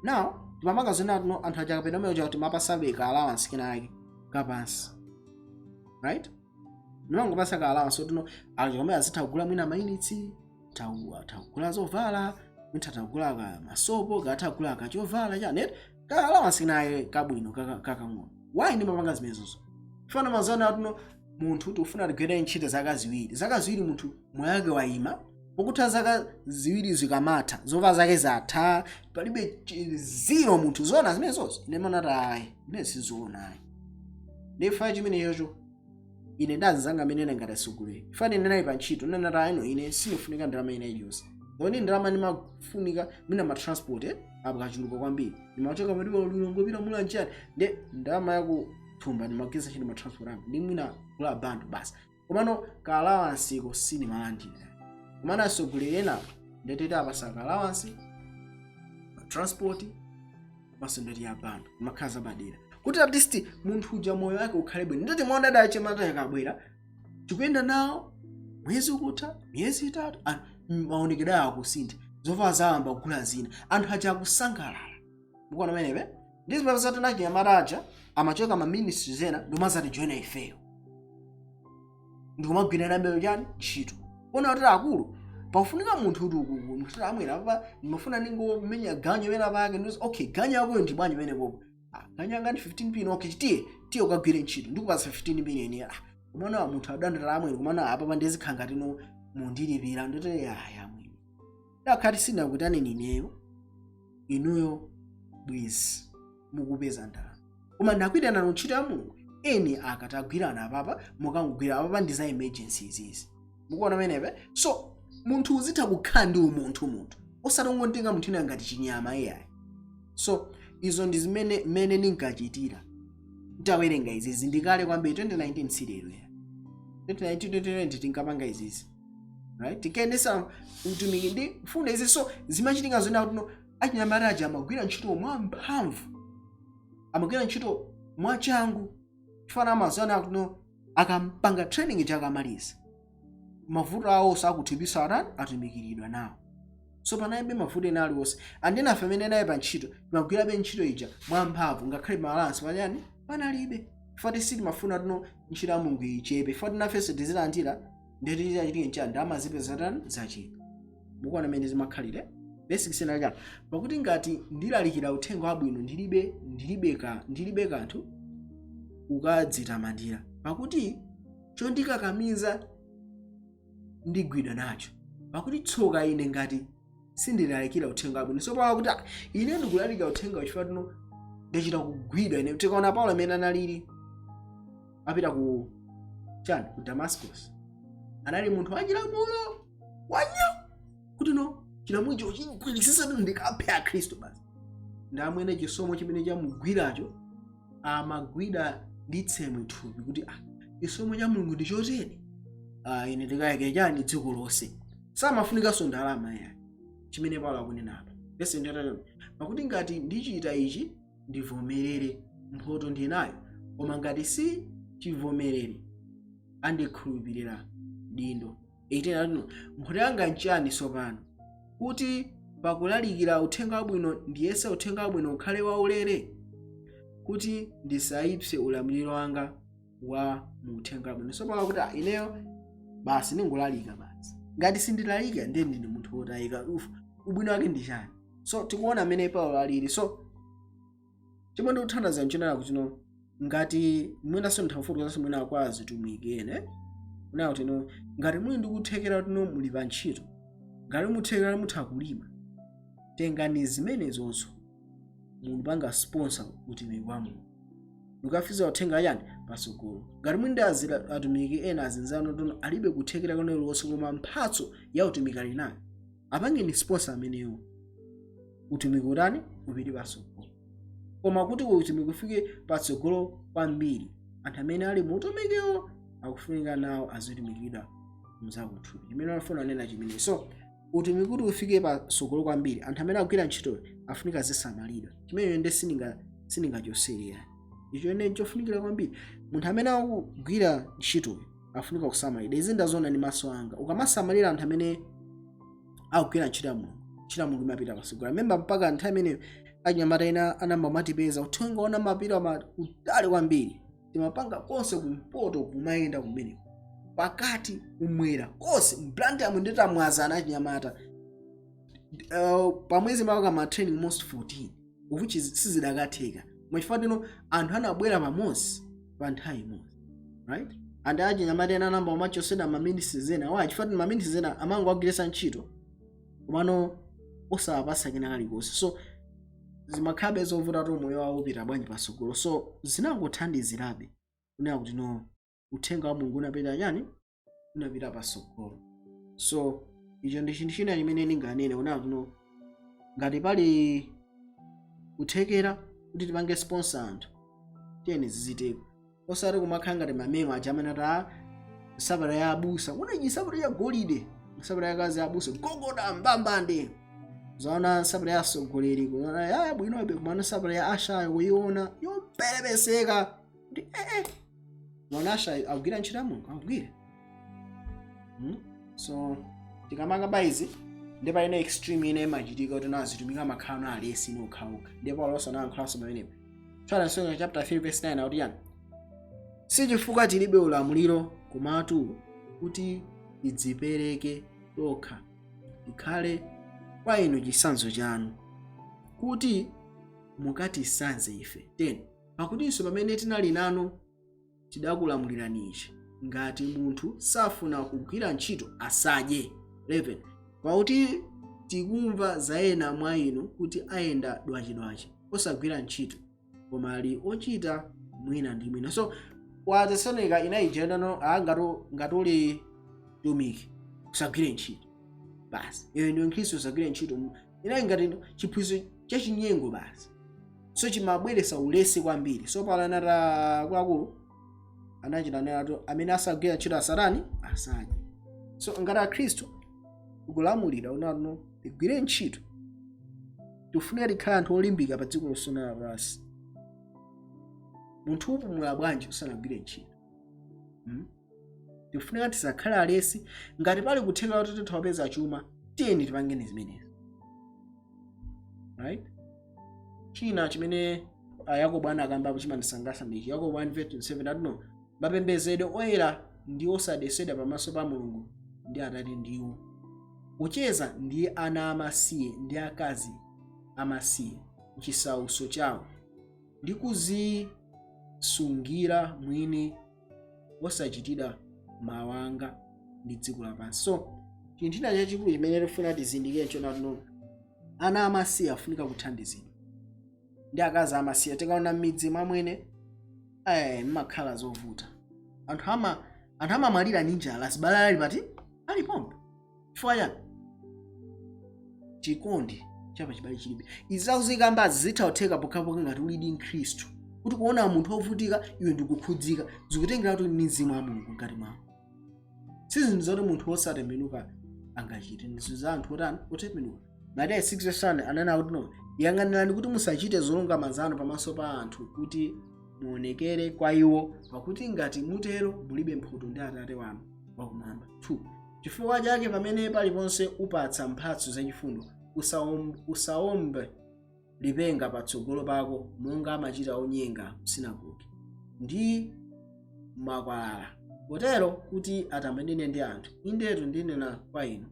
Now timapanga zonatino anthu aja kapena meyo timapasabe ka allowance kenake kapansi, right? Nimangopasa ka allowance otino aja azitha kugula mwina ma units, tagula zovala, mwina tagula ka masopo, katagula kachovala chani, ka allowance kenake kabwino kakang'ono. Why ndimapanga zimenezozo? Fana mazana atino munthu tikufuna tigwire ntchito zaka 2, zaka 2 munthu moyo wake wayima. Pokutha zaka 2 zikamatha, zovala zake zatha, palibe zero munthu. Zona zimenezozo? Ine manati ayi, ine sizoona ayi. Ndifa chimenechocho ine ndazinzanga amene ngati asugulere fane ndinali pa ntchito, ndinati ayi, ine sinifunika ndalama ina iliyonse. Kodi ndalama ndimafunika mina ma transport akachuluka kwambiri, ndimachoka padiwa lilongopita mulanjani, nde ndalama yakuthumba ndimagwiritsa ntchito ma transport anga ndi mwina kula bantu basi. Komano ka allowance ko sinimalandira. Komano asogolere ena ndetete apasa ka allowance, transport maso, ndeti ya bantu makhala zabadera kuti at least munthu uja moyo wake ukhale bwino. Ndeti mwana adache akabwera tikuyenda nawo mwezi ukutha, miyezi 3, maonekedwe awo akusintha, zovala zawamba kugula zina, anthu aja akusangalala. Mukuona menepe? Ndi zimene zatinachi amataja amachoka ma ministries ena ndomazati joina ifeyo ndikumagwira nabeyo chani ntchito. Kuona kuti akulu pafunika munthu kuti ukuku munthu amwera apa ndimafuna ndingomenya ganyo pena pake. Ndizo okay, ganyo yakoyo ndi bwanji pene popo? Ah, ganyo yanga ndi 15 pin. Okay, tiye tiye ukagwire ntchito, ndikupatsa 15 pin ene. Ah, kumana munthu adandala amwene, kumana apa pandizikhala ngati no mundilipira. Nditi aya amwene, ndakhati sinakuitane nineyo, inuyo bwizi mukupeza ndalama, koma ndakuitana ntchito ya Mulungu. Eni akatagwirana apapa, mukangogwira apapa ndi za emergency izizi. Mukuona menepe? So munthu uzitha kukhala ndi umunthu, munthu osati ungotenga munthu ina ngati chinyama, iyayi. So izo ndi zimene mmene ndinkachitira. Ntawerenga izizi ndikale kwambiri, 2019 silero ya 2019, 2020 tinkapanga izizi, right? Tinkayendesa utumiki ndi mfundo izi. So zimachitika zona kuti no achinyamata aja amagwira ntchito mwamphamvu, amagwira ntchito mwachangu, chifana amazana kuti no akampanga training chakamaliza mavuto awo sakuthibisa atani atumikiridwa nawo. So panalibe mavuto ena aliwonse. Andina afe amene naye pa ntchito timagwirabe ntchito ija mwamphamvu, ngakhale ma allowance pachani panalibe, chifukwa sitimafuna tino ntchito ya Mulungu ichepe, chifukwa tinafenso tizilandira. Ndeti tichachitike nchani? Ndamazipeza tani zachepa. Mukuona mmene zimakhalire? Verse 6 chani? Pakuti ngati ndilalikira uthenga wabwino, ndilibe kanthu kukadzitamandira, pakuti chondikakamiza ndigwidwa nacho. Pakuti tsoka ine ngati sindilalikira uthenga wabwino. So Paulo kuti, "Ah, ine ndikulalikira uthenga chifukwa tino ndachita kugwidwa ine." Tikaona Paulo amene analili apita ku chani, ku Damascus, anali munthu wachilamulo wanyo kuti no chilamulo chigwirisisa ndikaphe akhristu basi. Ndi amwene chisomo chimene chamugwiracho amagwida ndi tsemwe thupi kuti, ah, chisomo cha Mulungu ndi chotere, ah, ine ndikayike chani dziko lonse. Samafunikanso ndalama yayi. Chimene Paulo akunena apa, verse 23: pakuti ngati ndichita ichi ndivomerere, mphoto ndinayo, koma ngati si chivomerere, andikhulupirira dindo. 18 atino mphoto yanga nchani tsopano? Kuti pakulalikira uthenga wabwino ndiyese uthenga wabwino ukhale waulere, kuti ndisayipse ulamuliro wanga wa mu uthenga wabwino. So Paulo kuti, "Ah, ineyo basi ningolalika basi, ngati sindilalika ndiye ndine munthu wotayika. Ubwino wake ndi chani?" So tikuona amene Paulo alili. So chomwe ndikuthandiza nchinena kuti no ngati mwinanso nthafutukanso mwina kwa azitumiki ene kunena kuti no ngati muli ndi kuthekera kuti no muli pa ntchito, ngati muthekera mutha kulima, tengani zimenezozo mupanga sponsor utumiki wa Mulungu, mukafiza uthenga chani pasogolo. Ngati muli ndi atumiki ena azinzanu tono alibe kuthekera konelonse koma mphatso ya utumiki ali nayo, apangeni sponsor amenewo, utumiki utani upite pasogolo. Koma kuti utumiki ufike patsogolo kwambiri, anthu amene ali mu utumikiwo akufunika nawo azitumikiridwa mzakuthupi. Chimene afuna nena chimene so Utumiki kuti ufike pasogolo kwambiri, anthu amene akugwira ntchitoyo afunika azisamalidwa. Chimeneyo nde siningachosere. Icho ine chofunikira kwambiri. Munthu amene akugwira ntchitoyo afunika kusamalidwa. Izi ndazoona ndi maso anga. Ukamasamalira anthu amene akugwira ntchito ya Mulungu, ntchito ya Mulungu imapita pasogolo. Remember, mpaka nthawi imeneyo anyamata ena anamba matipeza uthenga ona mapita kutali kwambiri. Timapanga konse kumpoto, kumayenda kumeneko, pakati, kumwera konse, mBlantyre nditamwazana achinyamata. Pamwezi mapaka ma training almost 14, of which sizidakatheka mwachifukwa tino anthu anabwera pamodzi pa nthawi imodzi, right? And achinyamata ena anamba umachosera ma ministries ena wa chifukwa ma ministries ena amangowagwiritsa ntchito komano osawapasa kena kalikonse. So zimakhabe zovuta to moyo wawo upita bwanji pasogolo. So zinangothandizirabe kunena kuti no, uthenga wa Mulungu unapita chani, unapita pasogolo. So icho ndi chinthu china chimene ndinganene kunena kuti no, ngati pali kuthekera kuti tipange sponsor anthu, tiyeni ziziteko, osati kumakhala ngati mamemo aja amene ati, "Ah, nsapato ya abusa uneji, nsapato ya golide, nsapato ya kazi ya abusa gogoda mbambande." Zaona nsapato ya atsogoleri kuona ya bwinobe, kumana nsapato ya ashayo kuiona yopelepeseka kuti maona ashayo akugwira ntchito ya Mulungu akugwira. So tikamanga baizi ndi paine extreme ine imachitika kuti nazitumika makhala na alesi ino okhaokha. Ndipo Paulo anayankhulanso pamenepo 2 chapter 3 verse 9 akuti yani, si chifukwa tilibe ulamuliro, komatu kuti tidzipereke tokha tikhale kwa inu chitsanzo chanu, kuti mukatisanze ife. 10 Pakutinso pamene tinali nanu tidakulamulirani ichi: ngati munthu safuna kugwira ntchito, asadye. 11 Pakuti tikumva za ena mwa inu kuti ayenda dwachidwachi, osagwira ntchito, koma ali ochita mwina ndi mwina. So kwa Tesalonika inayijenda no, ngati uli tumiki usagwire ntchito basi, iwe ndiwe Mkhristu, usagwire ntchito. Inayi ngati chiphunzitso chachinyengo basi. So chimabweretsa ulesi kwambiri. So Paulo anati, akuluakulu anachita natu amene asagwira ntchito asatani, asadye. So ngati Akhristu tikulamulira unano tigwire ntchito, tifunika tikhale anthu olimbika pa dziko lonse lapansi. Munthu upumula bwanji usanagwire ntchito? Tifunika tisakhale alesi. Ngati pali kutheka kuti titha kupeza chuma, tiyeni tipangeni zimenezi, right? China chimene Yakobo anakambapo chimandisangalatsa ndichi, Yakobo 1:27 ati no, mapembedzedwe oyera ndi osadetsedwa pamaso pa Mulungu ndi Atate ndiwo kucheza ndi ana amasiye ndi akazi amasiye mchisautso chawo, ndi kuzisungira mwini osachitira mawanga ndi dziko lapansi. So chinthu china chachikulu chimene tifuna tizindikire nchona tino, ana amasiye afunika kuthandizidwa ndi akazi amasiye. Tikaona m'midzi mwamwene, mmakhala zovuta. Anthu amamwalira ndi njala, azibale ali pati, ali pompo. Chifukwa chani? Chikondi chapachibale chilibe. Izi zitha kutheka pokhapokha ngati ulidi Mkhristu, kuti kuona munthu wovutika iwe ndikukhudzika, zikutengera kuti ndi mzimu wa Mulungu mkati mwawo. Si zinthu zoti munthu wosatembenuka angachite, ndi zinthu za anthu otani, otembenuka. Mateyu 6:1 anena kuti no, yang'anirani kuti musachite zolungama zanu pamaso pa anthu kuti muonekere kwa iwo, pakuti ngati mutero mulibe mphotho ndi Atate wanu wakumwamba. 2 Chifukwa chake pamene paliponse upatsa mphatso zachifundo, usaombe lipenga patsogolo pako monga amachita onyenga msinagoge ndi makwalala, potero kuti atamandidwe ndi anthu. Indetu ndinena kwa inu,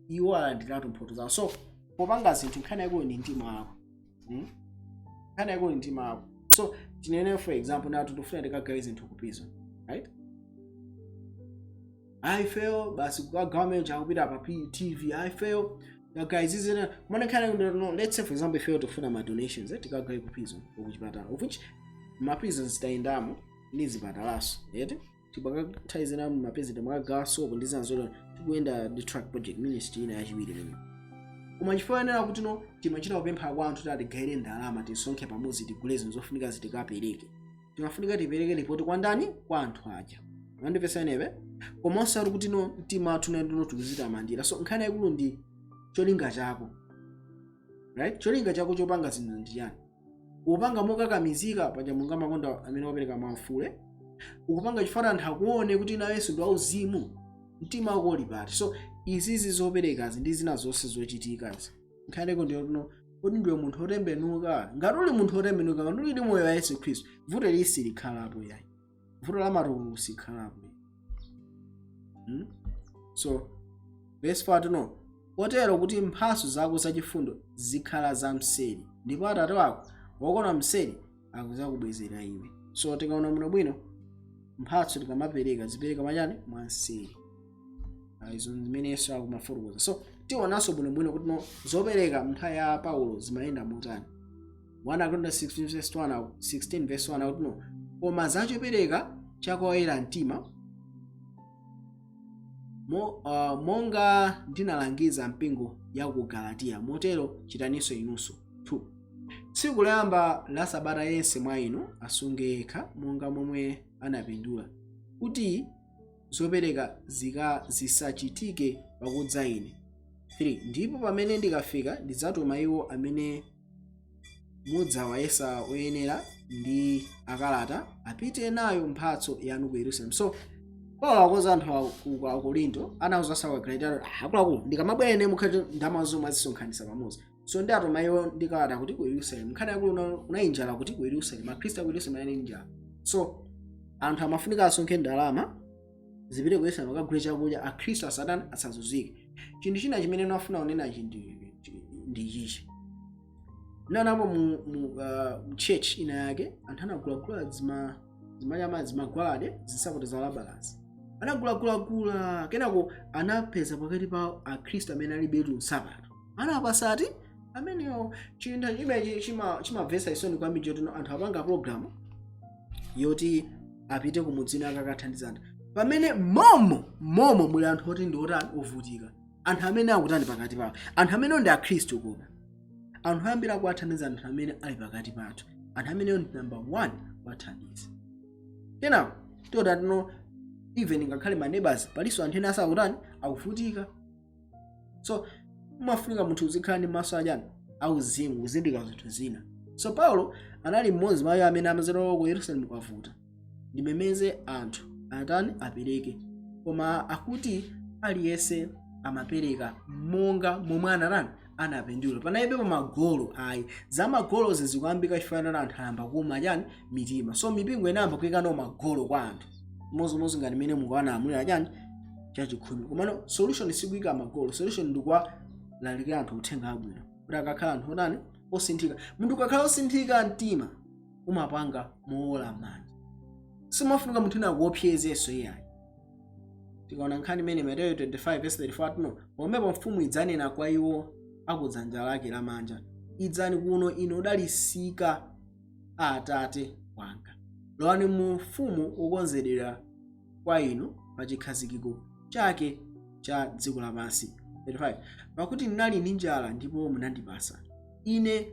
iwo alandiratu mphotho zawo. So popanga zinthu, nkhani yaikulu ndi mtima wako, Nkhani yaikulu ndi mtima wako. So tinene for example natu tifuna tikagawe zinthu ku prison, right? Aifeyo basi kukagawa meja akupita pa TV, aifeyo tagawa izizina kumene nkhani. No, let's say for example ifeyo tifuna ma donations, tikagawe ku prison or kuchipatala, of which ma prisons tayendamo ndi zipatalaso eti. Tipaka zina ma prison mwakagawa sopo ndi zina zoti tikuyenda ndi track project ministry ina yachiwiri imene. Koma chifukwa yenera kuti no, timachita kupempha kwa anthu kuti atigayire ndalama, tisonkhe pamodzi, tigule zinthu zofunika zitikapereke, timafunika tipereke ripoti kwa ndani? Kwa anthu aja. Mandipesa enepe? Koma osati kuti no, mtima wathu nendino tikuzitamandira. So nkhani yaikulu ndi Cholinga chako, right? Cholinga chako chopanga zinthu ndi chani? Ukupanga mokakamizika? Paja Mulungu amakonda amene wapereka mwamfule. Ukupanga chifukwa anthu akuone kuti nawenso ndi wauzimu? Mtima wako uli pati? So izizi zoperekazi ndi zina zonse zochitikazi, nkhaleko ndiyotuno kuti ndiwe munthu otembenuka. Ngati uli munthu otembenuka, ngati uli ndi moyo wa Yesu Khristu, vuto lisi likhalapo yayi, vuto la matulu sikhalapo. So verse 4 tuno, kotero kuti mphatso zako zachifundo zikhala zamseri, ndipo Atate wako wokona mseri akuzakubwezera iwe. So tikaona muno bwino, mphatso tikamapereka, zipereka machani? Mwanseri. Izo zimene Yesu akumafotokoza. So tionanso bwinobwino kuti no, zopereka nthawi ya Paulo zimayenda motani. 1 Akorinto 16 verse 1, 16 verse 1 akuti no, koma zachopereka chakoyera mtima monga ndinalangiza mpingo ya ku Galatiya, motero chitaninso inunso. 2 Tsiku loyamba la sabata yense mwa inu asunge yekha monga momwe anapindula, kuti zopereka zika zisachitike pakudza ine. 3 ndipo pamene ndikafika, ndidzatuma iwo amene mudzawayesa oyenera ndi akalata, apite nayo mphatso yanu ku Yerusalemu. So Paulo akoza anthu ku Akorinto, anawuzanso ku Galatiya, akuluakulu, ndikamabwera ine mukhati ndalama zomwe azisonkhanitsa pamodzi. So ndi atuma iwo ndi kalata kuti ku Yerusalemu. Nkhani yakulu, kunali njala kuti ku Yerusalemu, akhristu aku Yerusalemu anali njala. So anthu amafunika asonkhe ndalama zipite ku Yerusalemu akagule chakudya, akhristu asatani? Asazunzike. Chinthu china chimene ndinafuna kunena ichi ndi chichi. Ndinaonapo mu church ina yake, anthu anagulagula zima zimanyama, zimagwalade, zinsapato za labalazi, anagulagulagula. Kenako anapeza pakati pa akhristu amene alibetu nsapato, anapasati amenewo. Chinthu chimenechi chimamvetsa chisoni kwambiri, choti anthu apanga program yoti apite kumudzina akakathandiza anthu, pamene momo momo muli anthu oti ndi otani? Ovutika. Anthu amene akutani pakati pawo? Anthu amene ndi akhristu, koma anthu ambiri akuwathandiza anthu amene ali pakati pathu. Anthu ameneyo ndi number one kuwathandiza. Kenako tiona tino, even ngakhale ma neighbors, palinso anthu ena asakutani? Akuvutika. So umafunika munthu uzikhala ndi maso achani? Auzimu, kuzindikira zinthu zina. So Paulo anali mmodzi mwa iwo amene amazera ku Yerusalemu kwavuta, ndimemeze anthu atani? Apereke. Koma akuti aliyense amapereka monga momwe anatani? Anapindula. Panalibepo magolo ayi. Za magolozi zikuyambika chifukwa anthu ayamba kuma chani? Mitima. So mipingo inayamba kuyikano magolo kwa anthu, mozimozi ngati mmene Mulungu analamulira chani? Chachikhumi. Komano solution sikuyika magolo, solution ndikuwalalikira anthu uthenga wabwino kuti akakhala anthu otani? Osinthika. Munthu ukakhala osinthika mtima, umapanga mowola manja, simafunika munthu ina akuopsezenso iyayi. Tikaona nkhani imene Mateyu 25 verse 34 tuno, pomwepo mfumu idzanena kwa iwo akudzanja lake lamanja, "Idzani kuno inu odalisika a Atate wanga, lowani mu ufumu wokonzedwera kwa inu pa chikhazikiko chake cha dziko lapansi." 35 Pakuti ndinali ndi njala ndipo munandipasa ine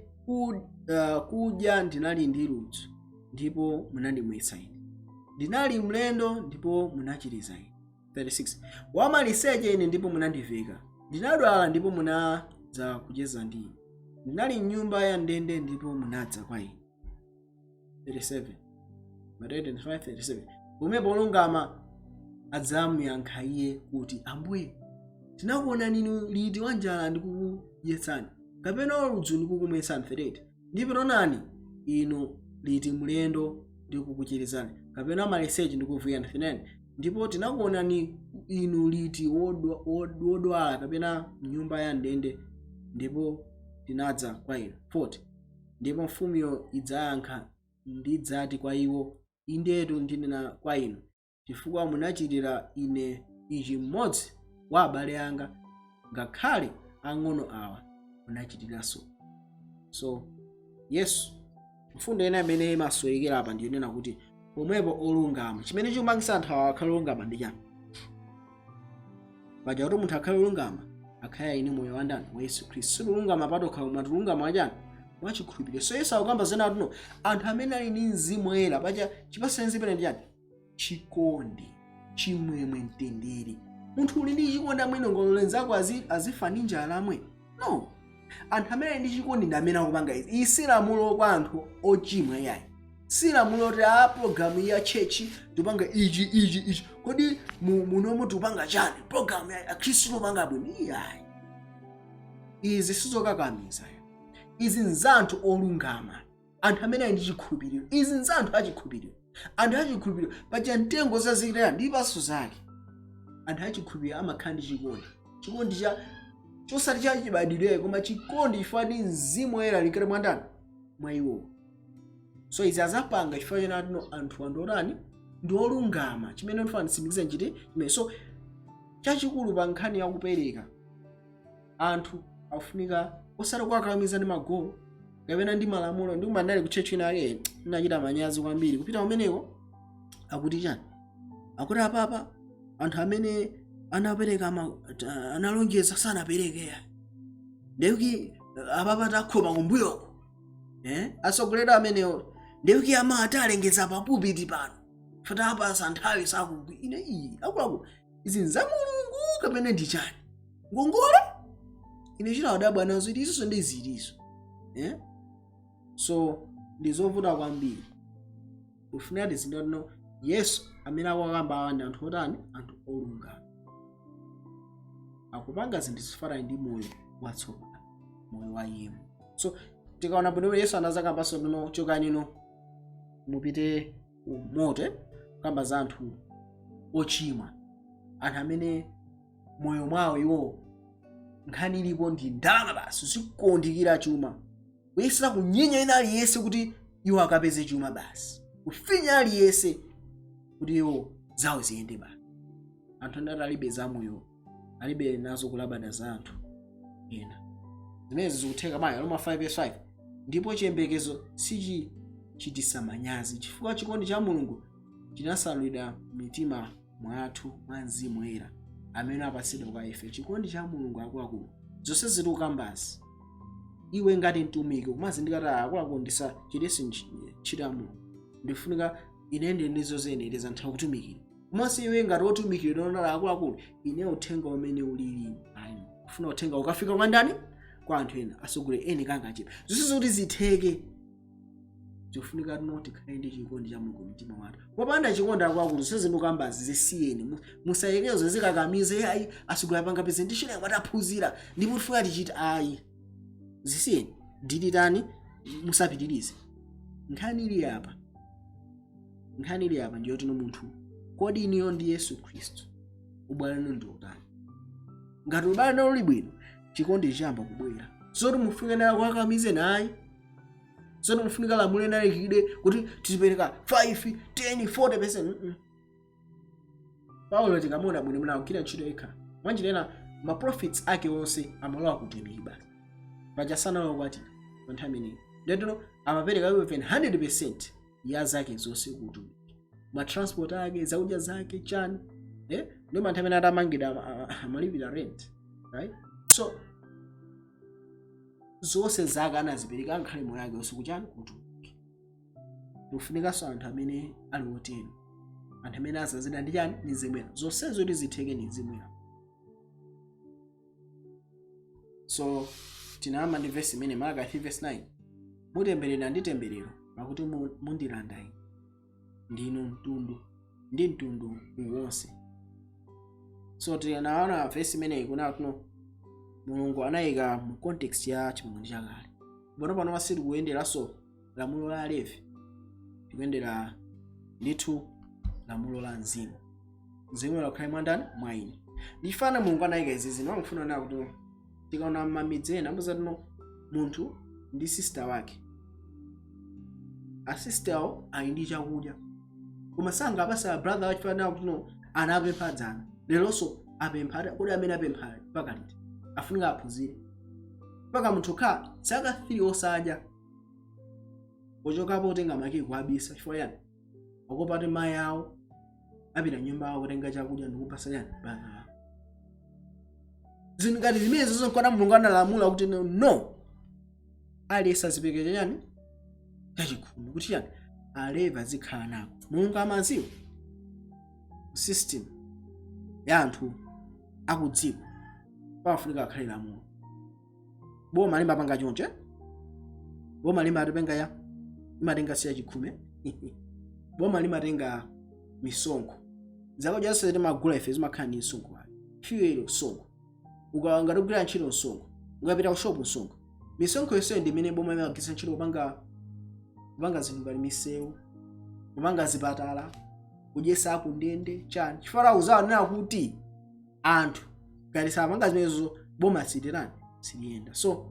kudya, ndinali ndi ludzu ndipo munandimwetsa ine, ndinali mlendo ndipo munachiriza ine. 36 Wamaliseche ine ndipo munandiveka, ndinadwala ndipo munadza kucheza ndi ine, ndinali mnyumba ya ndende ndipo munadza kwa ine. 37 Mateyu 25:37. Pomwepo olungama adzamuyankha iye kuti, "Ambuye, tinakuonani inu liti wanjala ndikukudyetsani, kapena waludzu ndikukumwetsani?" 38 Ndipo taonani inu liti mlendo ndikukuchirizani, kapena wamaliseche ndikuvekani? 39 Ndipo tinakuonani inu liti wodwala kapena mnyumba ya ndende ndipo tinadza kwa inu?" 40 Ndipo mfumuyo idzayankha ndidzati kwa iwo, "Indetu ndinena kwa inu, chifukwa munachitira ine ichi mmodzi wa abale anga ngakhale ang'ono awa, munachitiranso." So Yesu, mfundo ina imene imasowekera apa ndiyonena kuti pomwepo olungama, chimene chimapangisa anthu awa akhale olungama ndi chani? Paja kuti munthu akhale olungama, akhale ali ndi moyo wa ndani? Wa Yesu Khristu. Sitilungama patokha, koma tilungama wachani? Mwachikhulupiriro. So Yesu akukamba zena tuno, anthu amene ali ndi Mzimu Woyera, paja chipatso cha Mzimu ndi chani? Chikondi, chimwemwe, mtendere. Munthu uli ndi chikondi amwene, ngolole nzako azifa ndi njala amwe? No. Anthu amene ali ndi chikondi ndi amene akupanga izi. Iyi si lamulo kwa anthu ochimwa yayi, si lamulo kuti a program ya church tipanga ichi, ichi, ichi. Kodi munomu tikupanga chani? Program ya akhristu tikupanga bwino? Iyayi, izi sizokakamiza. Izi nzanthu olungama, anthu amene ali ndi chikhulupiriro. Izi nzanthu achikhulupiriro, anthu achikhulupiriro. Paja mtengo zazikitera ndi zipatso zake. Anthu achikhulupiriro amakhala ndi chikondi, chikondi cha chosati cha chibadwidwe, koma chikondi chifukwa ndi Mzimu Woyera ali mkati mwa ndani? Mwa iwo. So izi azapanga chifukwa chenatino anthu anthu otani? Ndi olungama. Chimene ndifuna nditsimikize nchiti chimene. So chachikulu pa nkhani yakupereka, anthu afunika osati kuwakakamiza ndi magolo kapena ndi malamulo. Ndi kumandali ku church ina ake, ndinachita manyazi kwambiri kupita kumeneko. Akuti chani? Akuti apapa anthu amene anapereka analonjeza sanapereke ya, ndekuti apapa takhoma kumbuyoko, eh? Atsogoleri amenewo, ndekuti amati alengeza papupiti pano, fatapasa nthawi sakugwi. Ine iyi, akuluakulu, izi nza Mulungu kapena ndi chani? Ngongole? Ine chinawadabwa nazo iti izinso ndi zilizo, eh? So ndi zovuta kwambiri. Kufunika tizindano Yesu amene akukamba awa ndi anthu otani? Anthu olungama, akupanga zinthu zifanana ndi moyo watsopano, moyo wa yemo. So tikaona bwino, Yesu anazakambanso no, chokani ino mupite kumoto, kamba za anthu ochimwa, anthu amene moyo mwawo iwo nkhani ilipo ndi ndalama basi, zikondikira chuma, kuyesera kunyenya ina aliyense kuti iwo akapeze chuma basi, kufinya aliyense kuti iwo zawo ziyende basi. Anthu andati alibe zamoyo, alibe nazo kulabada za anthu ena. Zimenezi zikutheka mayi. Roma 5 verse 5: ndipo chiyembekezo sichichitisa manyazi, chifukwa chikondi cha Mulungu chinasalidwa mitima mwathu mwa Mzimu Woyera amene apatsidwa kwa ife. Chikondi cha Mulungu, akuluakulu, zonse zikukambazi, iwe ngati mtumiki kumazindikira kuti akuluakulu, ndisachitese ntchito ya Mulungu, ndifunika ine ndi ndizo ziyenereza nthawi kutumikira. Komanso iwe ngati wotumikira onala, akuluakulu, ine uthenga umene ulili ayi, kufuna uthenga ukafika kwa ndani? Kwa anthu ena, asogolere ene kanga achepa. Zonse zikuti zitheke, zikufunika tino tikhale ndi chikondi cha Mulungu mtima mwathu. Popanda chikondi, akuluakulu, zonse zikukambazi zisiyeni. Musayekezo zikakamize ayi, asogolera panga presentation yawo ataphunzira ndipo tifuna tichite. Ayi, zisiyeni, dilitani, musapitirize. Nkhani ili apa, nkhani ili apa ndiyo tino munthu, kodi iniyo ndi Yesu Khristu ubale ndi utani? Ngati ubale uli bwino, chikondi chiyamba kubwera. Zoti mufunike naye kukakamize nayi, zoti mufunika lamulo nalikidwe kuti tizipereka 5, 10, 40%. Paulo tikamuona bwino mna akugwira ntchito yekha mwanjira ena, ma profits ake onse amalowa kutumiki basi. Paja sanalowa kwatira pa nthawi imeneyi, ndetino amapereka even 100% ya zake zonse kutumiki, ma transport ake, zakudya zake, chani, eh? Ndio mantha amene atamangidwa amalipira rent, right? So zonse zake anazipereka, ankhale moyo wake onse kuchani? Kutumiki. Tikufunikanso anthu amene ali otero, anthu amene azazidwa ndi chani? Ndi Mzimu Woyera. Zonsezo kuti zitheke ndi Mzimu Woyera. So tinayamba ndi vesi imene, Malaki 3 verse 9: mutemberera ndi temberero, pakuti mundilanda ine, ndinu mtundu ndi mtundu wonse. So tinaona vesi imeneyi kuna kuno Mulungu anayika mu context ya Chipangano Chakale. Pano pano pasiti kuyenderanso lamulo la Alevi, tikuyendera ndithu lamulo la Mzimu. Mzimu Woyera ukhale mwa ndani? Mwa ine. Ndifana Mulungu anayika izi zino amafuna na kuti tikaona mamidzi ena amazatino munthu ndi sister wake, asister awo ali ndi chakudya koma sangapasa brother wake, fana kuti no, anapempha dzana, leronso apempha. Kodi amene apempha mpaka liti? Afunika aphunzire mpaka munthu kha zaka 3 osadya, pochokapo otenga makiyi kuabisa. Chifukwa yani? Akopati mayi awo apita nyumba awo kutenga chakudya ndikupasa yani? Brother wawo. Zinthu ngati zimene zonse nkwana Mulungu analamula kuti no, no, aliyense azipereke chani? Chachikhumi, kuti chani? Alevi azikhala nako. Mulungu amaziwa system ya anthu. Akudziko pafunika akhale lamulo. Boma limapanga choncho, eh? Boma limatenga ya imatenga siya chikhumi. Boma limatenga misonkho. Zakudya zonse timagula ife zimakhala ndi msonkho wake. Fuel, msonkho. Ukangati kugwira ntchito, msonkho. Ukapita ku shop, msonkho. Misonkho yonseyo ndi imene boma imagwiritsa ntchito kupanga zinthu ngati misewu, kupanga zipatala, kudyesa akundende, chani, chifukwa uzaonera kuti anthu ngati samanga zimenezo, boma sitirani, siliyenda. So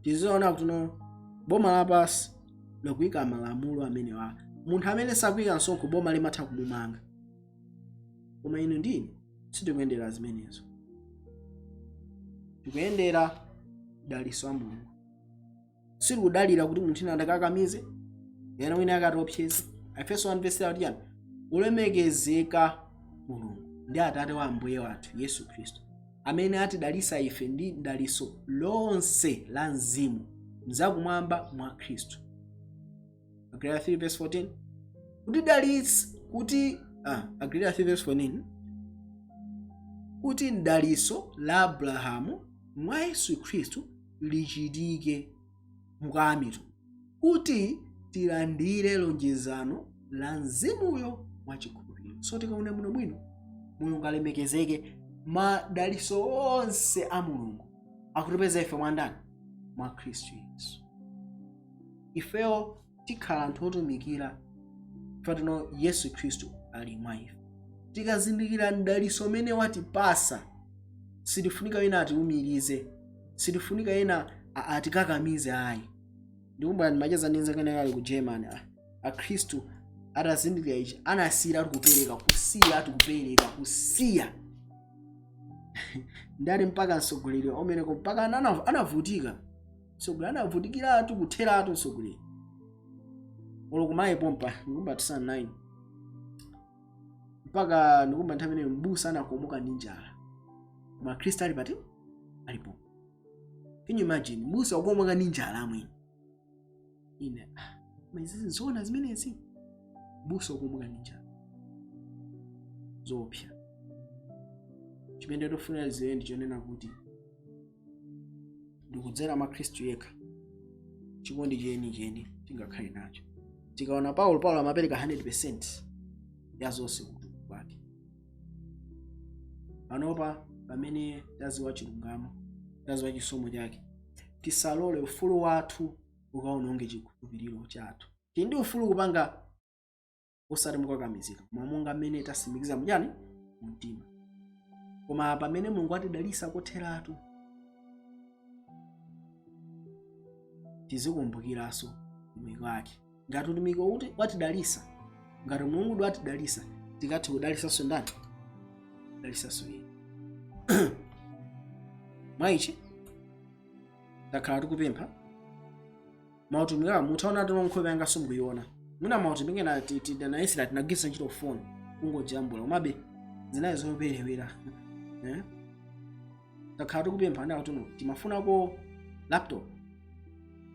tiziona kuti no, boma lapasi likuyika malamulo amenewa. Munthu amene sakuyika msonkho, boma limatha kumumanga. Koma inu ndine sitikuyendera zimenezo, tikuyendera daliso wa Mulungu. Sitikudalira kuti munthu ina andakakamize ena, wina akatiopseze. Efeso 1 verse 3 yani, ulemekezeka Mulungu ndi Atate wa Ambuye wathu Yesu Khristu, amene atidalisa ife ndi daliso lonse la mzimu mzakumwamba mwa Khristu. Agalatiya 3 verse 14, kuti dalitsa kuti Agalatiya 3 verse 14, kuti daliso la Abrahamu mwa Yesu Khristu lichitike mukamitu, kuti tilandire lonjezano la mzimuyo mwachikhulupiriro. So tikaona muno bwino, Mulungu alemekezeke, madaliso onse a Mulungu akutipeza ife mwandani? Mwa Khristu Yesu. Ifeyo tikhala anthu otumikira fatino Yesu Khristu ali mwa ife. Tikazindikira mdaliso umene watipasa, sitifunika ena atiumirize, sitifunika ena atikakamize, ayi. Ndikumbukira ndimacheza ndi nzanga ali ku Germany. Akhristu atazindikira ichi, anasiyira kupereka, kusiya kupereka, kusiya ndali mpaka mtsogoleri omeneko mpaka anavutika. Mtsogoleri anavutikiratu, kutheratu mtsogoleri olo kumayi pompa. Ndikumba 2009 mpaka ndikumba nthawi imeneyo mbusa anakomoka ndi njala, koma Khristu ali pati? Alipo. Can you imagine mbusa wakomoka ndi njala? Amwene, ine ma izizi nzoona zimenezi? Mbusa wakomoka ndi njala, zoopsa. Chimene tofunira ziwe ndi chonena kuti ndikudzera mwa Khristu yekha chikondi chenicheni tingakhale nacho. Tikaona Paulo, Paulo amapereka 100% ya zonse kutumiki kwake. Panopa pamene taziwa chilungamo, taziwa chisomo chake, tisalole ufulu wathu ukaononge chikhulupiriro chathu. Tili ndi ufulu kupanga osati mukakamizika, koma monga mmene tasimikiza mchani? Mumtima. Koma pamene Mulungu atidalisa kotheratu, tizikumbukiranso utumiki wake. Ngati utumiki wakuti watidalisa, ngati Mulungu watidalisa, tikathe kudalisanso ndani? Kudalisanso iye. Mwaichi takhala tikupempha mautumiki awa. Mutaona tino nkhope yanga simukuiona. Mwina mautumiki ena tinayesera, tinagwiritsa ntchito phone kungojambula, komabe zinayi zoperewera, eh? Takhala tikupempha ana kuti timafunako laptop,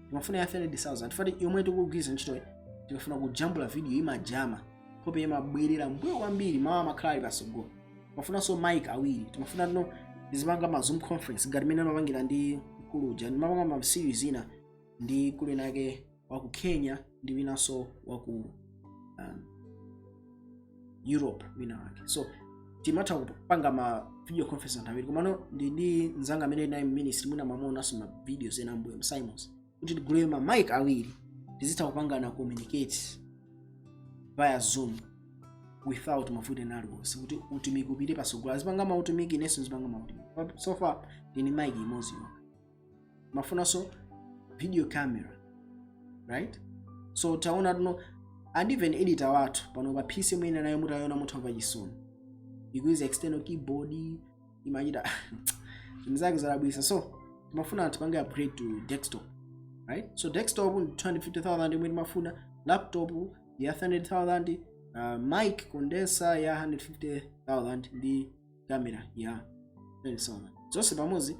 timafuna ya 30,000 fati yomwe tikugwiritsa ntchito. Tikafuna kujambula video imajama, nkhope imabwerera mbuyo kwambiri, mawu amakhala ali pasogolo. Timafunanso mic awiri. Timafuna tino tizipanga ma Zoom conference ngati mmene amapangira ndi mkulu uja. Ndimapanga ma series ina ndi mkulu inake wa ku Kenya ndi winanso wa ku Europe wina wake. So timatha kupanga ma video conference anthu awiri. Komano ndi mzanga amene naye ministry, mwina mamuonanso ma videos ena mbuyo, Simons, kuti tigule ma mic awiri, tizitha kupangana communicate via Zoom without mavuto ena aliwonse, kuti utumiki upite pasogolo. Azipanga mautumiki, inenso nzipanga mautumiki. But so far ndini mic imodzi yokha. Mafunanso video camera, right? So taona tuno, and even editor wathu pano pa PC mwina nayo mutayiona muthamva chisoni, ikuiza external keyboard, imachita zinthu zake zalabwisa. So timafuna tipange upgrade to desktop, right? So desktop ndi 250,000 imwe timafuna, laptop ya 300,000, mic condenser ya 150,000 ndi camera ya 30,000. Zonse pamodzi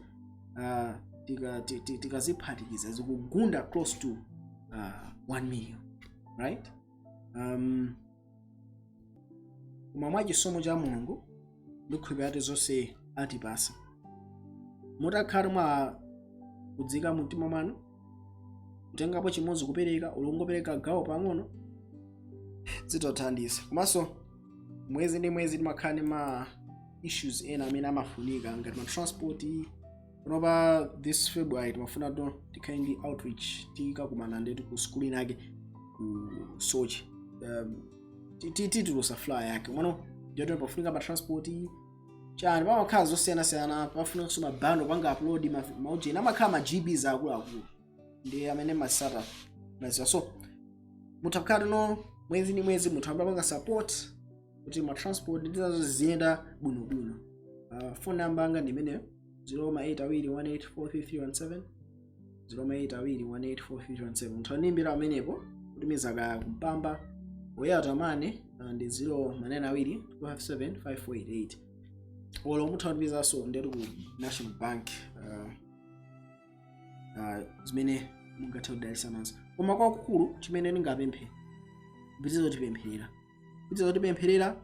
tikaziphatikiza zikugunda close to 1 million, right? Koma mwa chisomo cha Mulungu ndikhulupirira kuti zonse Atipasa mutakhala mwa kudzika mu mtima mwanu kutengapo chimodzi kupereka, ulongopereka gawo pang'ono, zitothandiza. Komanso mwezi ndi mwezi timakhala ndi ma issues ena amene amafunika ngati ma transport. Panopa this February timafuna to tikhale ndi outreach, tikakumana ndetu ku skulu inake ku Soche. Titulusa flyer yake mwano ndiyo pafunika pa transport chani, pamakhala zosiyanasiyana, pafunikanso mabando panga upload maujeni amakhala ma GBs akuluakulu ndi amene masata maziwa. So mutakhala no mwezi ndi mwezi muthu amapanga support kuti ma transport ndizazo ziyenda bwinobwino. Phone number anga ndi imeneyo, 082184317, 082184317. Muthu animbira amenepo kutumiza kaya kumpamba oya tamane ndi 0 manene 2 257 5488, olo mutha kutumizanso ndetu ku National Bank, zimene mungathe kudalitsa nazo. Koma kwakukulu chimene ndingapemphe, kupitiriza kutipempherera, kupitiriza kutipempherera,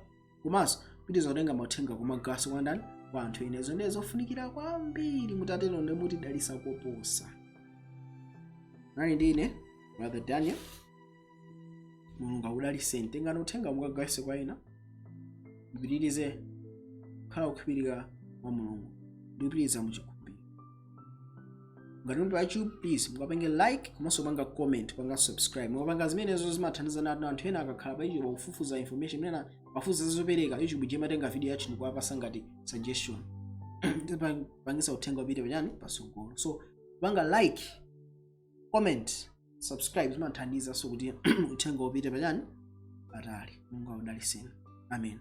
komanso kupitiriza kutenga mauthenga kumagaso kwa ndani, kwa anthu ena. Izo ndiye zofunikira kwambiri. Mutatero ndi mutidalitsa koposa. Nali ndine Brother Daniel. Mulungu akudalitseni. Tengani uthenga mukagawise kwa ena, mupitirize kukhala kukhulupirika mwa Mulungu ndi kupitiriza muchikhulupiriro. Ngati muli pa YouTube, please mukapenge like komanso panga comment, panga subscribe. Mukapanga zimenezo zimathandiza natu anthu ena akakhala pa YouTube akufufuza information imene afufuza zopereka, YouTube imatenga video yathu ndikuwapasa ngati suggestion, pangisa uthenga upite pachani, pasogolo. So panga like, comment, subscribe, zimathandiza so kuti uthenga upite pachani, patali. Mulungu akudalitseni. Amen.